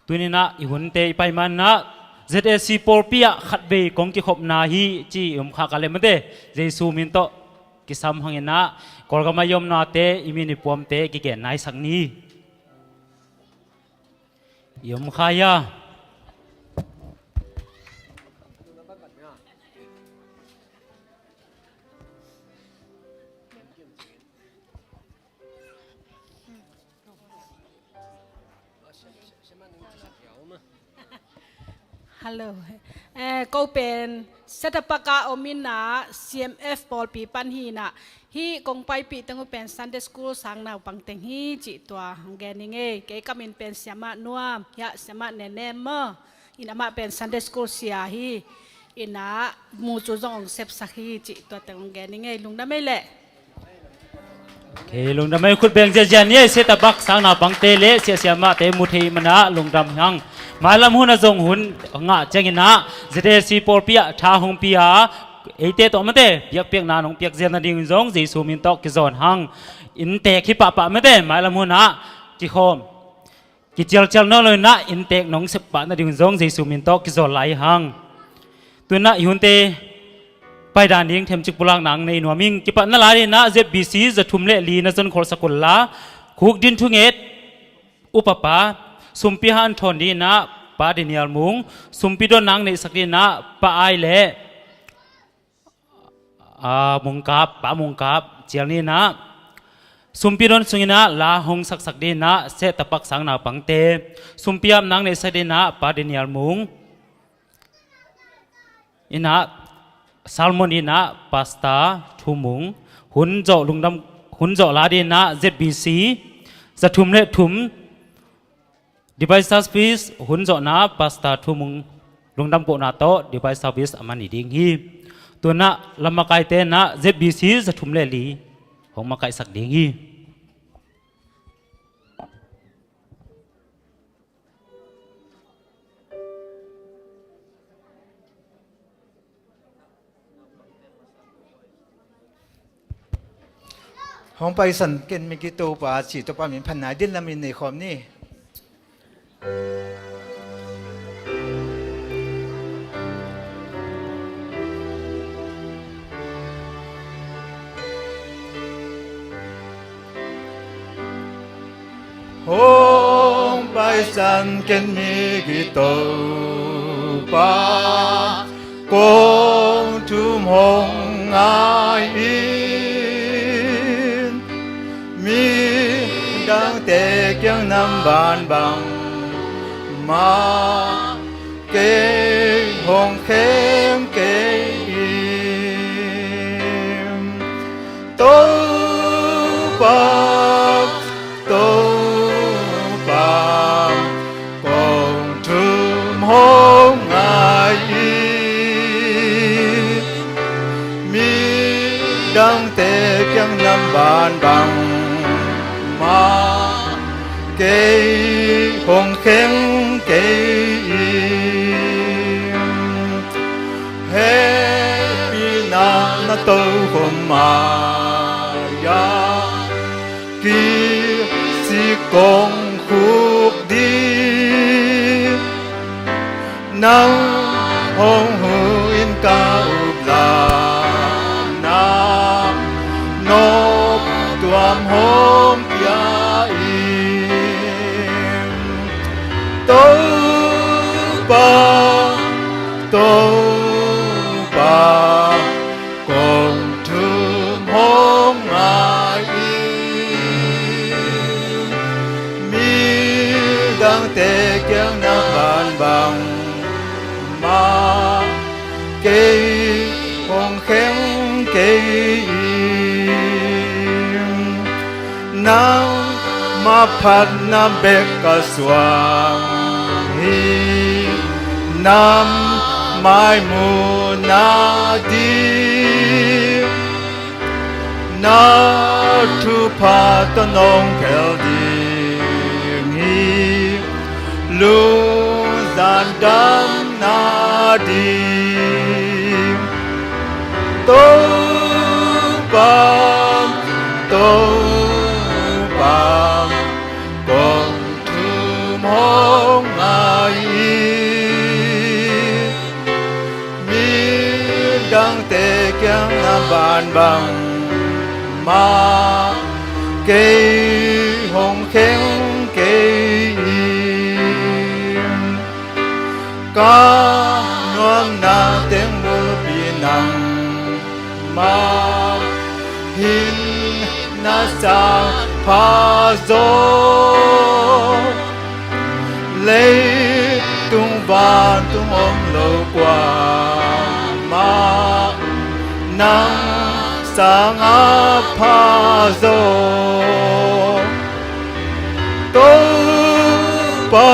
Tuni-in ah i hunte i pai manin ah Z A C pawlpi ah khatvei kong kikhopna hi ci i om kha ka leh mate, Jesu min tawh kisam hangin ah Kawlgam a i omnate, i min i puamte kigen naisak ni. I om kha ia. Hello. Eh, ko pen Setapak ah om in ah C M F pawlpi pan hi in ah, hih kong paipih teng uh pen Sunday School sang naupang teng hi cih tua hong gen ing ei. Kei ka min pen Siamah Nuam, hiah Siamah Nenem maw. In amah pen Sunday School sia hi. In ah mu cu zong hong sepsak hi cih tua teng hong gen ing ei, lungdam ei leh. Kei lungdam ei, khut beng ziazia ni ei, Setapak sang naupangte le siahsiamahte mu thei manin ah lungdam hang. Mailam hun ah zong hun ngah ciangin ah Z A C pawlpi ah tha hong pia, eite tawh mate biakpiakna nong piak zial nading zong Jesu min tawh kizawn hang. Inntek hi pahpah mate, mailam hun ah kikhawm kicialcial nawn lo in ah inntek nong sep pah nading zong Jesu min tawh kizawn lai hang. Tu-in ah i hunte paidan ding themcik pulakna hong nei nuam ing. Kipatna la dingin ah Z B C za thum le li na zon kholhsak un la, khukdin thunget upapa, sumpi hanthawn dingin ah Pa Daniel Mung, sumpi donna hong neihsak dingin ah Pa Ai le a, Mungkap, Pa Mungkap, cial ni in ah, sumpi don sungin ah la hong saksak dingin ah Setapak sang naupangte, sumpi apna hong neihsak dingin ah Pa Daniel Mung, in ah Salmon in ah Pastor Thu Mung, hun zawh lungdam, hun zawh la dingin ah Z B C za thum le thum, Device Service hun zawhna Pastor Thu Mung lungdam kohna tawh Device Service a man hi ding hi. Tu-in ah lamakaite in ah Z B C za thum le li hong makaihsak ding hi. Hong paisan ken migi Topa ci, Topa min phatna din lamin nei khawm ni. Hong paisan ken migi Topa, kong thum hong ngai in, midangte kiang nam bangbang mah kei hong kheng kei in. Topa, Topa, kong thum hong ngai in, midangte kiang nam bangbang mah kei hong kheng kei in. Hehpihna na tokhom mai-a, kisik kong khuk ding, nang hong huh in ka up lai-in, nop tuam hong pia in. Topa, Topa, kong thum hong ngai in, midangte kiang nam bangbang mah kei hong kheng kei in. Nangmah phatna bek ka suang hi. Nang mai muhna ding, na thupha tawh nong khel ding hi. Lungzan damna ding, Topa, Topa, kong thum hong ngai hi. Midangte kiang na ban bangmah kei hong kheng kei in. Ka nuamna teng bulpi nangmah hi. Na sang pha zaw, leitung vantung om lo kuamah nang sangah pha zaw. Topa,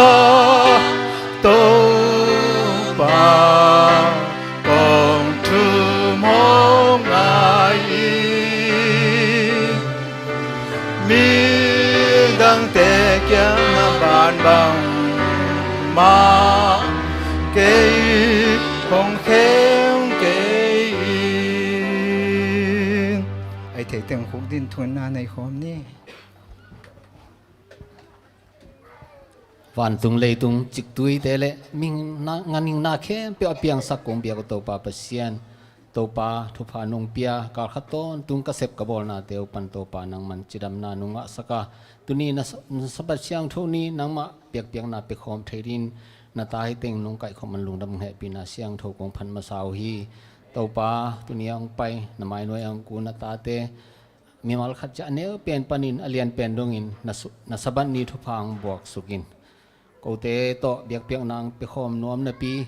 Topa, kong thum hong ngai hi. Midangte kiang na ban bangmah kei hong kheng kei in. Ai thei teng khuk din thunna nei khawm ni. Vantung leitung ciktuite le mihing na, ganhing na khempeuh a piangsak kong biak uh Topa Pasian, Topa thupha nong pia, kal khat tawntung ka sep ka bawlnate uh pan Topa nangman cidamna nong ngahsak a, tuni na sa-, na Sabbath siangtho ni nangmah biakpiakna pia khawm thei dingin na ta hi teng nong kaihkhawm man lungdam hehpihna siangtho kong phat masa uh hi. Topa tuni a hong pai na mainuai a hong ku na tate mimal khat ciat a neu pen panin a lian pen dongin na su-, na Sabbath ni thupha hong buaksuk in. Kote tawh biakpiakna hong pia khawm nuam napi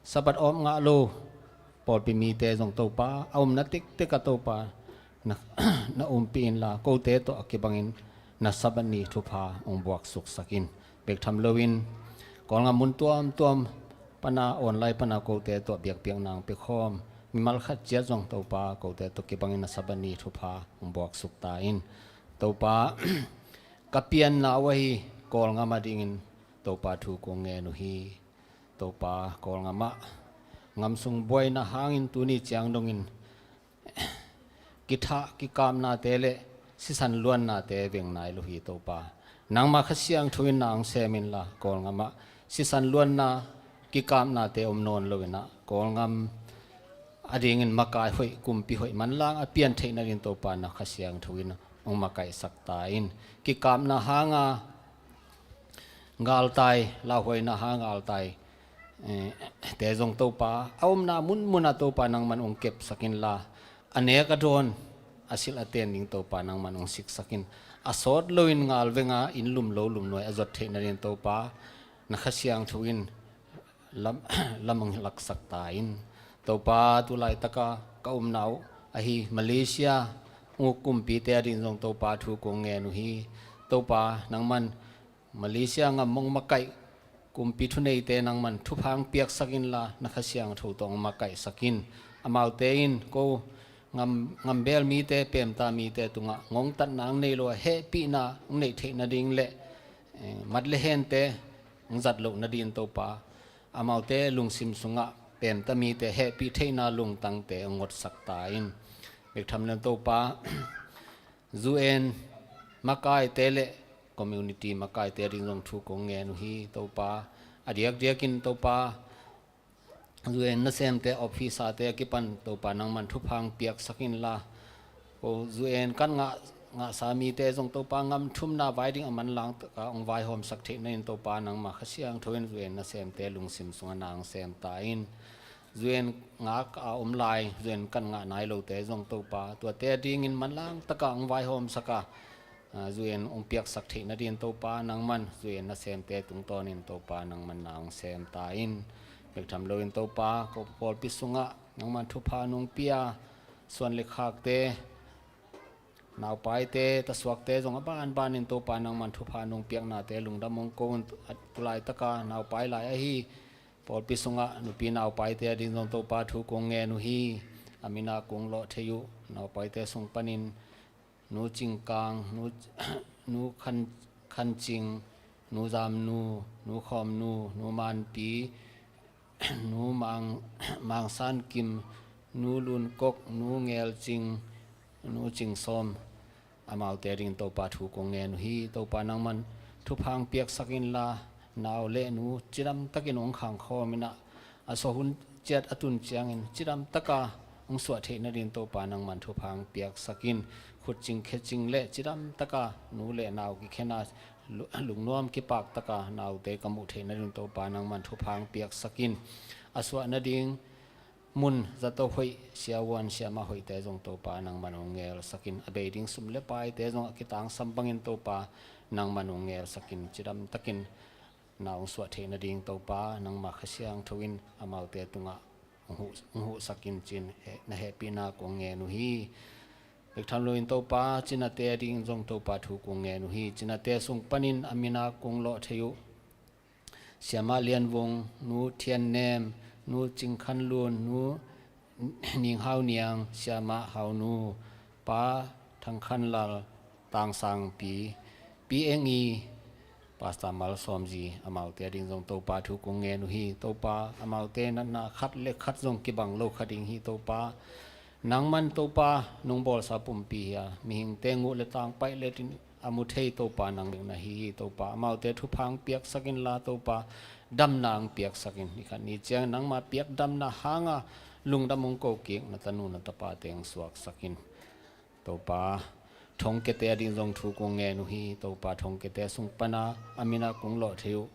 Sabbath awp ngah lo pawlpi mite zong Topa a omna tektek ah Topa na, na ompih inla kote tawh a kibangin na Sabbath ni thupha hong buaksuksak in. Bek tham loin Kawlgam mun tuamtuam pana online pana kote tawh biakpiakna hong pia khawm mimal khat ciat zong Topa kote tawh kibangin na Sabbath ni thupha hong buaksuk ta in. Topa ka pianna uh ahi Kawlgam a dingin Topa thu kong ngen uh hi. Topa Kawlgam ah gam sung buaina hangin tuni ciang dongin kithah kikapnate le sisan luannate veng nai lo hi Topa. Nangmah Kha Siangtho in na hong sem inla Kawlgam ah sisan luanna kikapnate om nawn lo inah Kawlgam a dingin makai hoih kumpi hoih manlang a pian theih nadin Topa na Kha Siangtho in hong makaihsak ta in. Kikapna hanga galtai, lauhuaina hanga galtai, eh, te zong Topa a omna munmun ah Topa nangman hong kepsak inla a nek a dawn a silh a ten ding Topa nangman hong siksak in. A sawt loin ngal venga inn lum lo lum nuai a zuat theih nadin Topa na Kha Siangtho in lam, lam hong laksak ta in. Topa tu laitaka ka omna uh ahi Malaysia uk kumpite a ding zong Topa thu kong ngen uh hi. Topa nangman Malaysia gam hong makaih kumpi thuneite nangman thupha hong piaksak inla na Kha Siangtho tawh hong makaihsak in. Amaute in ko gam, gambel mite pemta mite tungah ngongtatna hong nei lo a hehpihna hong neih theih nading le, eh, mat le hente hong zat loh nadin Topa amaute lungsim sungah pemta mite hehpih theihna lungtangte hong ngotsak ta in. Bek tham lem Topa U N makaite le community makaite a ding zong thu kong ngen uh hi Topa. A diakdiakin Topa U N nasemte officerte a kipan Topa nangman thupha hong piaksak inla ko U N kan ngah, ngahsa mite zong Topa gam thumna vai ding a manlang taka hong vaihawmsak theih nadin Topa nangmah Kha Siangtho in U N nasemte lungsim sungah na hong sem ta in. U N ngak a om lai U N kan ngah nai lote zong Topa tuate a dingin manlang taka hong vaihawmsak a, ah, U N hong piaksak theih nadin Topa nangman U N nasemte tungtawnin Topa nangman na hong sem ta in. Bek tham loin Topa ko pawlpi sungah nangman thupha nong pia suan le khakte Naupaite, tasuakte zong a banbanin Topa nangman thupha nong piaknate lungdam hong ko un. A tu laitaka naupai lai ahi pawlpi sungah nupi naupaite ading zong Topa thu kong ngen uh hi. A mina kong lawh thei uh. Naupaite sung panin Nu Cing Kang, Nu, Nu Khan, Khan Cing, Nu Zam Nu, Nu Khawm Nu, Nu Man Pi, Nu Mang, Mang San Kim, Nu Lun Kok, Nu Ngel Cing, Nu Cing Sawm, amaute ading Topa thu kong ngen uh hi. Topa nangman thupha hong piaksak inla, nau le nu cidam takin hong khangkhawm in ah, a suah hun ciat a tun ciangin cidam taka hong suah theih nading Topa nangman thupha hong piaksak in. Khutcing khecing le cidam taka nu le nau kikhen a lu-, lungnuam kipak taka naute ka muh theih nading Topa nangman thupha hong piaksak in. A suah nading mun zato hoih, siavuan siamah hoihte zong Topa nangman hong ngelsak in. A bei ding sum le paite zong a kitangsam bangin Topa nangman hong ngelsak in. Cidam takin na hong suah theih nading Topa nangma Kha Siangtho in amaute tungah hong huh, hong huhsak in ci-in he-, na hehpihna kong ngen uh hi. Bek tham loin Topa, cinate ading zong Topa thu kong ngen uh hi. Cinate sung panin a mina kong lawh thei uh Siamah Lian Vung, Nu Thian Nem, Nu Cing Khan Lun, Nu Ning Hau Niang, Siamah Hau Nu, Pa Thang Khan Lal, Tang Sang Pi, Pi Eng I, Pastor Mal Sawm Zi, amaute ading zong Topa thu kong ngen uh hi. Topa, amaute natna khat le khat zong kibang lo kha ding hi. Topa, nangman Topa nong bawlsa pumpi hi a, mihingte nguh le tang paih letin a mu thei Topa nang bek na hi hi. Topa, amaute thupha hong piaksak inla Topa, damna hong piaksak in. Ni khat ni ciang nangma piak damna hanga lungdam hong ko kik na tanu na tapate hong suaksak in. Topa, Thongkiate ading zong thu kong ngen uh hi. Topa, Thongkiate sung pana a mina kong lawh thei uh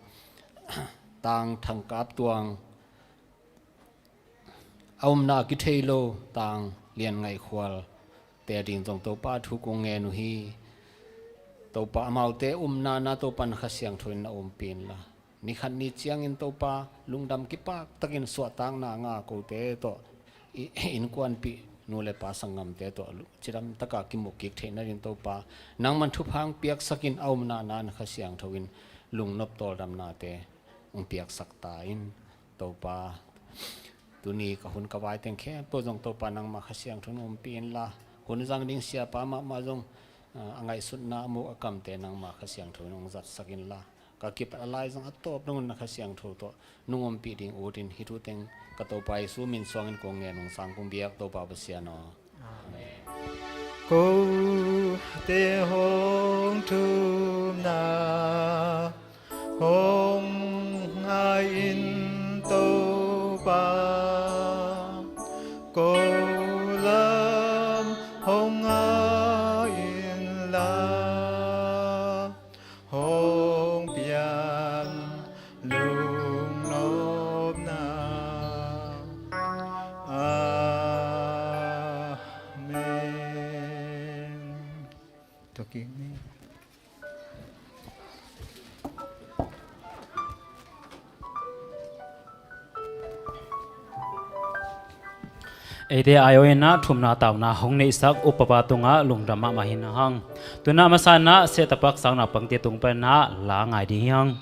Tang Thang Kap Tuang, a umna kithei lo Tang Lian Ngaih Khualte ading zong Topa thu kong ngen uh hi. Topa, amaute umna na Topa na Kha Siangtho in na umpi inla, ni khat ni ciangin Topa lungdam kipak takin suahtakna nga kote tawh, i, innkuanpih nu le pa sanggamte tawh lu-, cidam taka kimu kik theih nading Topa nangman thupha hong piaksak in. A umna na na Kha Siangtho in lungnop tawldamnate hong piaksak ta in. Topa, tuni ka hun ka vai teng khempeuh zong Topa nangma Kha Siangtho in umpih inla, hun zang ding siapa mahmah zong, ah, a ngaihsutna a muk a kamte nangma Kha Siangtho in hong zatsak inla, ka kipat a lai zong a tawp dong un na Kha Siangtho tawh nong umpih ding ut in. Hih thu teng ka Topa Jesu min suangin kong ngen, hong sang kong biak Topa Pasian aw. Amen. Ko te hong thumna hong ngai in Topa, ko lam hong ngai in la, hong pian lungnopna. Amen. Tua kik ni. Eite aiawh in ah thumna tauna hong neihsak upapa tungah lungdam mahmah hi na hang. Tu-in ah masa in ah sehtapak sang naupangte tung pan ah la ngai ding hi hang.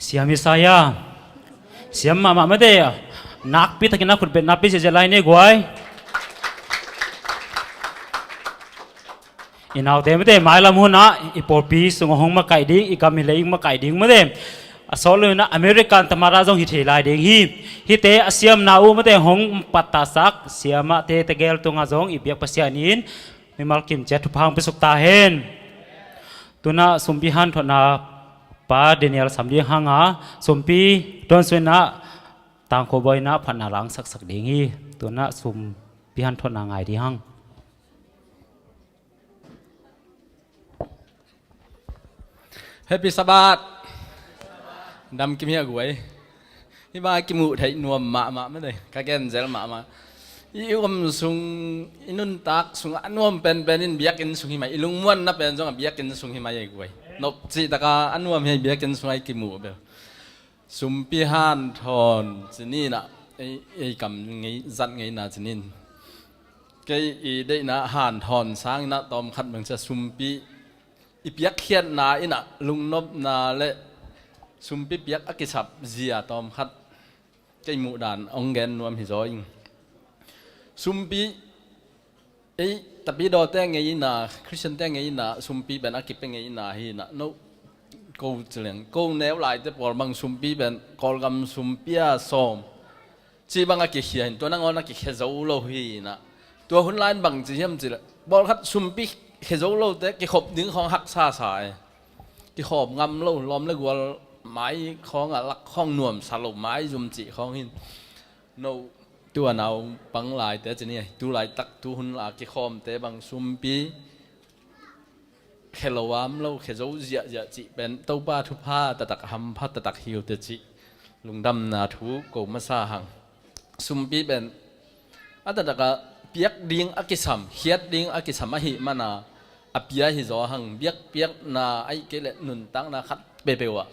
Siam Isaiah. Siam mahmah mate. Nakpi takin a khutbetna pia ziahziah lai ni guai. I naute mate, mailam hunah i pawlpi sungah hong makaih ding, i gam hi leh i makaih ding mate. A sawt lo inah American tamada zong hi thei lai ding hi. Hihte a siamna uh mate hong pattahsak siamahte tegel tungah zong i biak Pasian in mimal kimciat thupha hong piasuk ta hen. Tunah sumpi hanthotna pa Daniel sam ding hanga, sumpi tuansuinah tangkho bawi inah phatna langsaksak ding hi. Tunah sumpi hanthotna ngai ding hang. Happy Sabbath. Dam kim hi a guai. Hih bang a kimuh theih nuam mahmah mate, ka genzel mahmah. I om sung, i nuntak sungah a nuam penpen in biakinn sung hi mai, i lungmuanna pen zong a biakinn sung hi mai a guai. Nop cihtaka a nuam hi a biakinn sungah i kimuh bel. Sumpi hanthawn cininah ei, ei kam ngei, zat ngeina cinin. Kei i deihna hanthawn sanginah tawmkhat bangcia sumpi i piakkhiatna inah lungnopna le sumpi piak a kisap zia tawmkhat kei muhdan hong gen nuam hi zaw ing. Sumpi ei tapidawte ngeina, Khristiante ngeina, sumpi pen a kipia ngeina hinah no ko cileng ko neu laite pawl bang sumpi pen Kawlgam sumpi a sawm cih bang a kikhia hin, tua nangawn a kikhia zo lo hinah. Tua hun lai-in bang ci hiam cileh pawlkhat sumpi khia zo lote kikhop ding khawng haksa sa e. Kikhawm ngam lo, lawm le gual mai khawngah lak khawng nuamsa lo, maizum cih khawng hin. No tua naupang laite cini, tu laitak tu hun la kikhawmte bang sumpi khia lo am lo, khia zo ziahziah cih pen Topa thupha taktak, hampha taktak hi uh teh cih lungdamna thu ko masa hang. Sumpi pen a taktakah piak ding a kisam, khiat ding a kisam ahih mana a pia hi zaw hang. Biakpiakna ahih kei leh nuntakna khat peuhpeuh ah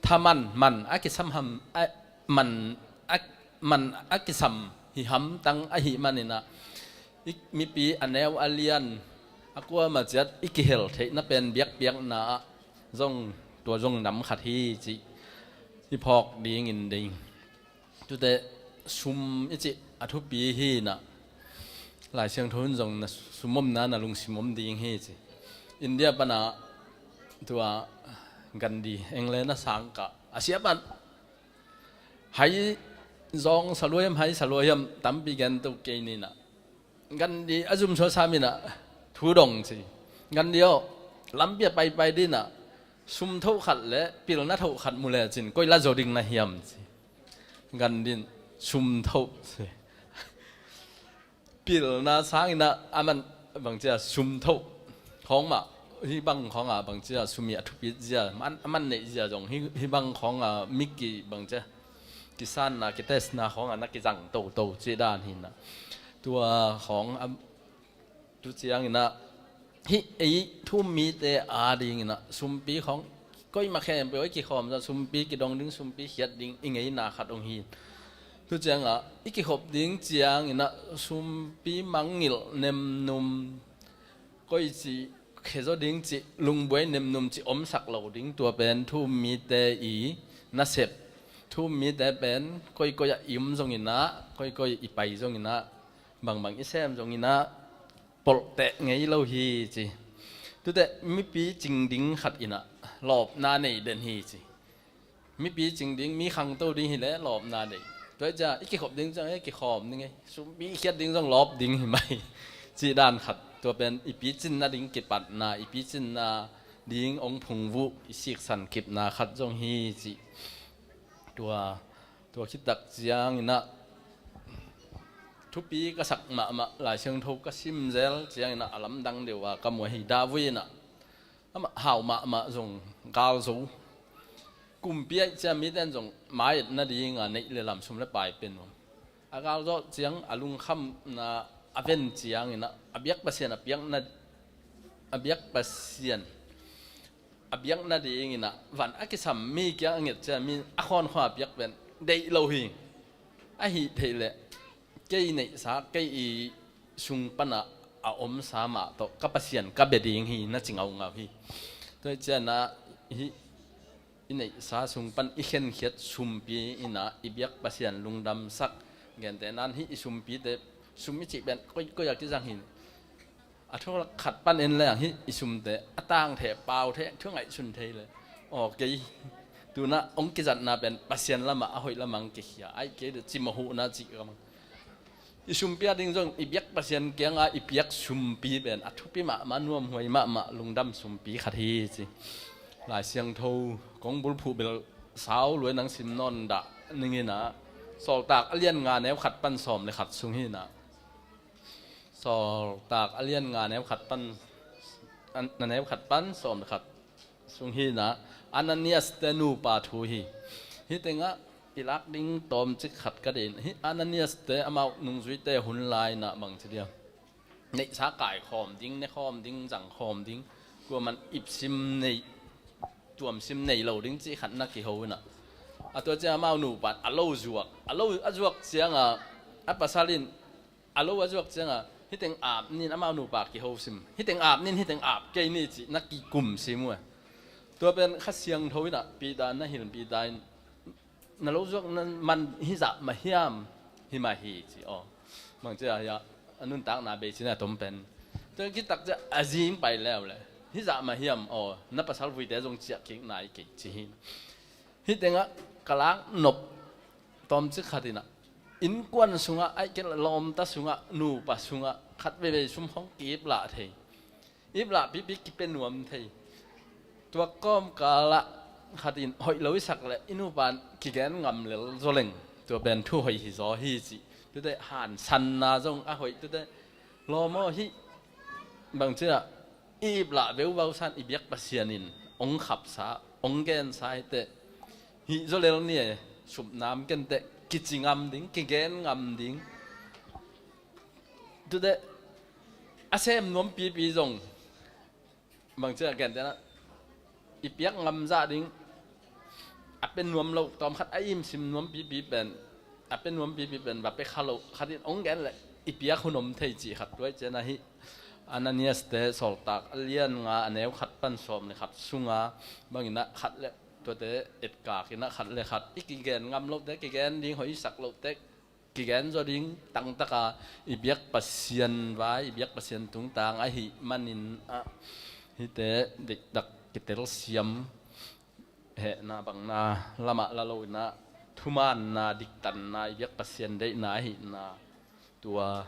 thaman man a kisam ham, a, man a, man a kisam hi hamtang ahih maninah i mipi a neu a lian a kuama ciat i kihel theihna pen biakpiakna ah zong tua zong nam khat hi cih i phawk dingin ding. Tute sum i cih a thupi hinah Lai Siangtho in zong na sum omna na lungsim om ding hi ci. India pana tua Gandhi, England a sangkah a siapan hai zawng saluahiam, hai saluahiam tampi gen to kei ninah Gandhi a zum suasa minah thu dong ci. Gandhi aw, lampi a paipai dinah sum thoh khat le pilna thoh khat mu lecin koi la zo ding na hiam ci. Gandhi in sum thoh ci. Pilna sanginah a man bangcia sum thoh khawng mah, hih bang khawngah bangcia sum i a thupit zia, a man neih zia zong hih, hih bang khawngah miki bangcia kisanna kitesna khawngah na kizang toto cih dan hinah. Tua khawng a, tu cianginah hih ei thu-um mite adinginah sumpi khawng koimah khempeuh i kikhawm zah sumpi kidong ding, sumpi khiat ding i ngeina khat hong hi. Tu ciangah i kikhop ding cianginah sumpi mangngilh nemnum, koi cih khezaw ding cih, lungbuai nemnum cih omsak lo ding, tua pen thu-um mite i nasep. Thu-um mite pen koikoi ah i um zonginah, koikoi i pai zonginah, bangbang i sem zonginah polhteh ngei lo hi ci. Tute mipi cing ding khat inah lawpna nei den hi ci. Mipi cing ding, mi khangto ding hileh lawpna nei. Tua hi ciah i kikhop ding ciang i kikhawm ding hi. Sumpi khiat ding zong lawp ding hi mai. Cih dan khat. Tua pen i picin nading kipatna, i picin nading hong phungvuh, i siksan kipna khat zong hi cih. Tua, tua khittak cianginah thupi ka sak mahmah, Lai Siangtho ka simzel cianginah a lamdang deuh a ka muah hi. David inah amah hau mahmah zong galzo. Kumpi ahih ciang mite in zong mai-et nadinga neih le lam, sum le pai pen uh a galzawh ciang a lungkhamna a ven cianginah a biak Pasian a piakna, a biak Pasian a biak nadinginah van a kisam mi kiang a nget ciang mi a khawnkhua a piak pen deih lo hi. Ahih theih leh kei neihsa, kei i sung panah a omsa mah tawh ka Pasian ka bia ding hi na ci ngaungau hi. Tua hi cianah hih i neihsa sung pan i khenkhiat sumpi in ah i biak Pasian lungdamsak. Gentehna in hih i sumpite, sum i cih pen koi koi a kizang hi. A thu khat pan en leng hih i sumte a tang thei, pau thei, thu ngaihsun thei le, aw, kei tu-in ah hong kizatna pen Pasian lamah a hoih lamah hong kikhia, ahih kei leh cimawh huhna cih ka mang. I sumpi a ding zong i biak Pasian kiangah i piak sumpi pen a thupi mahmah, nuamhuai mahmah, lungdam sumpi khat hi ci. Lai Siangtho kong bulphuh bel sau lua-in hong sim nawn dah ning in ah, Sawltak a lian nga, neu khat pan sawm le khat sung hi in ah. Sawltak a lian nga, neu khat pan, a, a neu khat pan sawm le khat sung hi in ah, Ananias-te nupa thu hi. Hih tengah i lak ding tawmcik khat ka deih. Hih Ananias-te amau nungzuite hun lai in ah bangci diam, neihsa kaikhawm ding, nekhawm ding, zangkhawm ding, kuaman ipsim nei, tuamsim nei lo ding cih khat na kiho in ah, a tua ciang amau nupa in a lo zuak, a lo a zuak ciangah a pasal in a lo a zuak ciangah, hih teng ap ni in, amau nupa kiho sim, hih teng ap ni in, hih teng ap kei ni cih na kikum sim uh e. Tua pen Kha Siangtho in ah Peter na hilh, Peter in, na lo zuak na man hih zah mah hiam? Hi mah hi ci aw. Bangci a, a nuntakna bei ci-in a tom pen, tua kitak ciang a zi hong pai leu le, hih zah mah hiam? Aw, na pasal vuite zong ciah kik nai kei ci hi. Hih tengah ka lak nop tawmcik khat in ah, innkuan sungah, ahih kei leh lawmta sungah, nupa sungah khat veivei sum khawng ki-iplah thei, iplah pipi kipia nuam thei. Tua kawmkalah khat in hoih lo i sak leh i nupa in kigen ngam lel zaw leng, tua pen thu hoih hi zaw hi cih. Tuate hansanna zong a hoih, tuate lawm aw, hih bangci a i iplah veuvau san i biak Pasian in hong khapsa, hong gensa hi teh. Hih zaw lel ni e, supnam ken teh, kici ngam ding, kigen ngam ding. Tuate a sem nuam pipi zong, bangci a gentehna, i piak ngam zah ding, a pia nuam loh tawm khat, a imsim nuam pipi pen, a pia nuam pipi pen va pia kha loh khat in hong gen leh i piak hun om thei cih khat. Tua hi ciangin ah hih Ananias-te Sawltak a lian nga, a neu khat pan sawm le khat sunga bangin ah khat le, tuate etkak in ah khat le khat i kigen ngam lohte kigen ding, hoih i sak lohte kigen zaw ding, tangtaka i biak Pasian vai, i biak Pasian tungtang ahih manin ah, hihte deihtak kitelsiam, hehna bangna lamah la lo in ah, thumaanna, diktanna, i biak Pasian deihna ahihna, tua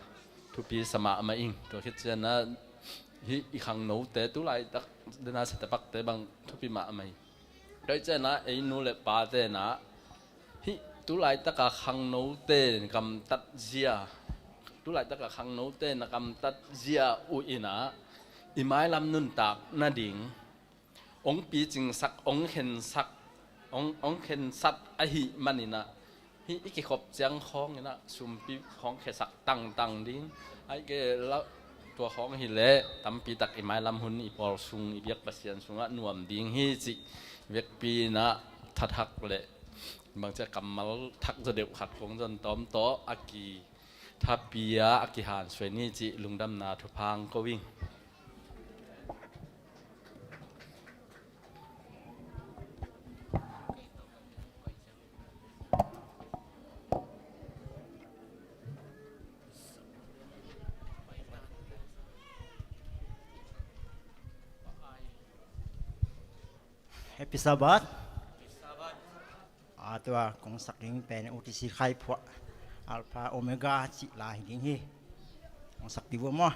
thupi sa mahmah ing. Tua khit ciangin ah hih i khangnote, tu laitak dena siatapakte bang thupi mahmah hi. Tua hi ciangin ah ei nu le pate in ah hih tu laitaka khangnote gamtat zia, tu laitaka khangnote na gamtat zia uh in ah, i mailam nuntak nading hong picingsak, hong khensak, hong, hong khensat ahih manin ah, hih i kikhop ciang khawngin ah sumpi khawng khesak tangtang ding. Ahih kei leh tua khawng hi leh tampi tak i mailam hun, i pawl sung, i biak Pasian sungah nuam ding hi cih vekpi in ah thathak le bangci a kammal thak zaw deuh khat kong zon tawm tawh a kithapi a, a kihansuai ni cih lungdamna thupha ko ing. Happy Sabbath. A tua kong sak ding pen U T C khaiphuah, Alpha Omega cih la hi ding hi. Kong sak dih vua maw.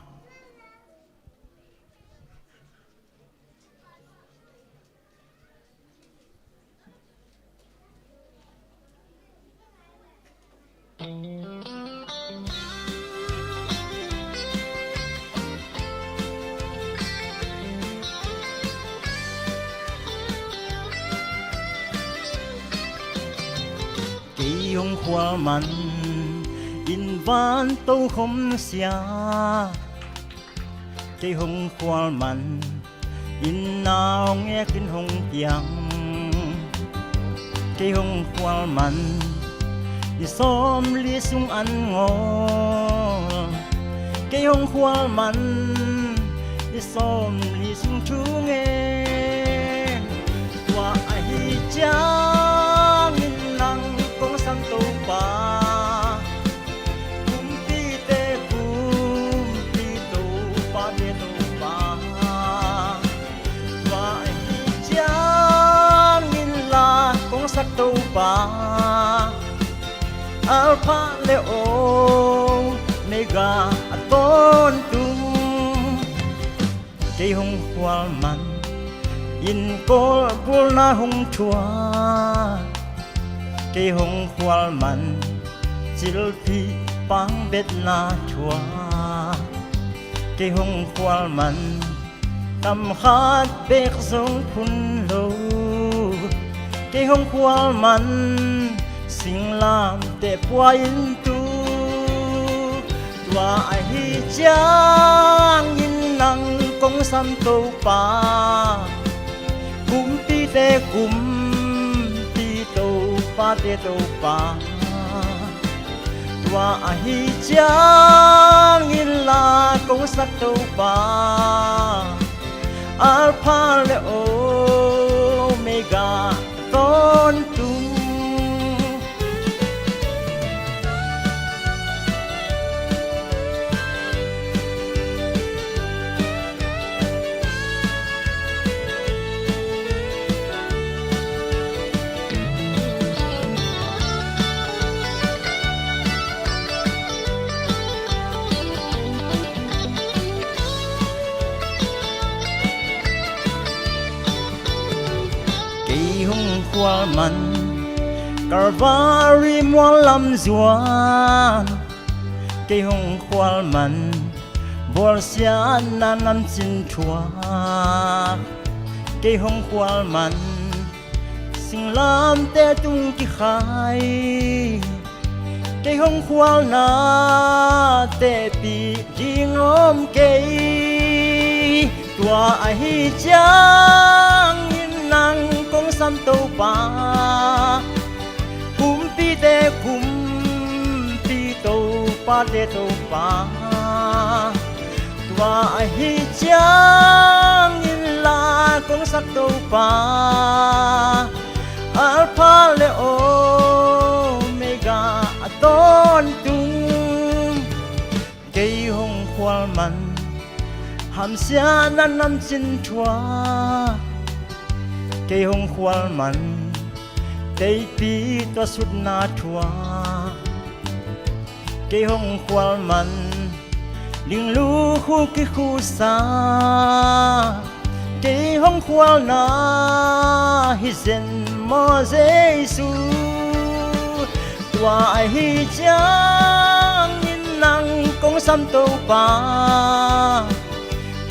Kei hong khual man in van tokhom sia, kei hong khual man in naungek in hong piang, kei hong khual man i sawmli sung an ngawl, kei hong khual man i sawmli sung thu ngen. Tua ahi Ciangin nang kong sam Topa, kumpite kumpi Topa te Topa. Tua ahi ciangin la kong sak Topa, Alpha le Omega a tawntung. Kei hong khual man, in kawlbulna hong thuak. Kei hong khual man, cilpi pangbetna thuak. Kei hong khual man, tam khat bek zong phun lo. Kei hong khual man, singlamteh pua in tu. Tua ahi ciangin nang kong sam Topa, kumpite kumpi Topa te Topa. Tua ahi ciangin la kong sak Topa, Alpha le Omega tawntung. Kei hong khual man, Calvary mual lam zuan. Kei hong khual man, bawlsiatna namcin thuak. Kei hong khual man, singlamteh tung kikhai. Kei hong khualna tehpih ding om kei. Tua ahi ciangin nang kong sam Topa, kumpite kumpi Topa te Topa. Tua ahi ciangin la kong sak Topa, Alpha le Omega a tawntung. Kei hong khual man, hamsiatna namcin thuak. Kei hong khual man, teipi tuasutna thuak. Kei hong khual man, linglu khu kikhusa. Kei hong khualna hi zen maw Jesu. Tua ahi ciangin nang kong sam Topa,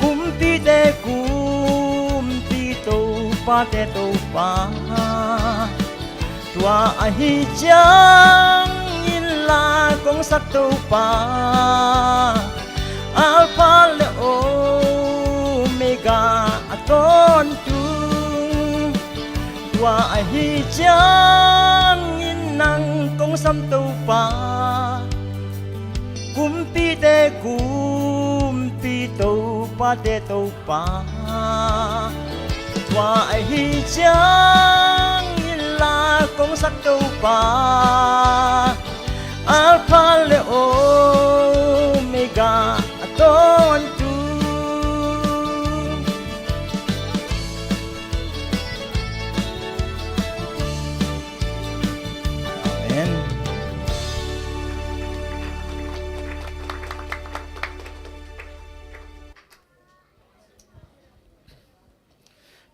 kumpite kumpi Topa te Topa. Tua ahi ciangin la kong sak Topa, Alpha le Omega a tawntung. Tua ahi ciangin nang kong sam Topa, kumpite kumpi Topa te Topa. Tua ahi ciangin la kong sak Topa, Alpha le Omega a tawntung. Amen.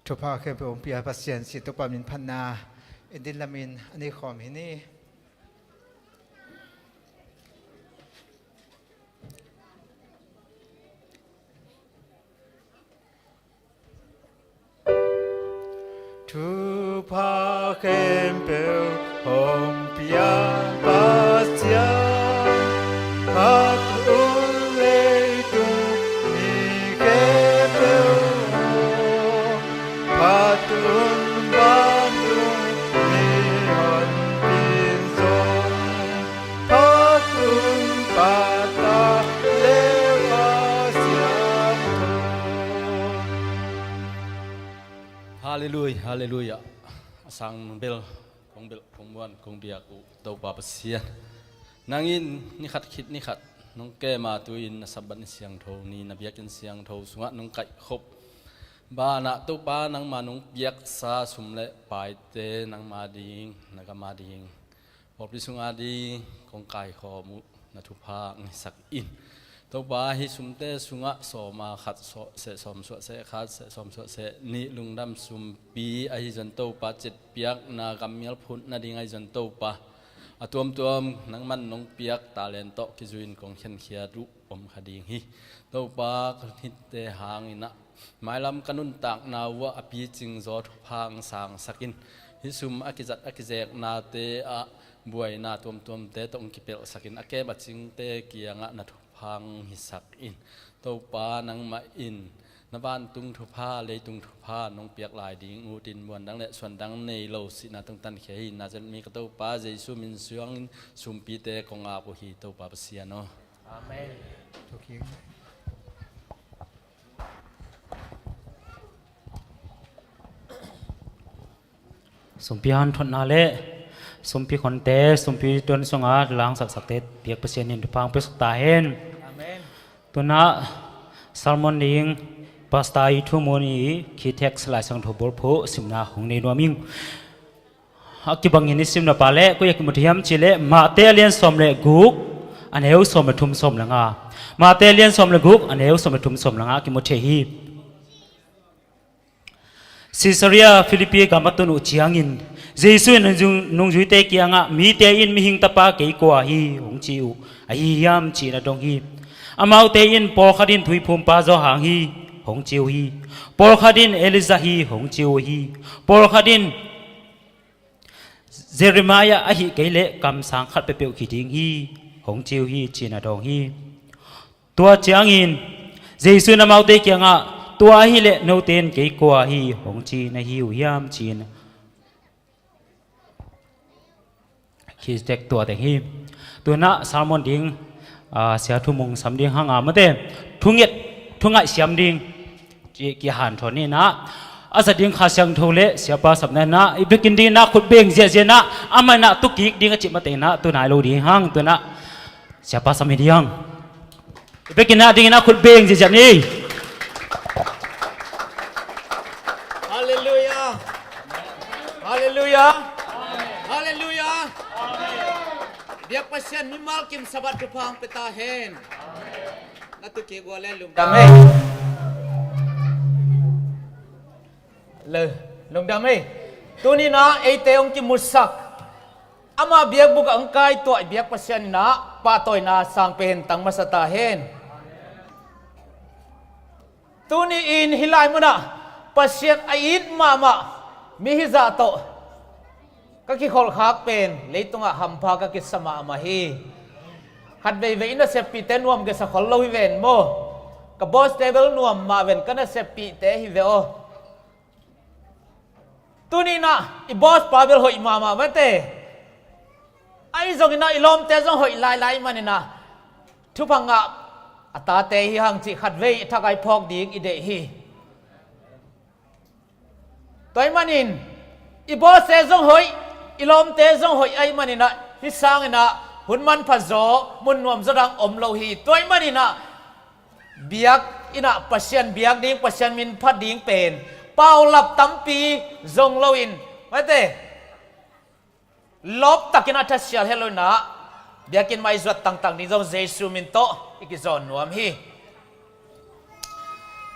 Thupha khempeuh hong pia Pasian sih Topa min phatna en ding lamin a nei khawm hi ni. Thupha khempeuh hong pia Pasian, phat un leitung mi khempeuh aw, phat un vantung mihonpi zong, phat un Pa, Ta le Pa Siangtho. Halleluiah, halleluiah. A sang bel kong belh, kong muan, kong biak uh Topa Pasian, nang in ni khat khit ni khat nong kem a, tu-in na Sabbath ni siangtho ni, na biakinn siangtho sungah nong kaihkhop banah, Topa, nangma nong piaksa sum le paite nangma ding, na gam a ding, pawlpi sung a ding kong kaikhawm uh na thupha hong hisak in. Topa, hih sumte sungah sawm a khat sawh seh, sawm suah seh khat seh, sawm suah seh nih lungdam sumpi, ahi zong Topa, cet piakna, gam mial phut nading ahi zong Topa, a tuamtuam nangman nong piak talent tawh kizui-in kong khenkhiat uh om kha ding hi. Topa, ka hitte hangin ah, mailam ka nuntakna uh ah a picing zaw thupha hong sangsak in, hih sum a kizat a kizeknate ah buaina tuamtuamte tawh hong kipelhsak in, a kem a cingte kiangah na thupha hong hisak in. Topa, nangmah in na vantung thupha, leitung thupha nong piak lai ding uh in, muandang le suandang nei lo sihna tungah tankhia hi. Nazareth mi ka Topa Jesu min suangin sumpite kong ap uh hi, Topa Pasian aw. Amen. Sumpi hanthotna le sumpi khonte, sumpi tuan sunga langsaksak te biak Pasian in thupha hong piaksak ta hen. Amen. Tunah sermon ding Pastor i thumun i khi text Lai Siangtho bulphuh simna hong nei nuam ing. A kibangin i simna pa le koi a kimu thei hiam cih leh Mate a lian sawm le guk, a neu sawm le thum, sawm le nga. Mate a lian sawm le guk, a neu sawm le thum, sawm le nga a kimu thei hi. Caesarea Philippi gam a tun uh ciangin Jesu in nungzui-, nungzuite kiangah, mite in Mihing Tapa kei kua hi hong ci uh ahi hiam, ci-in a dong hi. Amaute in, pawlkhat in Thuphumpa Johan hi hong ci uh hi. Pawlkhat in Elijah hi hong ci uh hi. Pawlkhat in Jeremiah ahih kei leh kamsang khat peuhpeuh hi ding hi hong ci uh hi, ci-in a dong hi. Tua ciangin Jesu in amaute kiangah, tua ahih leh note in kei kua hi hong ci na hi uh hiam, ci-in khi text tua teng hi. Tunah sermon ding, ah, sia thumung sam ding hang a, mate, thunget, thungaih siam ding ci, kihanthawn ni nah. A zat ding Kha Siangtho le siapa sapna nah, i biakinn ding nah khut beng ziahziah nah, amah nah tu kik ding a cih mate nah, tu nai lo ding hang, tunah siapa sam hi ding hang. I biakinn nah ding nah khut beng ziahziah ni. Halleluiah. Halleluiah. Halleluiah. Biak Pasian mimal kim Sabbath thupha hong pia ta hen. Na tu kik uh leh lungdam ei. Le, lungdam ei. Tuni nah eite hong kimusak, ama biakbuk ah hong kaituah i biak Pasian in ah pahtawina sang pia hen, tang masa ta hen. Tuni in hih lai munah Pasian a it mahmah mi hizah tawh ka kikholhkhak pen leitungah hampha ka kisa mahmah hi. Khat veivei i naseppihte nuam gesa khol lo hi ven maw. Ka boss te bel nuam mah ven, ka naseppihte hi ve aw. Tuni nah i boss pa bel hoih mahmah mate. Ahi zongin ah i lawmte zong hoih lailai manin ah thupha ngah a tate hi hang cih khatvei i thak ah i phawk ding i deih hi. Tua ahih manin i boss te zong hoih, i lawmte zong hoih ahih manin ah hih sangin ah hun manpha zaw, mun nuam zaw dang om lo hi. Tua ahih manin ah biakinn ah Pasian biak ding, Pasian min phat ding pen paulap tampi zong loin, mate, lawp takin a thasial het loin ah biakinn mah i zuat tangtang ding zong Jesu min tawh i kizawn nuam hi.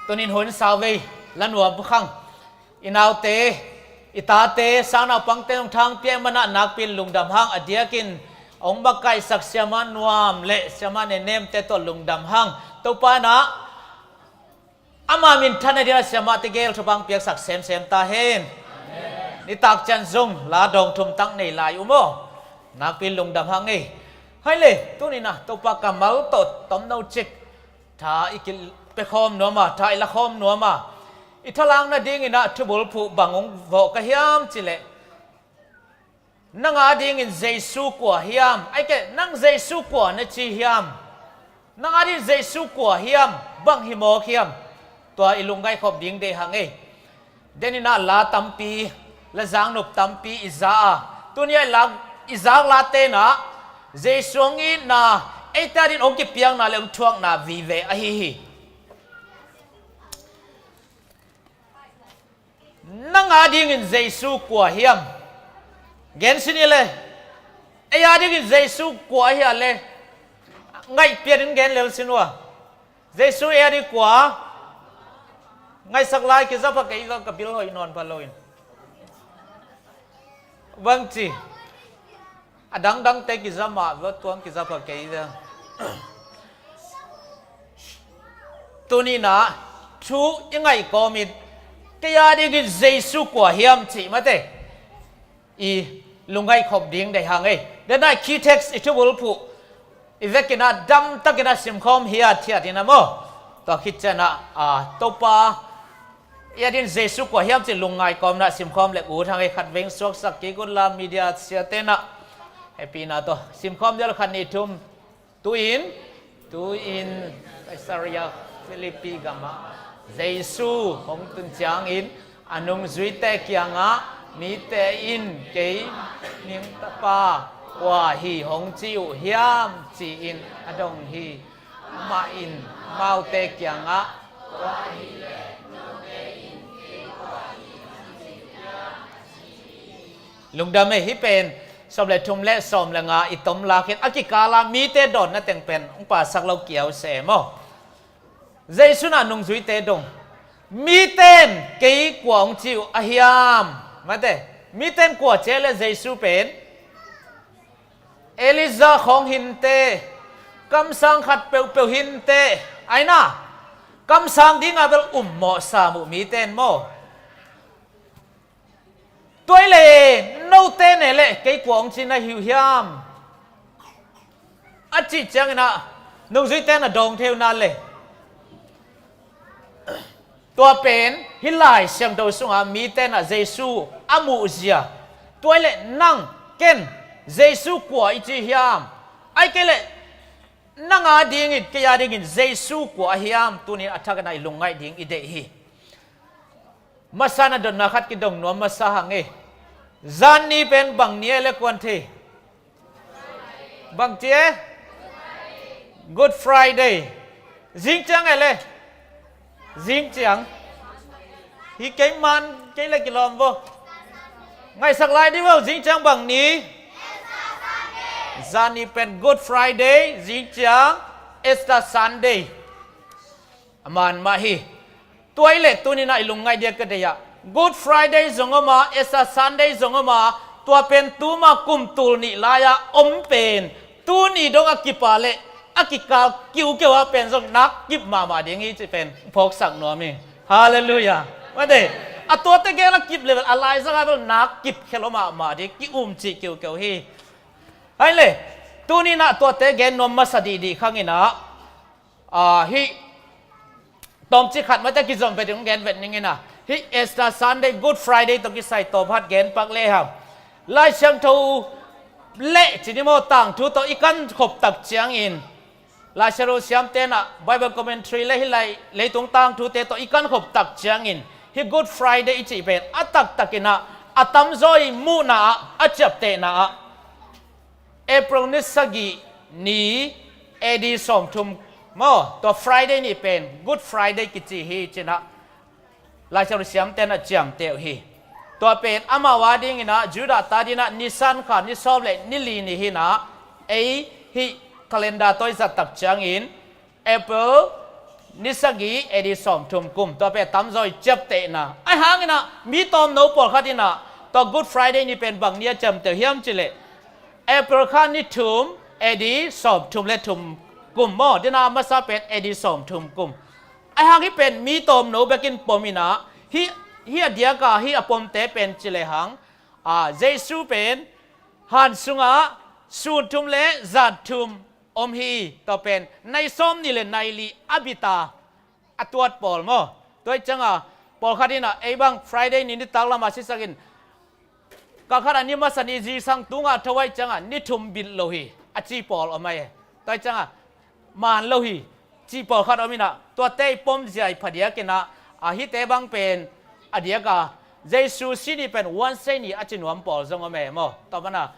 Tunin hun sauvei la nuam khang i naute, i tate, sangnaupangte zong thangpiak manah nakpi lungdam hang, a diakin hong makaihsak siamah nuam le siamah nenemte tawh lungdam hang. Topa in ah ama minthanna dingin a siamahte gel thupha hong piaksak semsem ta hen. Nitak ciang zong la dawng thum tak nei lai uh maw. Nakpi lungdam hang ei. Hai le, tunin ah Topa kammal tawh tomno cik tha i kipia khawm nuam a, tha i la khawm nuam a, i thalang nadingin ah thubulphuh bang hong vawh ka hiam cih leh, nang adingin Jesu kua hiam? Ahih kei leh nang Jesu kua na ci hiam? Nang adingin Jesu kua hiam? Bang hi mawk hiam? Tua i lungngaih khop ding deih hang ei. Denin ah la tampi Lazang nop tampi i za a, tuni a i lak, i zak la tenah Jesu hong itna, eite adingin hong kipiakna le hong thuakna vive ahi hi. Nang adingin Jesu kua hiam? Gen sin i le. Ei adingin Jesu kua hi a le. Ngaihpiatin gen lel sin ua. Jesu ei ading kua? Ngaihsak lai kizapha kei ka, ka bil hoih nawn pha loin. Bangci. A dangdangte kiza mah vua tuang kizapha kei ve. Tuninah thu i ngaih kawmin kei adingin Jesu kua hiam cih mate i lungngaih khop ding deih hang ei. Denai key text i thubulphuh i vekinah damtakinah simkhawm hiathiat inah maw? Tua khit cianah a Topa i adingin Jesu kua hiam cih lungngaih kawmnah simkhawm le ut hang ei. Khat veng suaksak kik unla media siatenah hehpihna tawh simkhawm dial khat nih thum. Tu-in, tu-in Kaisaria Philippi gamah Jesu hong tun ciangin a nungzuite kiangah mite in kei ningtapa kua hi hong ci uh hiam ci-in a dong hi. Amah in amaute kiangah lungdam ei. Hih pen sawm le thum le sawm le nga i tom lakhin a kikala mite dawnna teng pen hong pasak lo kiau se maw? Jesu na nungzuite dong. Miten kei kua hong ci uh a hiam? Mate, miten kua cia le Jesu pen Elijah khawng hinte, kamsang khat peuhpeuh hinte, aina kamsang dinga bel ummawh sam uh miten maw? Tuai le note ne le kei kua hong ci na hi uh hiam? A cih cianginah nungzuite na dawng thei uh na le. Tua pen hih Lai Siangtho sungah mite na Jesu a muhzia. Tuai le nang ken Jesu kua i ci hiam? Ai kei le nang a dingin kei a dingin Jesu kua a hiam? Tunin a thakna i lungngaih ding i deih hi. Masa na dotna khat kidong nuam masa hang e. Zan ni pen bang ni e le kuan thei? Bang ci e? Good Friday. Zing ciang e le? Zing ciang. Hi kei man kei le kilawm vo. Ngaihsak lai di vo, zing ciang bang ni? Zan ni pen Good Friday, zing ciang Easter Sunday. A man mah hi. Tuai le tuninah i lungngaih dia ka deih ah Good Friday zong om a, Easter Sunday zong om a, tua pen tuma kum tul nih lai-ah om pen tuni dong a kipa le a kikal kiukeu ah pen zong nak kip mahmah ding hi ci pen phawksak nuam hi. Halleluiah. Mate, a tuate gel a kip le a laizang ah bel nak kip khelo mahmah ding, ki-um cih kiukeu hi. Hai le, tuninah tuate gen nuam masa dihdih khanginah Aa, hih tawmcik khat mate kizom vet in hong gen vet ning ina. Hih Easter Sunday, Good Friday tawh kisai tawm hat gen pak lehang, Lai Siangtho le cinimaw tangthu tawh i kan khop tak ciangin, Lai Siangtho siamte na Bible commentary le hih lai leitung tangthute tawh i kan khop tak ciangin, hih Good Friday i cih pen a taktakinah a tamzaw i muhna ah, a ciaptehna ah April ni sagih ni A D sawmthum maw, tua Friday ni pen Good Friday kici hi cinah Lai Siangtho siamte na ciamteh uh hi. Tua pen amau a dinginah Judah ta dinah Nisan kha ni sawm le ni li ni hinah ei hih calendar tawh i zat tak ciangin April ni sagih A D sawmthum kum, tua pen tamzaw i ciaptehna. Ahi hanginah mi tawmno pawlkhat inah tua Good Friday ni pen bang ni a ciamteh uh hiam cileh April kha ni thum A D sawmthum le thum kum maw, dinah a masa pen A D sawmthum kum. Ahi hang hih pen mi tawmno bekin pom inah hih, hih a diaka hih a pomte pen cileh hang, a, Jesu pen han sungah sun thum le zan thum om hi. Tua pen nai sawm ni le nai li a bita a tuat pawl maw. Tua ih cianga pawlkhat inah ei bang Friday ni nitak lama sisakin kalkhat a ni masa ni zingsang tungah tho aih cianga ni thum bit lo hi a ci pawl om ahi. Tua ih cianga man lo hi ci pawlkhat om inah tuate i pomzia i phadiakinah a hihte bang pen a diaka Jesu si ni pen Wednesday ni a ci nuam pawl zong om e maw. Tua mana,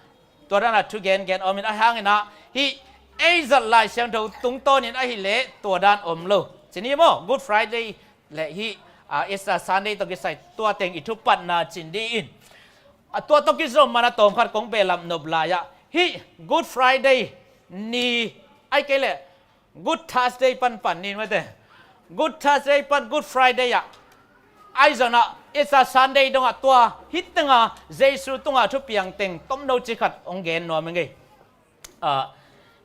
tua dana thu gengen om in a hang ina, hih ei zat Lai Siangtho tungtawnin ahih leh tua dan om lo. Ci ni maw, Good Friday le hih, ah, Easter Sunday tawh kisai tua teng i thupatna cin di in. A tua tawh kizom mana tawmkhat kong behlap nop lai-ah hih Good Friday ni, ai kei leh Good Thursday pan pan ni mate. Good Thursday pan Good Friday ah, ai zona Easter Sunday dongah tua hih tenga Jesu tunga thupiang teng tomno ci khat hong gen nuam ing ei. Ah,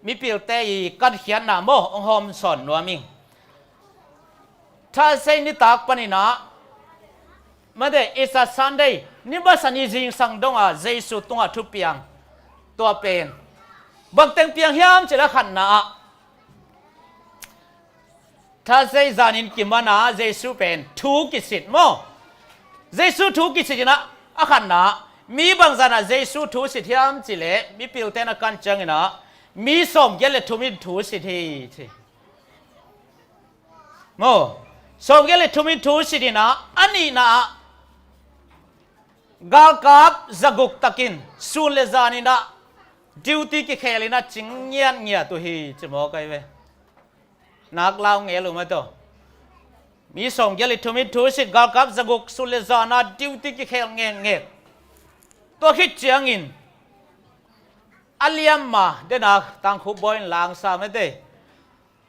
mipilte i katkhiatna maw hong hawmsawn nuam ing. Thursday nitak paninah mate, Easter Sunday ni masa ni zingsang donga Jesu tunga thupiang tua pen bangteng piang hiam cih leh khatna ah Thursday zanin kimana Jesu pen thu kisit maw. Jesu thu kisit inah a khatna, mi bangzana Jesu thu sit hiam cih leh mipilte na kan cianginah mi sawmgiat le thum in thu sit hi ci. Maw, sawmgiat le thum in thu sit inah a nihna ah galkap zaguk takin sun le zaninah duty kikhel inah cing ngiatngiat uh hi ci maw kai ve. Nak lau ngel uh mate. Mi sawmgiat le thum in thu sit galkap zaguk sun le zana duty kikhel ngekngek. Tua khit ciangin a liamma dena tangkhup bawi in langsa mate.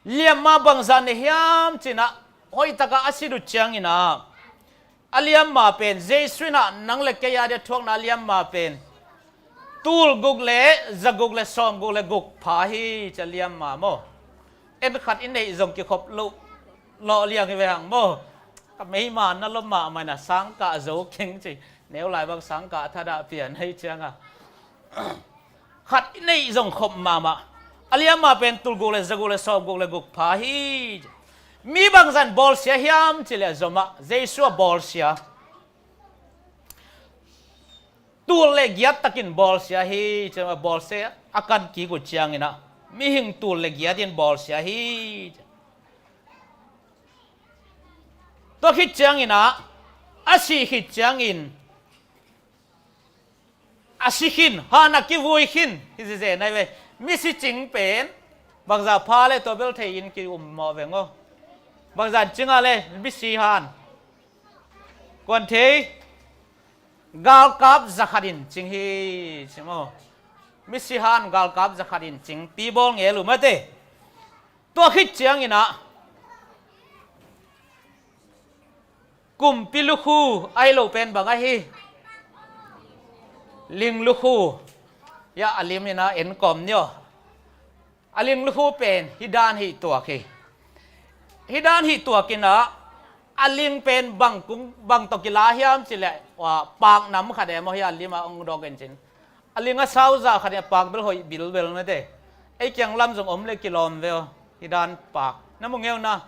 Liamma bangzah ne hiam cinah hoihtaka a sit uh cianginah a liamma pen Jesu inah nang le kei a dia thuakna a liamma pen tul guk le zaguk le sawmguk le guk pha hi ci a liamma maw. En khat i neih zong kikhop loh lawh liang hi ve hang maw. Ka meima na lom mahmah inah sangkah zo keng ci. Neu lai bang sangkah thadah pian hei cianga khat i neih zong khop mahmah. A liamma pen tul guk le zaguk le sawmguk le guk pha hi. Mi bangzan bawlsia hiam cih leh zomah Jesu a bawlsia. Tul le giat takin bawlsia hi ci a bawlsia a kan kik uh cianginah mihing tul le giat in bawlsia hi. Tua khit cianginah a sih khit ciangin a si khin, han a kivui khin hi zizen ai ve. Misi cing pen bangzah pha le tua bel thei in ki um mawh veng aw. Bangzah cinga le misi han kuan thei galkap zakhat in cing hi ci maw. Misi han galkap zakhat in cing pi bawl ngel uh mate. Tua khit cianginah kumpi lukhu ahi lo pen bang ahi? Ling lukhu. Ya a lim inah en kawm ni aw. A ling lukhu pen hih dan hih tuak hi. Hih dan hih tuak inah a ling pen bang kung bang tawh kila hiam cih leh paknam khat e maw hih a lim a ong dawk en cin. A ling a sau zah khat in a pak bel hoih bilbel mate. Ei kiang lam zong om le kilawm ve aw. Hih dan pak na mu ngeu na.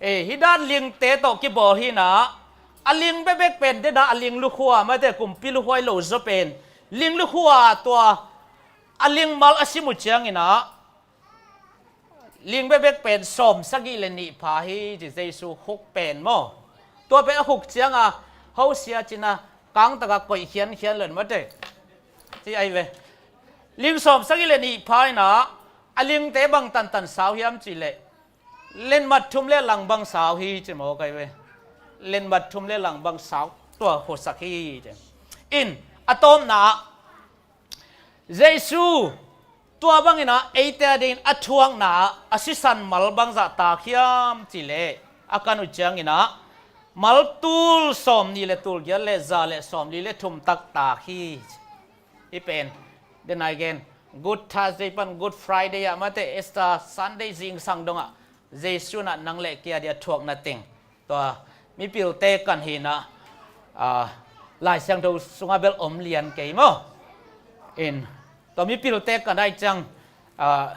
Ei hih dan lingte tawh kibawl hi na. A ling bekbek pen dena a ling lukhua mate kumpi lukhuai lo zaw pen ling lukhua tua a ling mal a sim uh ciangin ah ling bekbek pen sawm sagih le nih pha hi ci Jesu khuk pen maw? Tua pen a khuk cianga hosia cina kangtaka koih khiankhian lon mate ci ahi ve. Ling sawm sagih le nih pha ina a lingte bang tantan sau hiam cihleh lenmat thum le lang bang sau hi ci maw kai ve. Lenmat thum le lang bang sau tua khusak hi ci. In a tawpna ah Jesu tua bangin ah eite a dingin a thuakna ah a sisan mal bangzah tak hiam cihleh a kan uh ciangin ah mal tul sawm nih le tul giat le za le sawm li le thum tak tak hi. Hih pen dena i gen Good Thursday pan Good Friday ah mate Easter Sunday zingsang dongah Jesu in ah nang le kei a dia thuakna teng tua mipilte kan hi na, ah, Lai Siangtho sungah bel om lian kei maw? In tua mipilte kan ai ciang, ah,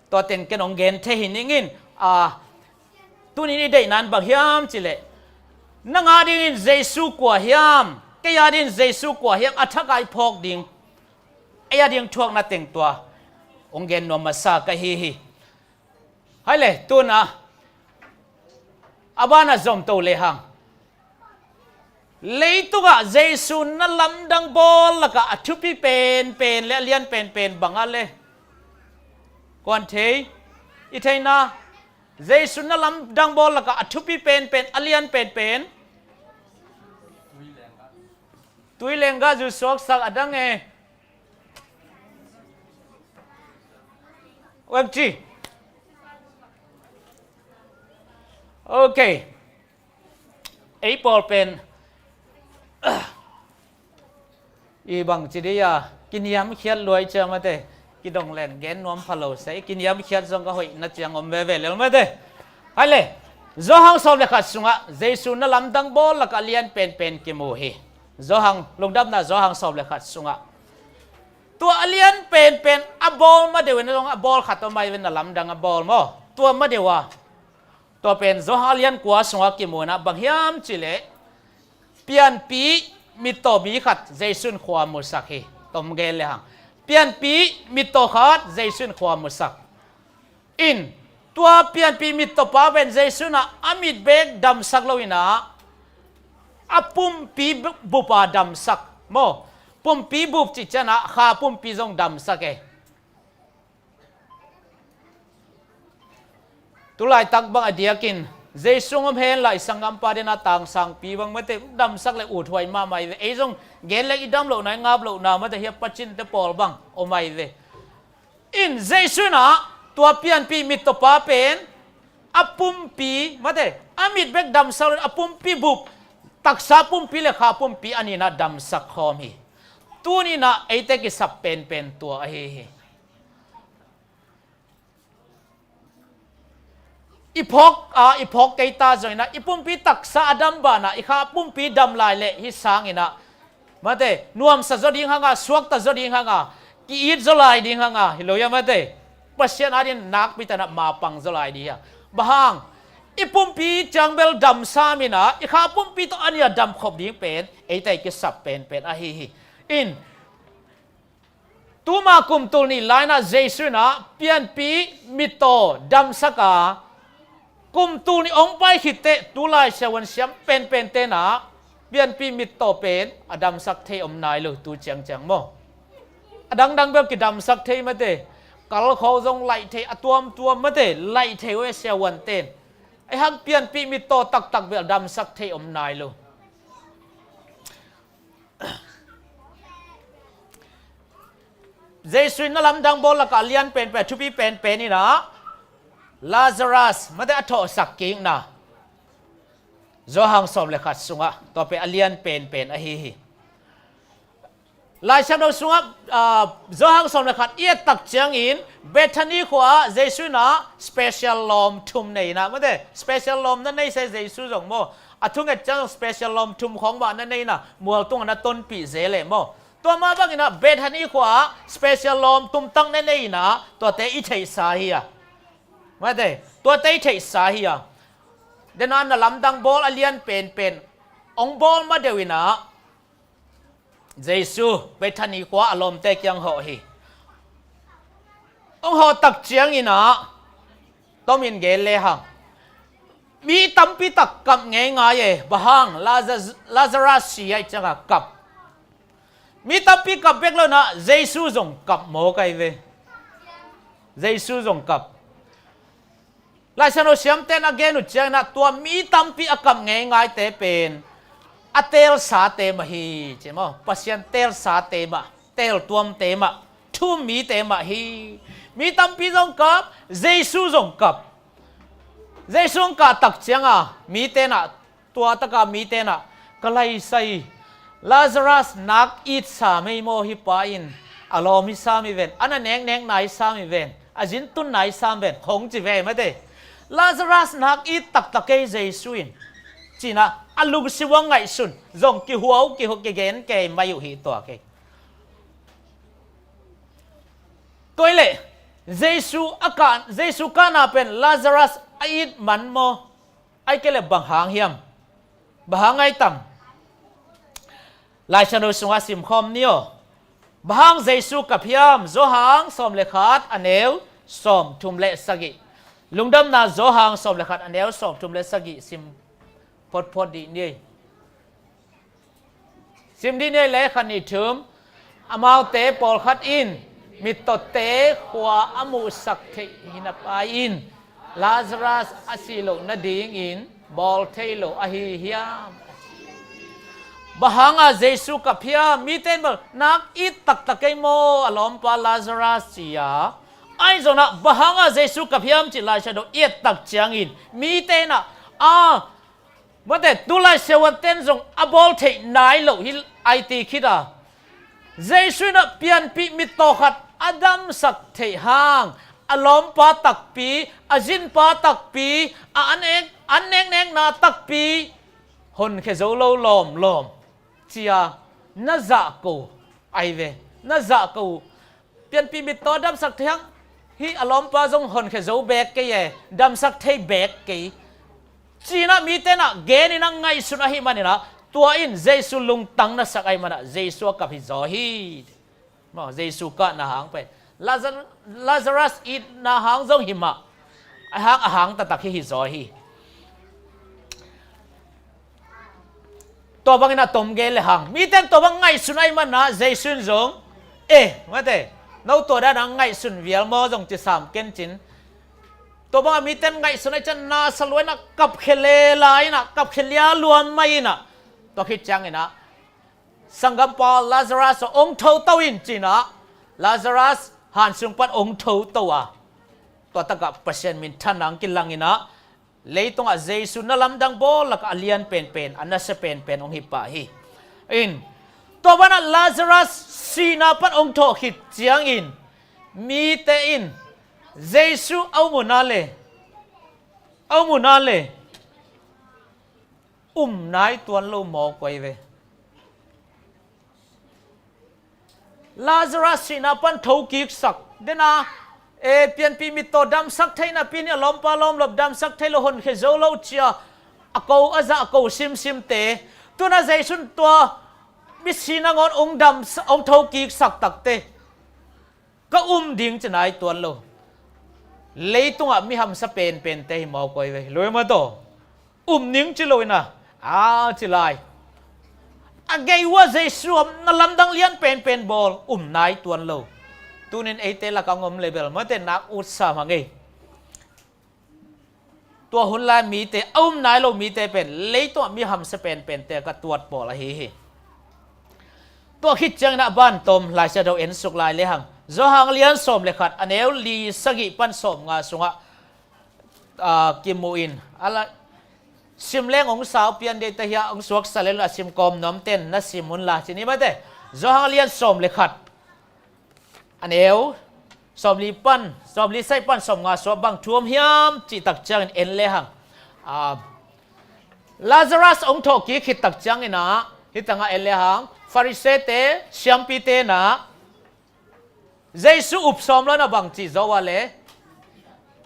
tua ten ken hong gen thei hi ning in, ah, tunin i deihna in bang hiam cihleh nang a dingin Jesu kua hiam, kei a dingin Jesu kua hiam a thak a i phawk ding, ei a ding thuakna teng tua hong gen nuam masa ka hi hi. Hai le tuna a bana zomto le hang Leitungah Jesu na lamdang bawl lakah a thupi penpen le a lian penpen bang a le? Kuan thei, i theihna, Jesu na lamdang bawl lakah a thupi penpen, a lian penpen. Tui lenggah zu suaksak a dang e. Web chi. Ok. Ei pawl pen i bang ci dih a, kiniamkhiat luai ciang mate, kidong leng gen nuam pha lo se, kiniamkhiat zong ka hoih na ciang om veve lel mate. Hai le, Johan sawm le khat sungah Jesu na lamdang bawl lakah a lian penpen kimu hi. Johan, lungdamna Johan sawm le khat sungah. Tua a lian penpen a bawl ma deuh in a zong a bawl khat om ai ve, na lamdang a bawl maw. Tua ma deuh a. Tua pen Johan a lian kua sungah kimu in a bang hiam cih leh pianpih mittaw mi khat Jesu in khua musak hi. Tom gen le hang. Pianpih mittaw khat Jesu in khua musak. In, tua pianpih mittaw pa pen Jesu in a, a mit bek damsak lo in a, a pumpi bu-, bup a damsak maw. Pumpi bup cih ciang a kha pumpi zong damsak e. Tulaitak bang a diakin Jesu hong om hen la, i sanggampa den a tangsangpi bang mate damsak le uthuai mahmah i ve. Ei zong gen le i dam lohna, i ngap lohna mate, hiah pacinte pawl bang om ai ve. In Jesu in a tua pianpih mittaw pa pen a pumpi mate, a mit bek damsak lo in a pumpi bup, taksa pumpi le kha pumpi a ni in a damsak khawm hi. Tuni in a eite kisap penpen tua ahi hi. I phawk a, i phawk kei ta zong in a, i pumpi taksa a dam banah i kha pumpi dam lai leh hih sang in a, mate, nuamsa zaw ding hang a, suakta zaw ding hang a, ki-it zaw lai ding hang a, hi lo hia mate. Pasian adingin nakpi takin a mapang zaw lai ding hi a. Bang hang, i pumpi ciang bel dam sam in a, i kha pumpi tawh a ni a dam khop ding pen eite kisap penpen ahi hi. In, tuma kum tul nih lai in a Jesu in a pianpih mittaw damsak a, kum tul nih hong pai khit teh tu lai siavuan siam penpente in a pianpih mittaw pen a damsak thei om nai lo tu ciangciang maw. A dangdang bek kidamsak thei mate, kalkho zong laih thei, a tuamtuam mate, laih thei uh e siavuanten. Ahi hang pianpih mittaw taktak bel damsak thei om nai lo. Jesu in na lamdang bawl lakah a lian penpen, thupi penpen in a Lazarus mate a thawhsak kikna. Johan sawm le khat sungah tua pen a lian penpen ahi hi. Laisiangtho sungah, ah, Johan sawm le khat i et tak ciangin Bethany khua-ah Jesu in a special lawm thum nei in a, mate, special lawm na nei se Jesu zong maw. A thunget ciang zong special lawm thum khawng mah na nei in a, mual tungah na tonpih zel e maw. Tua mah bangin a Bethany khua-ah special lawm thum tak na nei in a, tuate i theihsa hi a. Mate, tuate i theihsa hi a. Dena na lamdang bawl a lian penpen hong bawl ma deuh in a, Jesu Bethany khua a lawmte kiang hawh hi. Hong hawh tak ciangin a, tomin gen le hang, mi tampi tak kap ngeingai e. Bang hang, Lazar-, Lazarus si ahih ciangin kap. Mi tampi kap bek lo in a, Jesu zong kap mawk ai ve. Jesu zong kap. Laisiangtho siamten a gen uh ciangin a, tua mi tampi a kap ngeingaite pen a teelsate mah hi, ci maw. Pasian teelsate mah, teeltuamte mah, thu-um mite mah hi. Mi tampi zong kap, Jesu zong kap. Jesu hong kah tak ciangin a, mite in a, tua taka mite in a, ka laisai, Lazarus nak it sam ei maw, hih pa in a lawm hi sam hi ven, a na neknekna hi sam hi ven, a zintunna hi sam ven, khong ci ve mate. Lazarus nak it taktak ei Jesu in, ci-in a, a lungsim uh a ngaihsun zong kihuau, kihu-, kigen kei mai uh hi tua kei. Tua hi leh, Jesu a kah, Jesu kahna pen Lazarus a it man maw? Ahih kei leh bang hang hiam? Bang hang ai tam? Laisiangtho sungah simkhawm ni aw. Bang hang Jesu kap hiam? Johan sawm le khat a neu sawmthum le sagih. Lungdamna Johan sawm le khat a neu sawmthum le sagih sim photphot dih ni. Sim dih ni ei le khat nih thum. Amaute pawlkhat in mittawte khua a muhsak theih hi napi-in Lazarus a sih loh nadingin bawl thei lo ahi hiam? Bang hanga Jesu kap hiam? Mite in bel nak it taktak ei maw, a lawmpa Lazarus, ci-a. Ahi zongin ah bang hanga Jesu kap hiam cih Lai Siangtho i et tak ciangin mite in ah, a, mate, tulai siavuante'n zong a bawl theih nai loh hi ai ti khit a, Jesu in ah pianpih mittaw khat a damsak theih hang, a lawmpa takpi, a zinpa takpi, a an nek, an neknekna takpi honkhia zo lo lawmlawm, ci-a na zahko ahi ve. Na zahko. Pianpih mittaw a damsak thei hang, hih a lawmpa zong honkhia zo beek kei e, damsak thei beek kei, ci-in ah mite in ah genin ah ngaihsun ahih manin ah, tua in Jesu lungtang na sak ahih manin ah Jesu a kap hi zaw hi. Maw, Jesu kahna hang pen Lazar-, Lazarus itna hang zong hi mah, a hang, a hang taktak hi hi zaw hi. Tua bangin ah tom gen le hang, mite in tua bang ngaihsun ahih manin ah Jesu in zong, e, mate, no tua dan a ngaihsun vial maw zong ci sam ken cin. Tua bang a mite in ngaihsun ahih ciang na sa lua in ah, kapkhia lela in ah, kapkhia lialuam mai in ah, tua khit ciangin ah sanggampa Lazarus aw, hong thoto in, ci-in ah Lazarus han sung pan hong thoto a, tua takah Pasian minthanna hong kilang in ah leitungah Jesu na lamdang bawl lakah a lian penpen, a nasia penpen hong hi pah hi. In, tua banah Lazarus sihna pan hong thawh khit ciangin mite in Jesu a um uh na le, a um uh na le, um nai tuan lo mawk uh ahi ve. Lazarus sihna pan thokiksak, den a, e, pianpih mittaw damsak thei napi-in, a lawmpa lawmlawp damsak thei lo, honkhia zo lo ci-a a ko, a zah a ko simsimte, tu-in ah Jesu in tua misi nangawn hong damsa-, hong thokiksak takteh, ka um ding ci nai tuan lo. Leitungah mi hamsa penpente hi mawk uh ahi ve. Lawm a, tua um ning ci lo in ah, a, ci lai. A gei uh ah Jesu om, na lamdang lian penpen bawl, um nai tuan lo. Tuni-in eite lakah hong om le bel, mate, nak ut sam hang ei. Tua hun lai mite, a um nai lo mite pen leitungah mi hamsa penpente ka tuat pawl ahi hi. Tua khit ciangin ah bantom Lai Siangtho en suk lai le hang, Johan a lian sawm le khat, a neu li sagih pan sawmnga sungah, a, kimu in, a la, sim leng hong sau pian ding ta hi a, hong suaksa le lo a sim kawm nuamte'n na sim un la, ci ni, mate. Johan a lian sawm le khat, a neu sawmli pan, sawmli sagih pan sawmnga sungah bang thu om hiam cih tak ciangin en le hang. A, Lazarus hong thawhkik khit tak ciangin ah, hih tangah en le hang, Farisee-te, siampite in ah Jesu up sawm lo in ah bang ci zaw uh a le,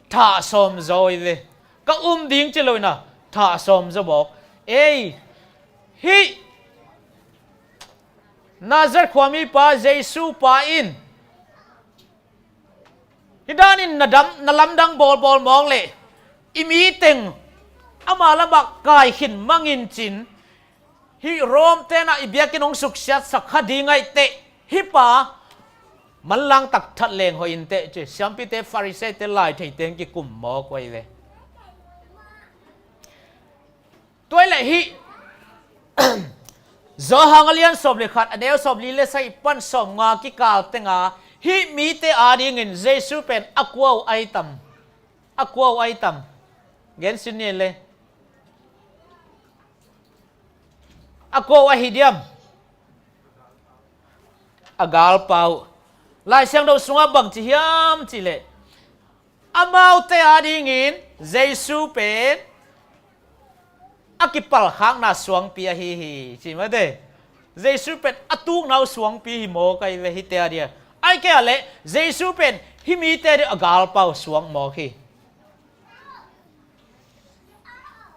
thah sawm zaw hi ve. Ka um ding ci lo in ah thah sawm zaw mawk. Ei, hih Nazareth khuamipa Jesu pa in hih danin na dam, na lamdang bawlbawl mawk leh, i mi teng ama lamah kai khin mang in cin, hih Rome-te'n ah i biakinn hong suksiatsak kha ding ahih teh, hih pa manlang tak that leng hoih in teh, ci, siampite, Farisee-te, laitheite hong kikum mawk uh ahi ve. Tua hi leh hih Johan a lian sawm le khat, a neu sawmli le sagih pan sawmnga kikal tengah hih mite adingin Jesu pen a kua uh ahi tam? A kua uh ahi tam? Gen sin ni le. A kua uh ahi diam? A galpa uh. Lai Siangtho sungah bang ci hiam cih leh, amaute adingin Jesu pen a kipalkhakna suangpi ahi hi, ci mate. Jesu pen a tukna uh suangpi hi mawk ahi ve, hihte adia. Ahih kei leh Jesu pen hih mite adia a galpa uh suang mawk hi.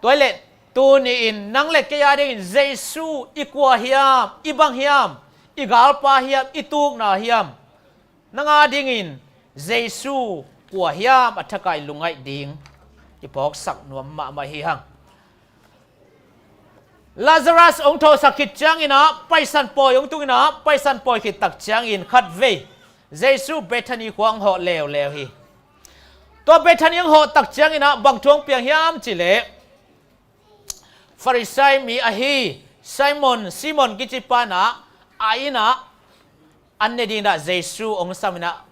Tua hi leh tuni-in nang le kei adingin Jesu i kua hiam, i bang hiam, i galpa hiam, i tukna hiam? Nang adingin Jesu kua hiam a thakah i lungngaih ding i phawksak nuam mahmah hi hang. Lazarus hong thawhsak khit ciangin ah Paisan pawi hong tungin ah Paisan pawi khit tak ciangin khatvei Jesu Bethany khua hong hawh leuleu hi. Tua Bethany hong hawh tak ciangin ah bang thu hong piang hiam cih leh Farisai mi ahi Simon, Simon kici pa in ah a inn ah an ne dingin ah Jesu hong sam in ah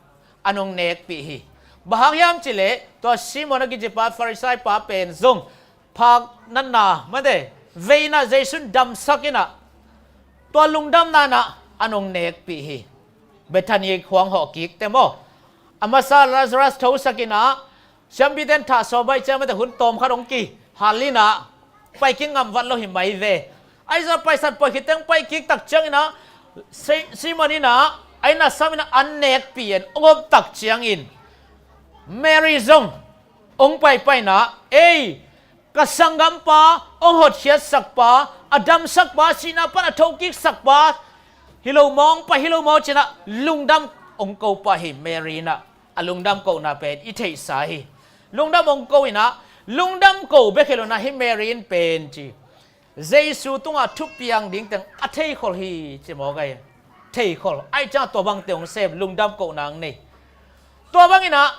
an hong nekpih hi. Bang hang hiam cih leh tua Simon a kici pa Farisai pa pen zong phak natna mate vei in ah Jesu in damsak in ah tua lungdamna in ah an hong nekpih hi. Bethany khua hong hawh kik teh maw, a masa Lazarus thosak in ah siampite in thah sawm ahih ciang mate hun tawm khat hong kihal in ah pai kik ngam vat lo hi mai ve. Ahi zongin Paisan pawi khit teng pai kik tak ciangin ah Si-, Simon in ah a inn ah sam in ah an nekpih in hong om tak ciangin Mary zong hong paipai in ah, ei, ka sanggampa hong hotkhiatsak pa, a damsak pa, sihna pan a thokiksak pa hi lo maw, hong pai hi lo maw ci in ah lungdam hong ko pah hi. Mary in ah a lungdam kohna pen i theihsa hi. Lungdam hong ko in ah lungdam ko bek hi lo in ah hih Mary in pen ci Jesu tungah thupiang ding teng a theikhol hi ci mawk ahi. Theikhol ahih ciang tua bangte hong sem, lungdam kohna hong nei. Tua bangin ah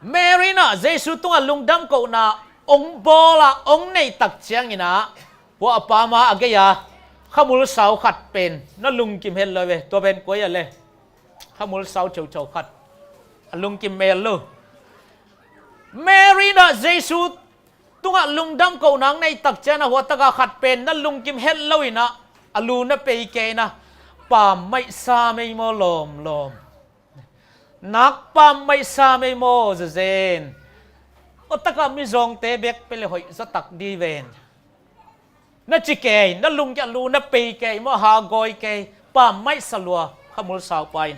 Mary in ah Jesu tungah lungdam kohna hong bawl ah hong neih tak ciangin ah hua a pa ma a gei a khamul sau khat pen na lungkim het lo ve. Tua pen koi a le? Khamul sau theutheu khat, a lungkim mel lo. Mary in ah Jesu tungah lungdam kohna hong neih tak ciangin ah hua tak a khat pen na lungkim het lo in ah a lu na pei kei in ah, pammaih sa mei maw lawmlawm, nak pammaih sa mei maw zezen, hua tak a mizawngte bek pia le hoih zaw tak ding ven na ci kei, na lungkia lu na pei kei maw, hagawi kei, pammaih sa lua khamul sau pa in.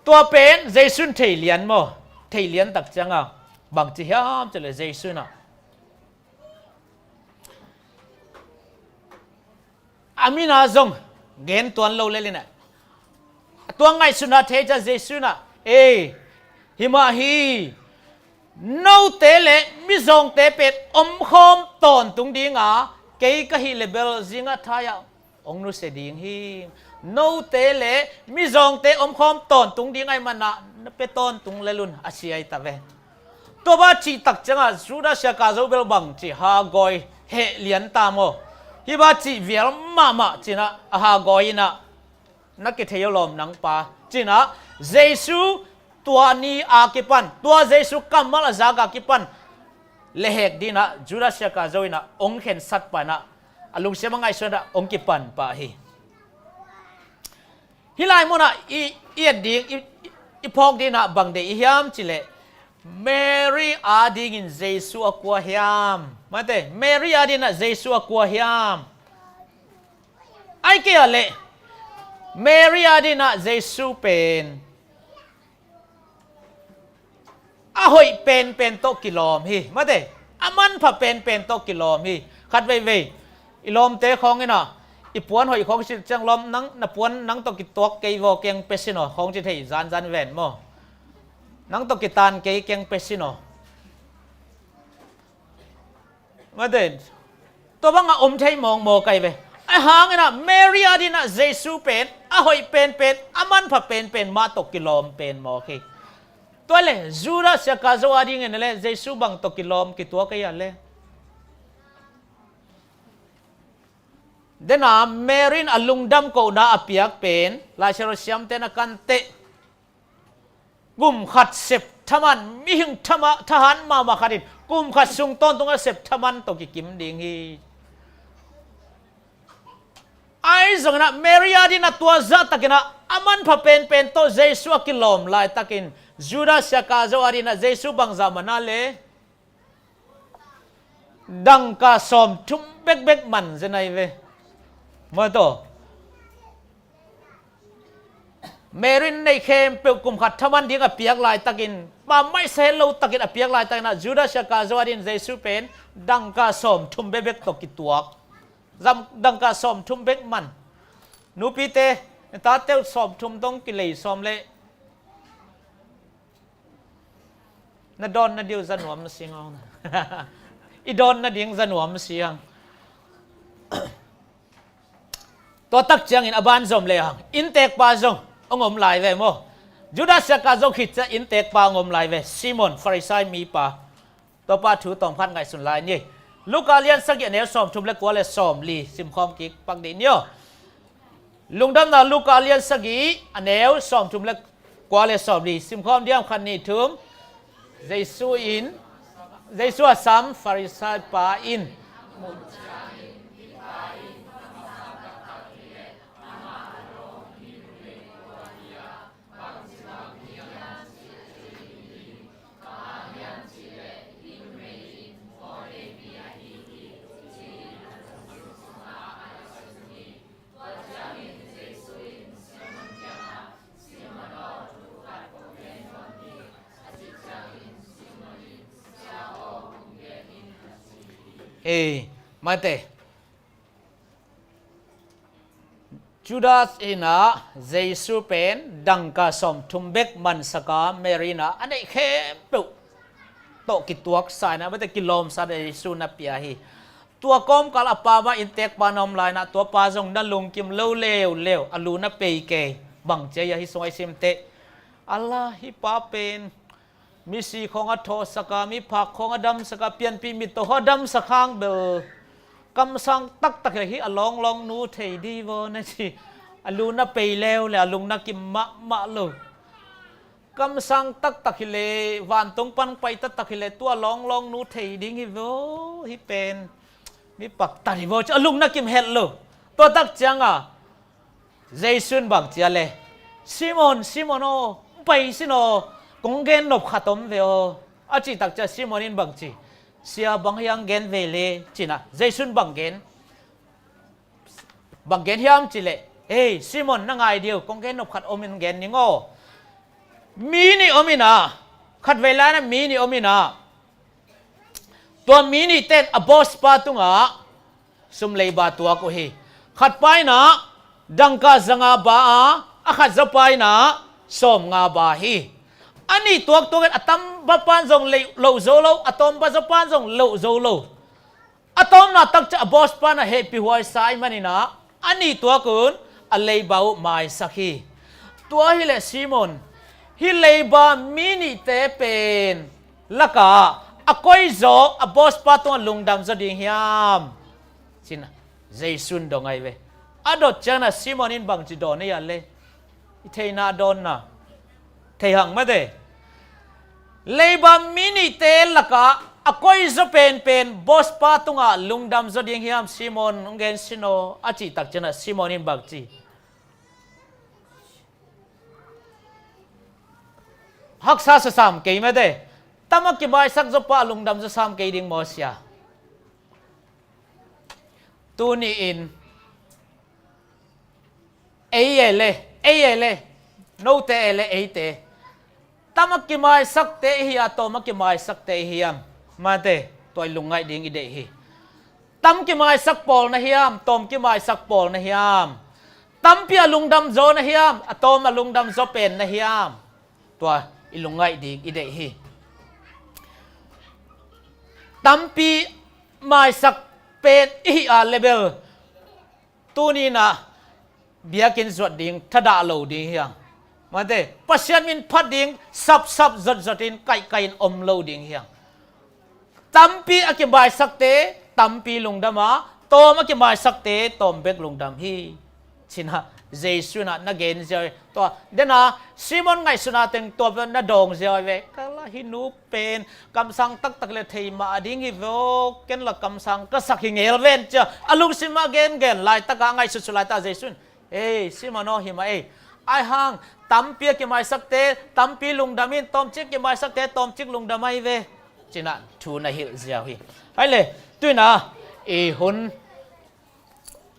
Tua pen Jesu in thei lian maw? Thei lian tak ciang a bang ci hiam cih leh Jesu in ah a min ah zong gen tuan lo lel in ah, tua ngaihsutna thei ciang Jesu in ah, ei, hi mah hi, note le mizawngte pen omkhawm tawntung ding a, kei ka hih leh bel zing a thai ah hong nusia ding hi. Note le mizawngte omkhawm tawntung ding ahih man ah na pia tawntung lel un, a ci ahi ta ve. Tua bang cih tak ciang a Judas Iskariot bel bang ci, hagawi heh lian ta maw? Hih bang cih vial mahmah ci in ah a hagawi in ah na kithei aw lawm nang pa ci in ah Jesu tua ni a kipan, tua Jesu kammal a zak a kipan lehhek ding in ah Judas Iskariot in ah hong khensat pah in ah a lungsim a ngaihsun in ah hong kipan pah hi. Hih lai mun ah i, i et ding, i, i, i phawk ding in ah bang deih i hiam cih leh Mary adingin Jesu a kua hiam? Mate, Mary adingin ah Jesu a kua hiam? Ahih kei a leh Mary adingin ah Jesu pen a hoih penpen tawh kilawm hi. Mate, a manpha penpen tawh kilawm hi. Khat veivei i lawmte khawng in ah, i puan hoih khawng cih ciang lawm, nang, na puan nang tawh kituak kei vaw, keng pe sin aw khawng ci thei zanzan ven maw? Nang tawh kitan kei, keng pe sin aw. Mate, tua bang a om thei mawkmawk ahi ve. Ahih hangin ah Mary adingin ah Jesu pen a hoih penpen, a manpha penpen mah tawh kilawm pen mawk hi. Tua leh Judas Iskariot adingin leh Jesu bang tawh kilawm kituak ahi a leh? Dena Mary in a lungdam kohna a piak pen Lai Siangtho siamte na kan teh, kum khat sep thaman, mihing thama, thahan mahmah khat in kum khat sung tawntung a sep thaman tawh kikim ding hi. Ahi zongin ah Mary adingin ah tua zahtakin ah a manpha penpen tawh Jesu a kilawm laitakin Judas Iskariot adingin ah Jesu bangzah man a leh? Dangka sawmthum bekbek man zen ahi ve. Mate, Mary in neih khempeuh kum khat thaman ding a piak laitakin, pammaih sa het lo takin a piak laitakin ah Judas Iskariot adingin Jesu pen dangka sawmthum bekbek tawh kituak. Zam, dangka sawmthum bek man. Nupite, na tate uh sawmthum dong kilei sawm leh na dawn nading uh za nuam na si hang. I dawn nading za nuam na si hang. Tua tak ciangin a ban zom lehang inntekpa zong hong om lai ve maw? Judas Iskariot zong khit ciang inntekpa hong om lai ve. Simon, Farisai mipa. Tua pa thu tawmkhat ngaihsun lai ni. Luka lian sagih a neu sawmthum le kua le sawmli simkhawm kik pak dih ni aw. Lungdamna Luka lian sagih a neu sawmthum le kua le sawmli simkhawm diam, khat, nih, thum. Jesu in, Jesu a sam Farisai pa in. Ei, mate. Judas in ah Jesu pen dangka sawmthum bek mansak a, Mary in ah a neih khempeuh tawh kituaksa in ah, mate, kilawmsa in ah Jesu na pia hi. Tua kawmkal a pa mah inntekpa na om lai in ah, tua pa zong na lungkim lo leuleu, a lu na pei kei. Bang ci hiam, hih sung ah i sim teh? Ala, hih pa pen misi khawng a thawhsak a, miphak khawng a damsak a, pianpih mittaw khawng a damsak hang bel kamsang taktak hi leh hih a lawnglawng nu thei ding hi vaw, na ci. A lu na pei leuleu, a lung na kim mahmah lo. Kamsang taktak hi leh, vantung pan pai taktak hi leh, tua lawnglawng nu thei ding hi vaw, hih pen mi paktat hi vaw, ci a lung na kim het lo. Tua tak ciang a Jesu in bang ci hiam leh, Simon, Simon aw, pai sin aw, kong gen nop khat om ve aw, a cih tak ciang Simon in bang ci? Sia, bang hiam gen ve leh, ci in ah Jesu in bang gen? Bang gen hiam cih leh, ei, Simon, na ngai dih un, kong gen nop khat om in gen ning aw. Mi nih om in ah, khatvei lai in ah mi nih om in ah, tua mi nihte in a boss pa tungah sum leiba tuak uh hi. Khat pa in ah dangka zanga ba a, a khat zaw pa in ah sawmnga ba hi. A nih tuaktuak in a tawmba pa in zong loh zo lo, a tawmba zaw pa in zong loh zo lo. A tawpna tak ciang a boss pa in ah hehpihhuaisa ahih manin ah, a nih tuak un a leiba uh maisak hi. Tua hi leh Simon, hih leiba mi nihte pen lakah a koi zaw a boss pa tungah lungdam zaw ding hiam? Ci in ah Jesu in dong hi ve. A dot ciang in ah Simon in bang ci dawn hiam leh, i theihna dawnna thei hang, mate. Leiba mi nihte lakah a koi zaw penpen boss pa tungah lungdam zaw ding hiam Simon, hong gen sin aw, a cih tak ciang in ah Simon in bang ci? Haksa sa sam kei, mate. Tam a kimaisak zaw pa lungdam zaw sam kei ding maw, sia? Tuni-in ei e leh, ei e leh, note e leh eite, tam a kimaisakte i hi a, tawm a kimaisakte i hiam? Mate, tua i lungngaih ding i deih hi. Tam kimaisak pawl na hiam, tawm kimaisak pawl na hiam? Tampi a lungdam zaw na hiam, a tawm a lungdam zaw pen na hiam? Tua i lungngaih ding i deih hi. Tampi maisak pen i hi a leh bel, tuni-in ah biakinn zuat ding thadah lo ding hi hang. Mate, Pasian min phat ding sapsap zotzotin kaihkaih in om lo ding hi hang. Tampi a kimaisakte tampi lungdam a, tawm a kimaisakte tawm bek lungdam hi, ci-in ah Jesu in ah na gen ziau hi. Tua den a Simon ngaihsutna teng tua pen na dawng ziau hi ve. Ka la, hih nu pen kamsang taktak leh thei mah ding hi ve aw, ken la kamsang ka sak hi ngel ven, ci-a a lungsim ah gengen laitak ah, ngaihsutsut laitak ah Jesu in, ei, Simon aw, hi mah ei. Ahih hang tampi a kimaisakte tampi lungdam in, tawmcik a kimaisakte tawmcik lungdam ahi ve, ci-in ah thu na hilh ziau hi. Hai le, tu-in ah i hun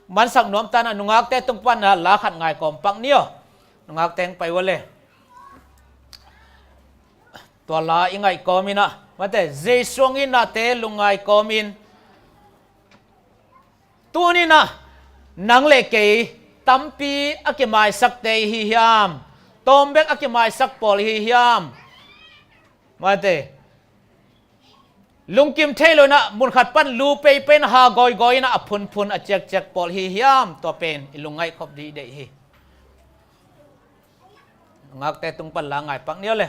mansak nuam ta-in ah nungakte tung pan ah la khat ngai kawm pak ni aw. Nungakte hong pai uh a le, tua la i ngaih kawm in ah, mate, Jesu hong itnate lungngai kawm in. Tuni-in ah nang le kei tampi a kimaisakte i hi hiam? Tawm bek a kimaisak pawl i hi hiam? Mate, Lungkim thei lo in ah, mun khat pan lu pei pei in ah, ha gawi gawi in ah, a phun phun, a ciak ciak pawl hi hiam, tua pen i lungngaih khop dih deih hi. Ngakte tung pan la ngai pak ni aw le.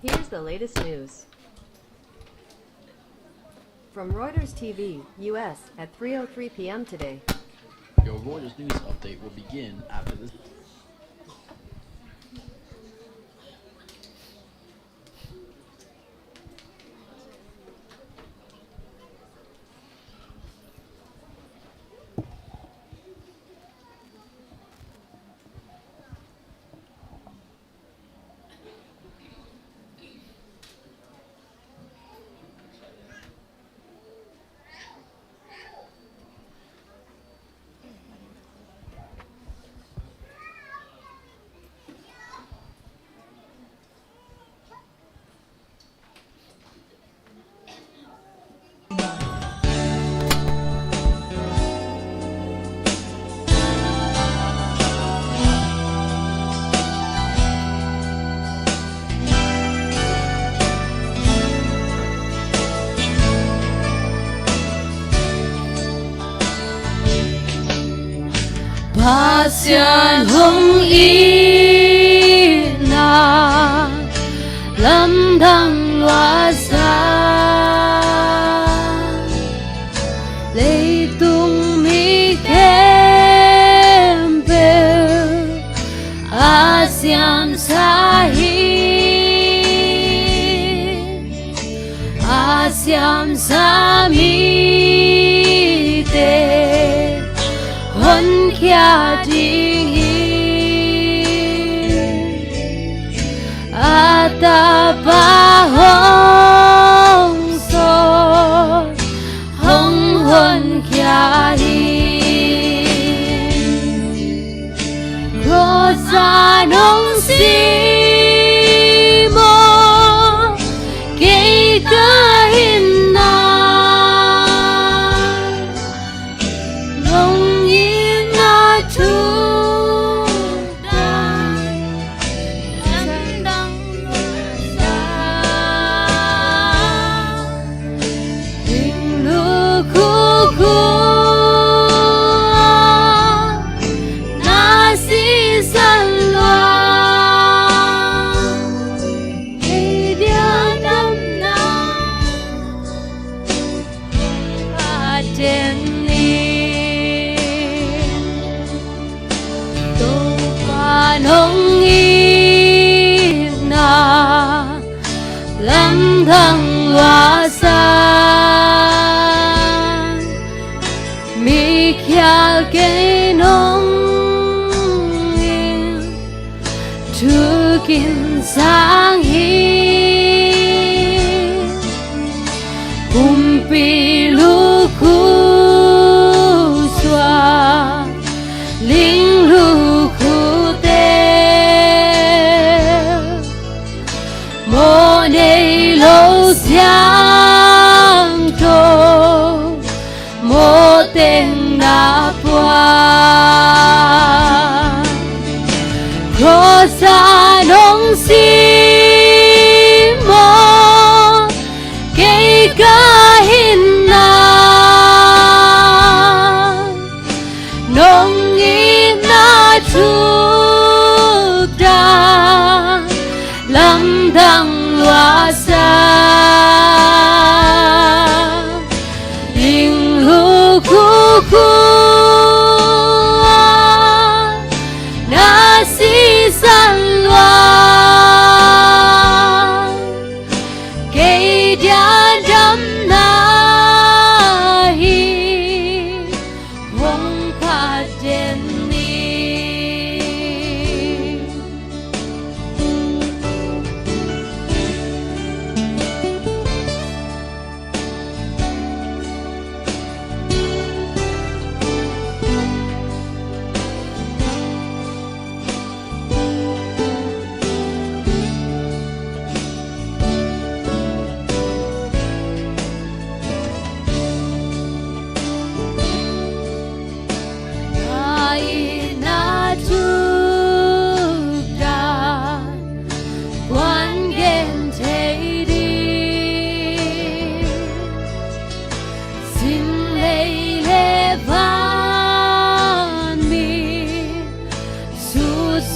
Here's the latest news. From Reuters T V, U S, at three oh three p.m. today. Your Reuters news update will begin after this. Pasian hong itna lamdang luahsa, leitung mi khempeuh a siamsa hi. A siamsa mite honkhia ding hi. A Tapa hong sawl, hong honkhia hi. Cross ah nong si maw, kei ka hinna, nong itna thuk dan, lamdang luahsa. Ling lukhu khu ah na sisan lua, kei dia damna ka teng ni. Topa nong itna lamdang luahsa, mikhial kei nong it, thuk in sang hi. Kumpi lukhu suak, ling lukhute, mawh nei lo siangtho, mawh teng na puak. Cross ah nong si maw, kei ka hinna, nong itna thuk dan, lamdang luahsa.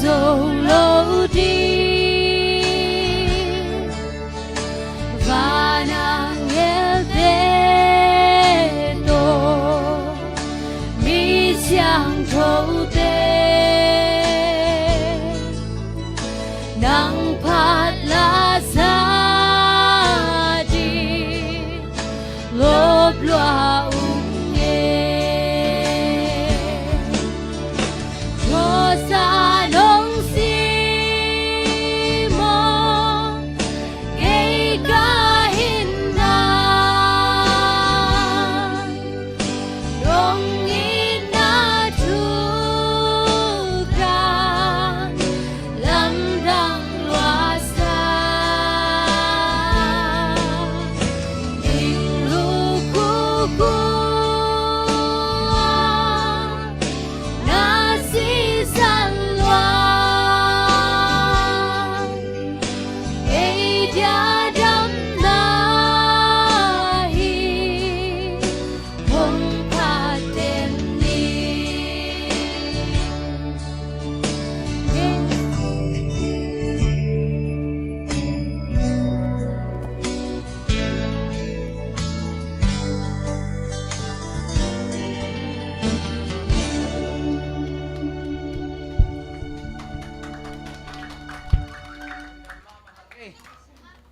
zo lo ding. Van angel te tawh mi siangtho te nang phat la sa ding. Lop lua ung e. Cross a nong si maw, kei ka hinna dong itna thu ka lamdang luasa ding lukukua na sisan lua. Ei dia damna hi hong phaten ni.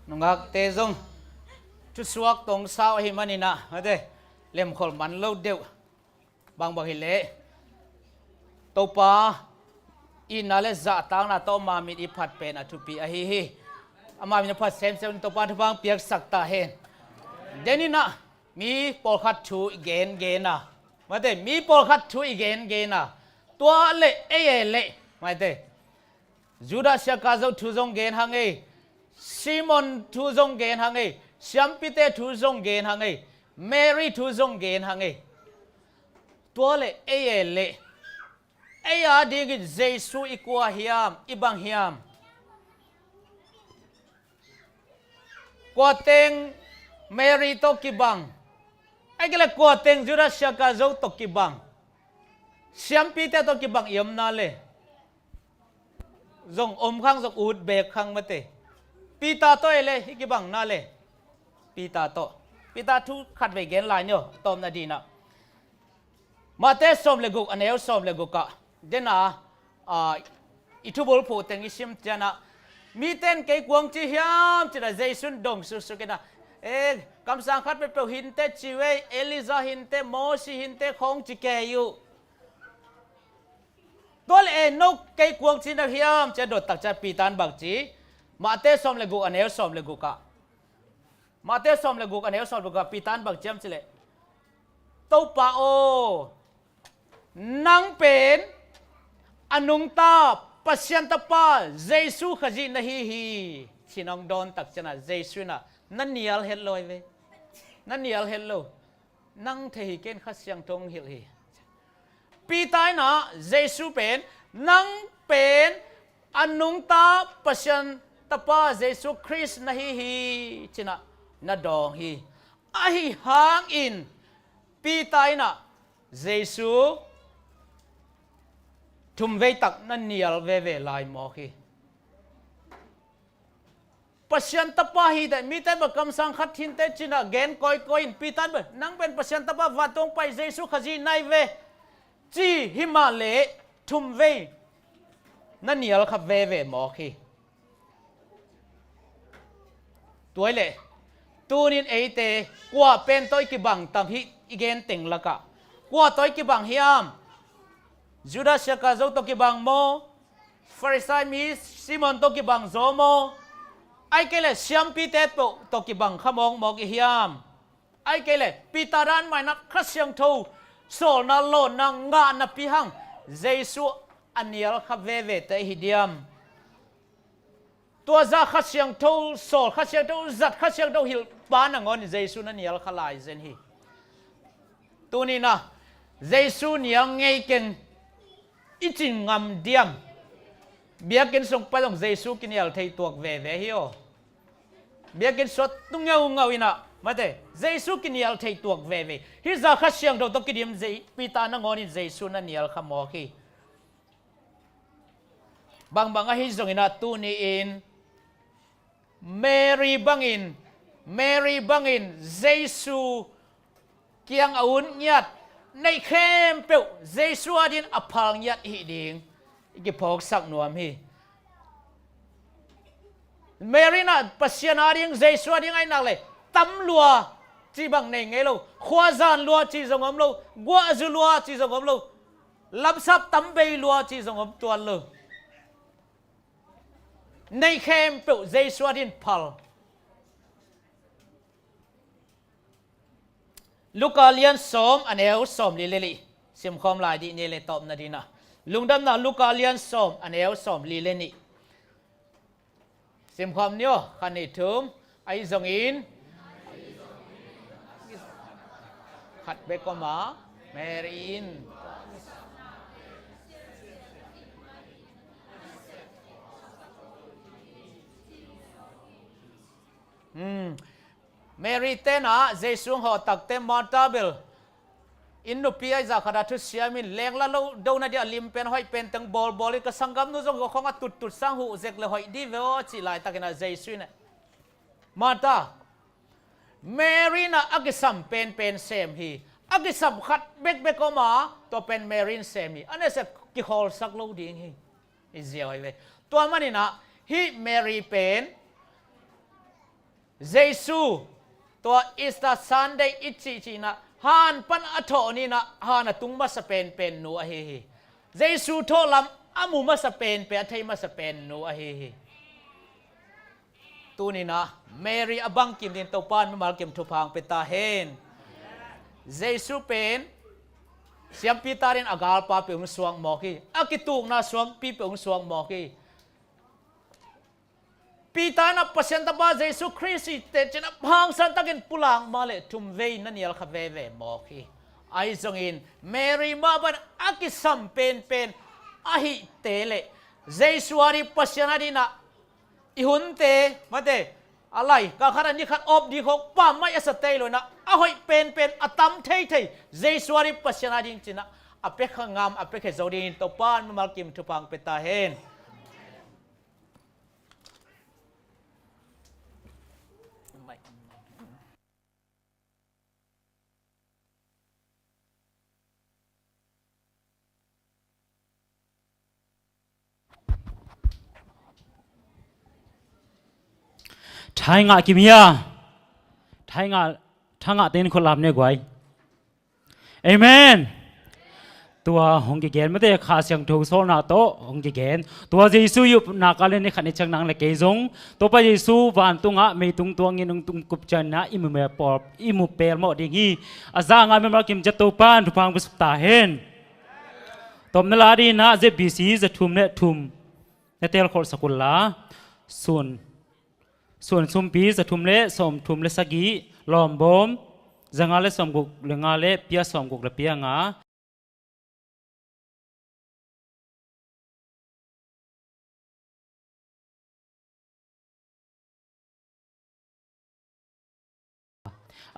Nungakte zong thusuak tong sau ahi maninah, mate, lemkhol man lo deuh. Bangbang hileh Topa itna le zahtakna tawh ama min i phat pen a thupi ahi hi. Ama min a phat semsem in Topa thupha piaksak ta hen. Deninah mi pawlkhat thu i gengen a, mate, mi pawlkhat thu i gengen a, tua le ei e le, mate, Judas Iskariot thu zong gen hang ei. Simon thu zong gen hang ei. Siampite thu zong gen hang ei. Mary thu zong gen hang ei. Tua le ei e le ei a dingin Jesu i kua hiam, i bang hiam? Kuateng Mary tawh kibang, ahih kei le kuateng Judas Iskariot tawh kibang, siampite tawh kibang i omna le zong om khang, zong ut beek khang mate. Peter tawh e le i kibangna le Peter tawh. Peter thu khat vei gen lai ni aw, a tawpna dinah. Mate sawm le guk a neu sawm le gukah dena, a, i thubul phuh teng i sim cianah, mite in kei kuang ci hiam cinah Jesu in dong suksuk inah, e, kamsang khat peuhpeuh hinte ci vei, Elijah hinte, Mosi hinte khawng ci kei uh. Tua le e no kei kuang ci na hiam cia dot tak cia Peter in bang ci? Mate sawm le guk a neu sawm le gukah. Mate sawm le guk a neu sawm le gukah Peter in bang ciam cileh, Topa aw, nang pen a nungta Pasian Tapa Jesu Khazih na hi hi, ci nong dawn tak cianah Jesu inah na nial het lo ai ve. Na nial het lo. Nang thei hi, ken Kha Siangtho hong hilh hi. Peter inah Jesu pen, nang pen a nungta Pasian Tapa Jesu Khrist na hi hi, cinah na dawng hi. Ahi hangin Peter inah Jesu thumvei tak na nial veve lai mawk hi. Pasian Tapa hi teh, mite bang kamsang khat hinte cinah gen kawikawi in Peter in bang, nang pen Pasian Tapa vantung pai Jesu Khazih nai ve, ci himah leh thumvei na nial kha veve mawk hi. Tua hileh tunin eite kua pen tawh i kibang tam hi? I gen teng lakah kua tawh i kibang hiam? Judas Iskariot tawh kibang maw? Farisai mi Simon tawh kibang zaw maw? Ahih kei leh siampite tawh, tawh kibang kha mawkmawk i hiam? Ahih kei leh Peter dan mah inah Kha Siangtho sawlna lawnna ngah napi hang Jesu a nial kha vevete i hi diam? Tua zah Kha Siangtho sawl, Kha Siangtho zat, Kha Siangtho hilh pa nangawnin Jesu na nial kha lai zen hi. Tuninah Jesu nial ngei ken i cin ngam diam? Biakinn sung pai zong Jesu kinial thei tuak veve hi aw. Biakinn suat tu ngeungau inah mate, Jesu kinial thei tuak veve. Hih zah Kha Siangtho tawh kidim Peter nangawnin Jesu na nial kha mawk hi. Bangbang ahi zongin ah tuni-in Mary bangin, Mary bangin Jesu kiang a ut ngiat, neih khempeuh Jesu adingin a phal ngiat i hih ding i kiphawksak nuam hi. Mary in ah Pasian ading, Jesu ading ahih nak leh tam lua cih bang nei ngei lo, khuazan lua cih zong om lo, guahzu lua cih zong om lo, lamsap tam bei lua cih zong om tuan lo. Neih khempeuh Jesu adingin phal. Luka lian sawm, a neu sawmli le nih. Simkhawm lai dih ni le tawpna dingin ah. Lungdamna Luka lian sawm, a neu sawmli le nih. Simkhawm ni aw, khat, nih, thum. Ahi zongin khat bek om a, Mary in. Hmm. Mary ten ah Jesu hong hawh takte Martha bel inn nupi ahi zah khat ah thusiam in, lengla lo dona ding a lim pen hoih pen teng bawlbawl in, ka sanggamnu zong khong a tuttut sang huh zek le hoih dih ve aw, cih laitakin ah Jesu in ah, Martha, Mary in ah a kisam penpen sem hi. A kisam khat bekbek om a, tua pen Mary in sem hi. A nesia kikhawlsak lo ding hi. I ziau hi ve. Tua manin ah hih Mary pen Jesu, tua Easter Sunday i cihcih in ah, han pan a thawh ni in ah han a tung masa penpen nu ahi hi. Jesu thawh lam a mu masa penpen, a thei masa pen nu ahi hi. Tuni in ah Mary a bangkim dingin Topa'n mimal kim thupha hong pia ta hen. Jesu pen siampi ta dingin a galpa peuh hong suak mawk hi. A kitukna suangpi peuh hong suak mawk hi. Peter in ah Pasian Tapa Jesu Khrist hi teh ci-in ah hangsan takin pulak mah leh thumvei na nial kha veve mawk hi. Ahi zongin Mary mah bang a kisam penpen ahih teh leh Jesu ading, Pasian ading in ah i hunte, mate, a lai, ka khat a ni khat awp ding khawng pammaih a sa tei lo in ah, a hoih penpen a tam theithei Jesu ading, Pasian ading ci-in ah a piakhia ngam, a piakhia zo dingin Topa'n mimal kim thupha hong pia ta hen. Thai ngah kim hia? Thai ngah, tha ngah tein khut lam ne guai. Amen. Tua hong kigen mate, Kha Siangtho sawlna tawh hong kigen. Tua Jesu i upna ka le ni khat ni ciang nang le kei zong Topa Jesu vantung ah meitung tuangin hong tung kup ciangin ah i mu mel pawl, i mu pelmawh ding hi. A za ngai mimal kim ciat Topa'n thupha hong pia suk ta hen. Tawpna la dingin ah Z B C za thum le thum na telkholhsak un la. Sun, sun sumpi za thum le sawm thum le sagih, lawmbawm za nga le sawm guk le nga le pia sawm guk le pia nga.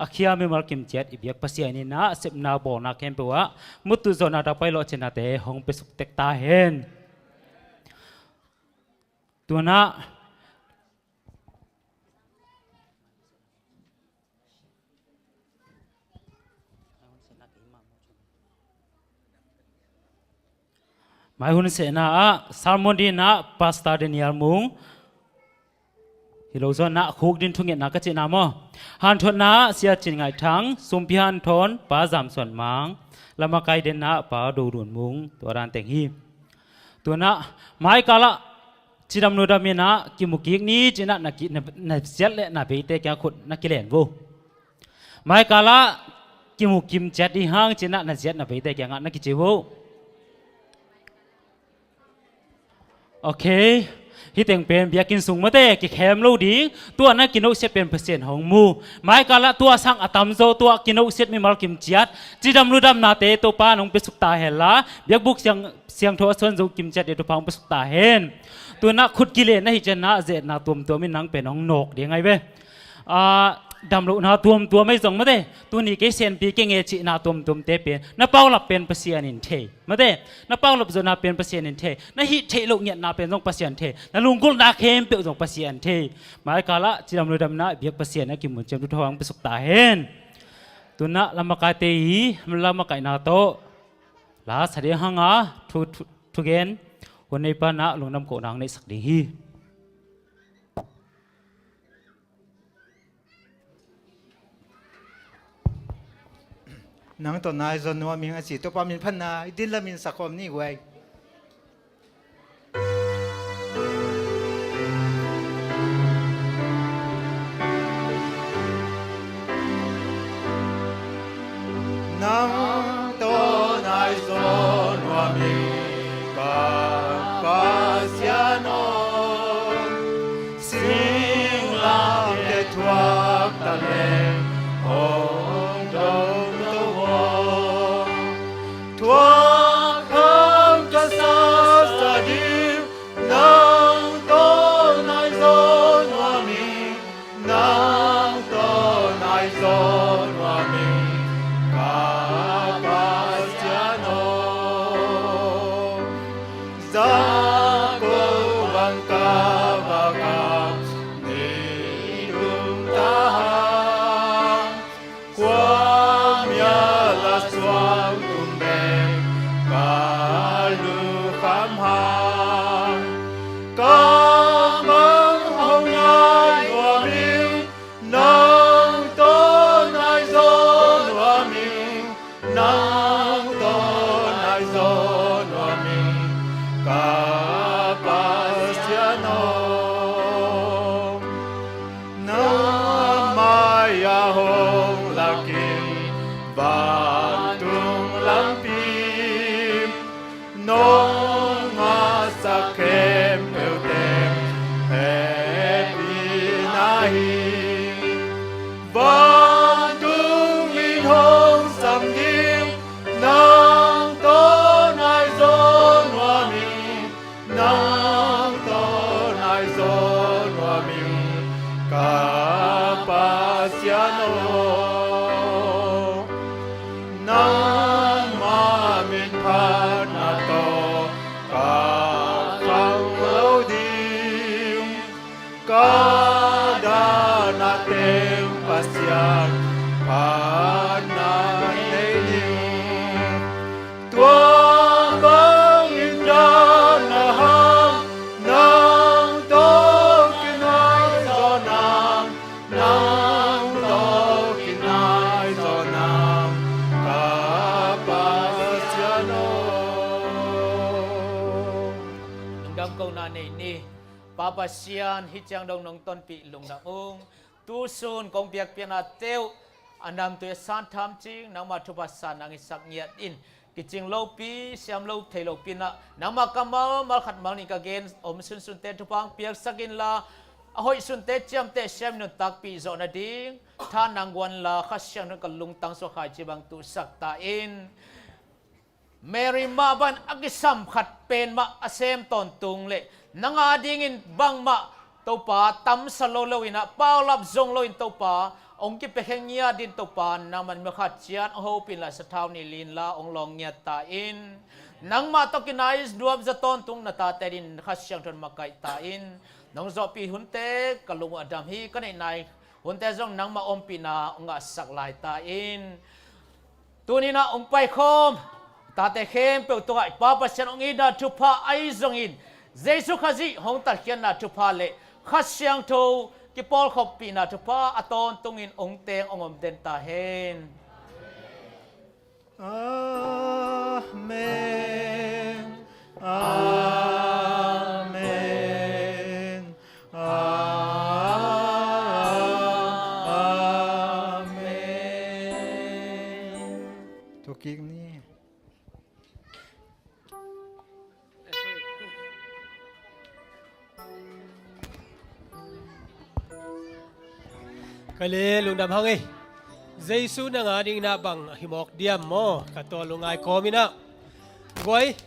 A khia mimal kim ciat i biak Pasian in ah sepna bawlna khempeuh ah muttuh zawhna, dak pai lawh ciatnate hong pia suk tek ta hen. Tu'n ah mai hun sehna ah sermon dingin ah Pastor Daniel Mung, hi lo zaw in ah khuk ding thungetna ka cihna maw? Hanthotna ah Sia Cin Ngaih Thang, sumpi hanthawn Pa Zam Suan Mang, lamakai dingin ah Pa Do Dun Mung, tua dan teng hi. Tu'n ah maikal ah cidam ludam in ah kimu kik ni ci-in ah na ki, na, na ziat le na beite kiang khut na kilen vo. Maikal ah kimu kim ciat ding hang ci-in ah na ziat na beite kiangah na kici vo. Ok. Hih teng pen biakinn sung mate kikhem lo ding. Tua na kinosiat pen Pasian hong mu. Maikal ah tua sang a tamzaw tua kinosiat mimal kim ciat, cidam ludamnate Topa'n hong pia suk ta hen la, biakbuk siang, siangtho a suan zo kim ciat ding Topa'n hong pia suk ta hen. Tu'n ah khut kilen na hih ciangin ah zetna tuamtuam in nang pen hong nawk ding ahi ve. Ah, Damlohna tuamtuam ahi zong mate, tuni kei senpi kei nge cihna tuamtuamte pen na paulap pen Pasian in thei mate, na paulap zawhna pen Pasian in thei, na hih theih loh ngiatna pen zong Pasian thei, na lunggulhna khempeuh zong Pasian thei. Mai kalah cidam ludamna biak Pasian a kimun ciam thu thawhang pesuk ta hen. Tunah lamakaite i lamakaihna tawh la sa ding hanga thu, thu, thugen hun neipa na lungdam kohna ang neihsak ding hi. Nang tawh nai zaw nuam ing a ci Topa min phatna i din lamin sak khawm ni guai. Nang tawh nai zaw nuam ing ka Pasian aw. Singlamteh thuak ta leng hong dong to aw. Thuak kham ka sa sa ding, nang tawh nai zaw nuam ing, nang tawh nai zaw nuam ing ka Pasian aw. Za ko bang ka va kap ni tung ta hang, kua mia la suang tung bek ka lu kham hang. Ka mang hong nai nuam ing, nang tawh nai zaw nuam ing, nang tawh nai zaw nuam ing ka Pasian aw. Nang mai-ah hong lak ing vantung lampi, nong ngahsak khempeuh teng hehpihna hi. Vantung in hong sam ding, nang tawh nai zaw nuam ing, nang tawh nai zaw nuam ing ka Pasian aw. Nangmah min phatna tawh ka khang lo ding, ka dahna teng Pasian phatna nei ding. Tua bangin dahna hang, nang tawh kinai zaw nang, nang tawh kinai zaw nang ka Pasian aw. Lungdam kohna nei ni. Pa Pasian, hih ciang dong nong tonpih lungdam ung. Tusun kong biakpiakna teuh a namtui a san tham cing, nangmah thupha san nang i sak ngiat in, kicing lopi, siam lo thei lopi na, nangmah kammal malkhat mal nih ka gen om sunsunte thupha ang piaksak inla, a hoih sunte ciamteh siam nuntakpih zawh nading tha nang guan la, Kha Siangtho in ka lungtang suak khaici bang tuhsak ta in. Mary mah bang a kisam khat pen mah a sem tawntung le nang a dingin bangmah Topa tamsa lo lo in ah, paulap zong lo in Topa hong kipia khe ngiat in Topa, nangman mi khat ciat hong hopih inla, sathau nih li inla hong lawng ngiat ta in. Nangmah tawh kinai nuam za tawntung na tate din Kha Siangtho in makaih ta in. Nong zawhpih hunte ka lung uh a dam hi, ka neih nai hunte zong nangmah ompihna hong ngahsak lai ta in. Tuni in ah hong paikhawm tate khempeuh tungah i Pa Pasian hong itna thupha ahi zongin, Jesu Khazih hong tatkhiatna thupha le Kha Siangtho kipawlkhoppihna thupha a tawntungin hong teng hong om den ta hen. Amen. Amen. Amen. Thukik ni. Ka le lungdam hang ei. Jesu nang a dingin ah bang hi mawk diam maw? Ka tawh lungngai kawm in ah. Guai,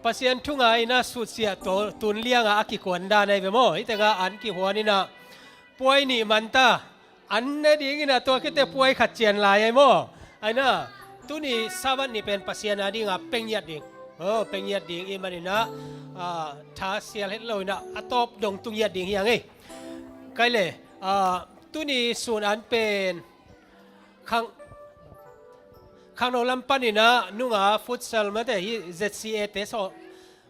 Pasian thu ngai in ah sutsiah tawh tun liangah a kikuan dan ahi ve maw? Hih tengah an kihuan in ah puai nih man ta. An ne ding inah tua kite puai khat cian lai ai maw? Aina, tuni Sabbath ni pen Pasian a dinga penghiat ding. Oh, penghiat ding i maninah, ah, tha sial het lo inah a tawp dong tunghiat ding hiang ei. Kai le, ah, tuni sun an pen khang, khangno lam paninah nunga futsal mate hi Z C A te so,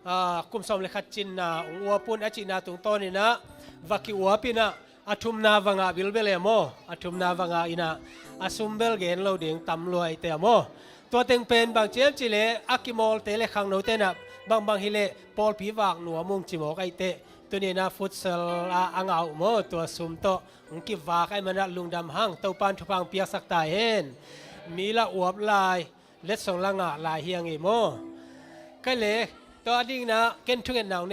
ah, kum sawm le khat cinna ung uap un a cihna tungtawninah va ki uap inah a thumna va ngah bilbel e maw? A thumna va ngah inah a sum bel gen lo ding tam luaite a maw? Tua teng pen bang ciam cileh a kimawlte le khangnote inah bangbang hileh pawlpi vak nuam ung ci mawk aiteh. Tuninah futsal a a ngah uh maw? Tua sum tawh ung kivak ai manah lungdam hang, Topan thupha ung piaksak ta hen. Mi la uap lai, letsong la ngah lai hiang ei maw? Kai le, tua a dinginah ken thungetna ung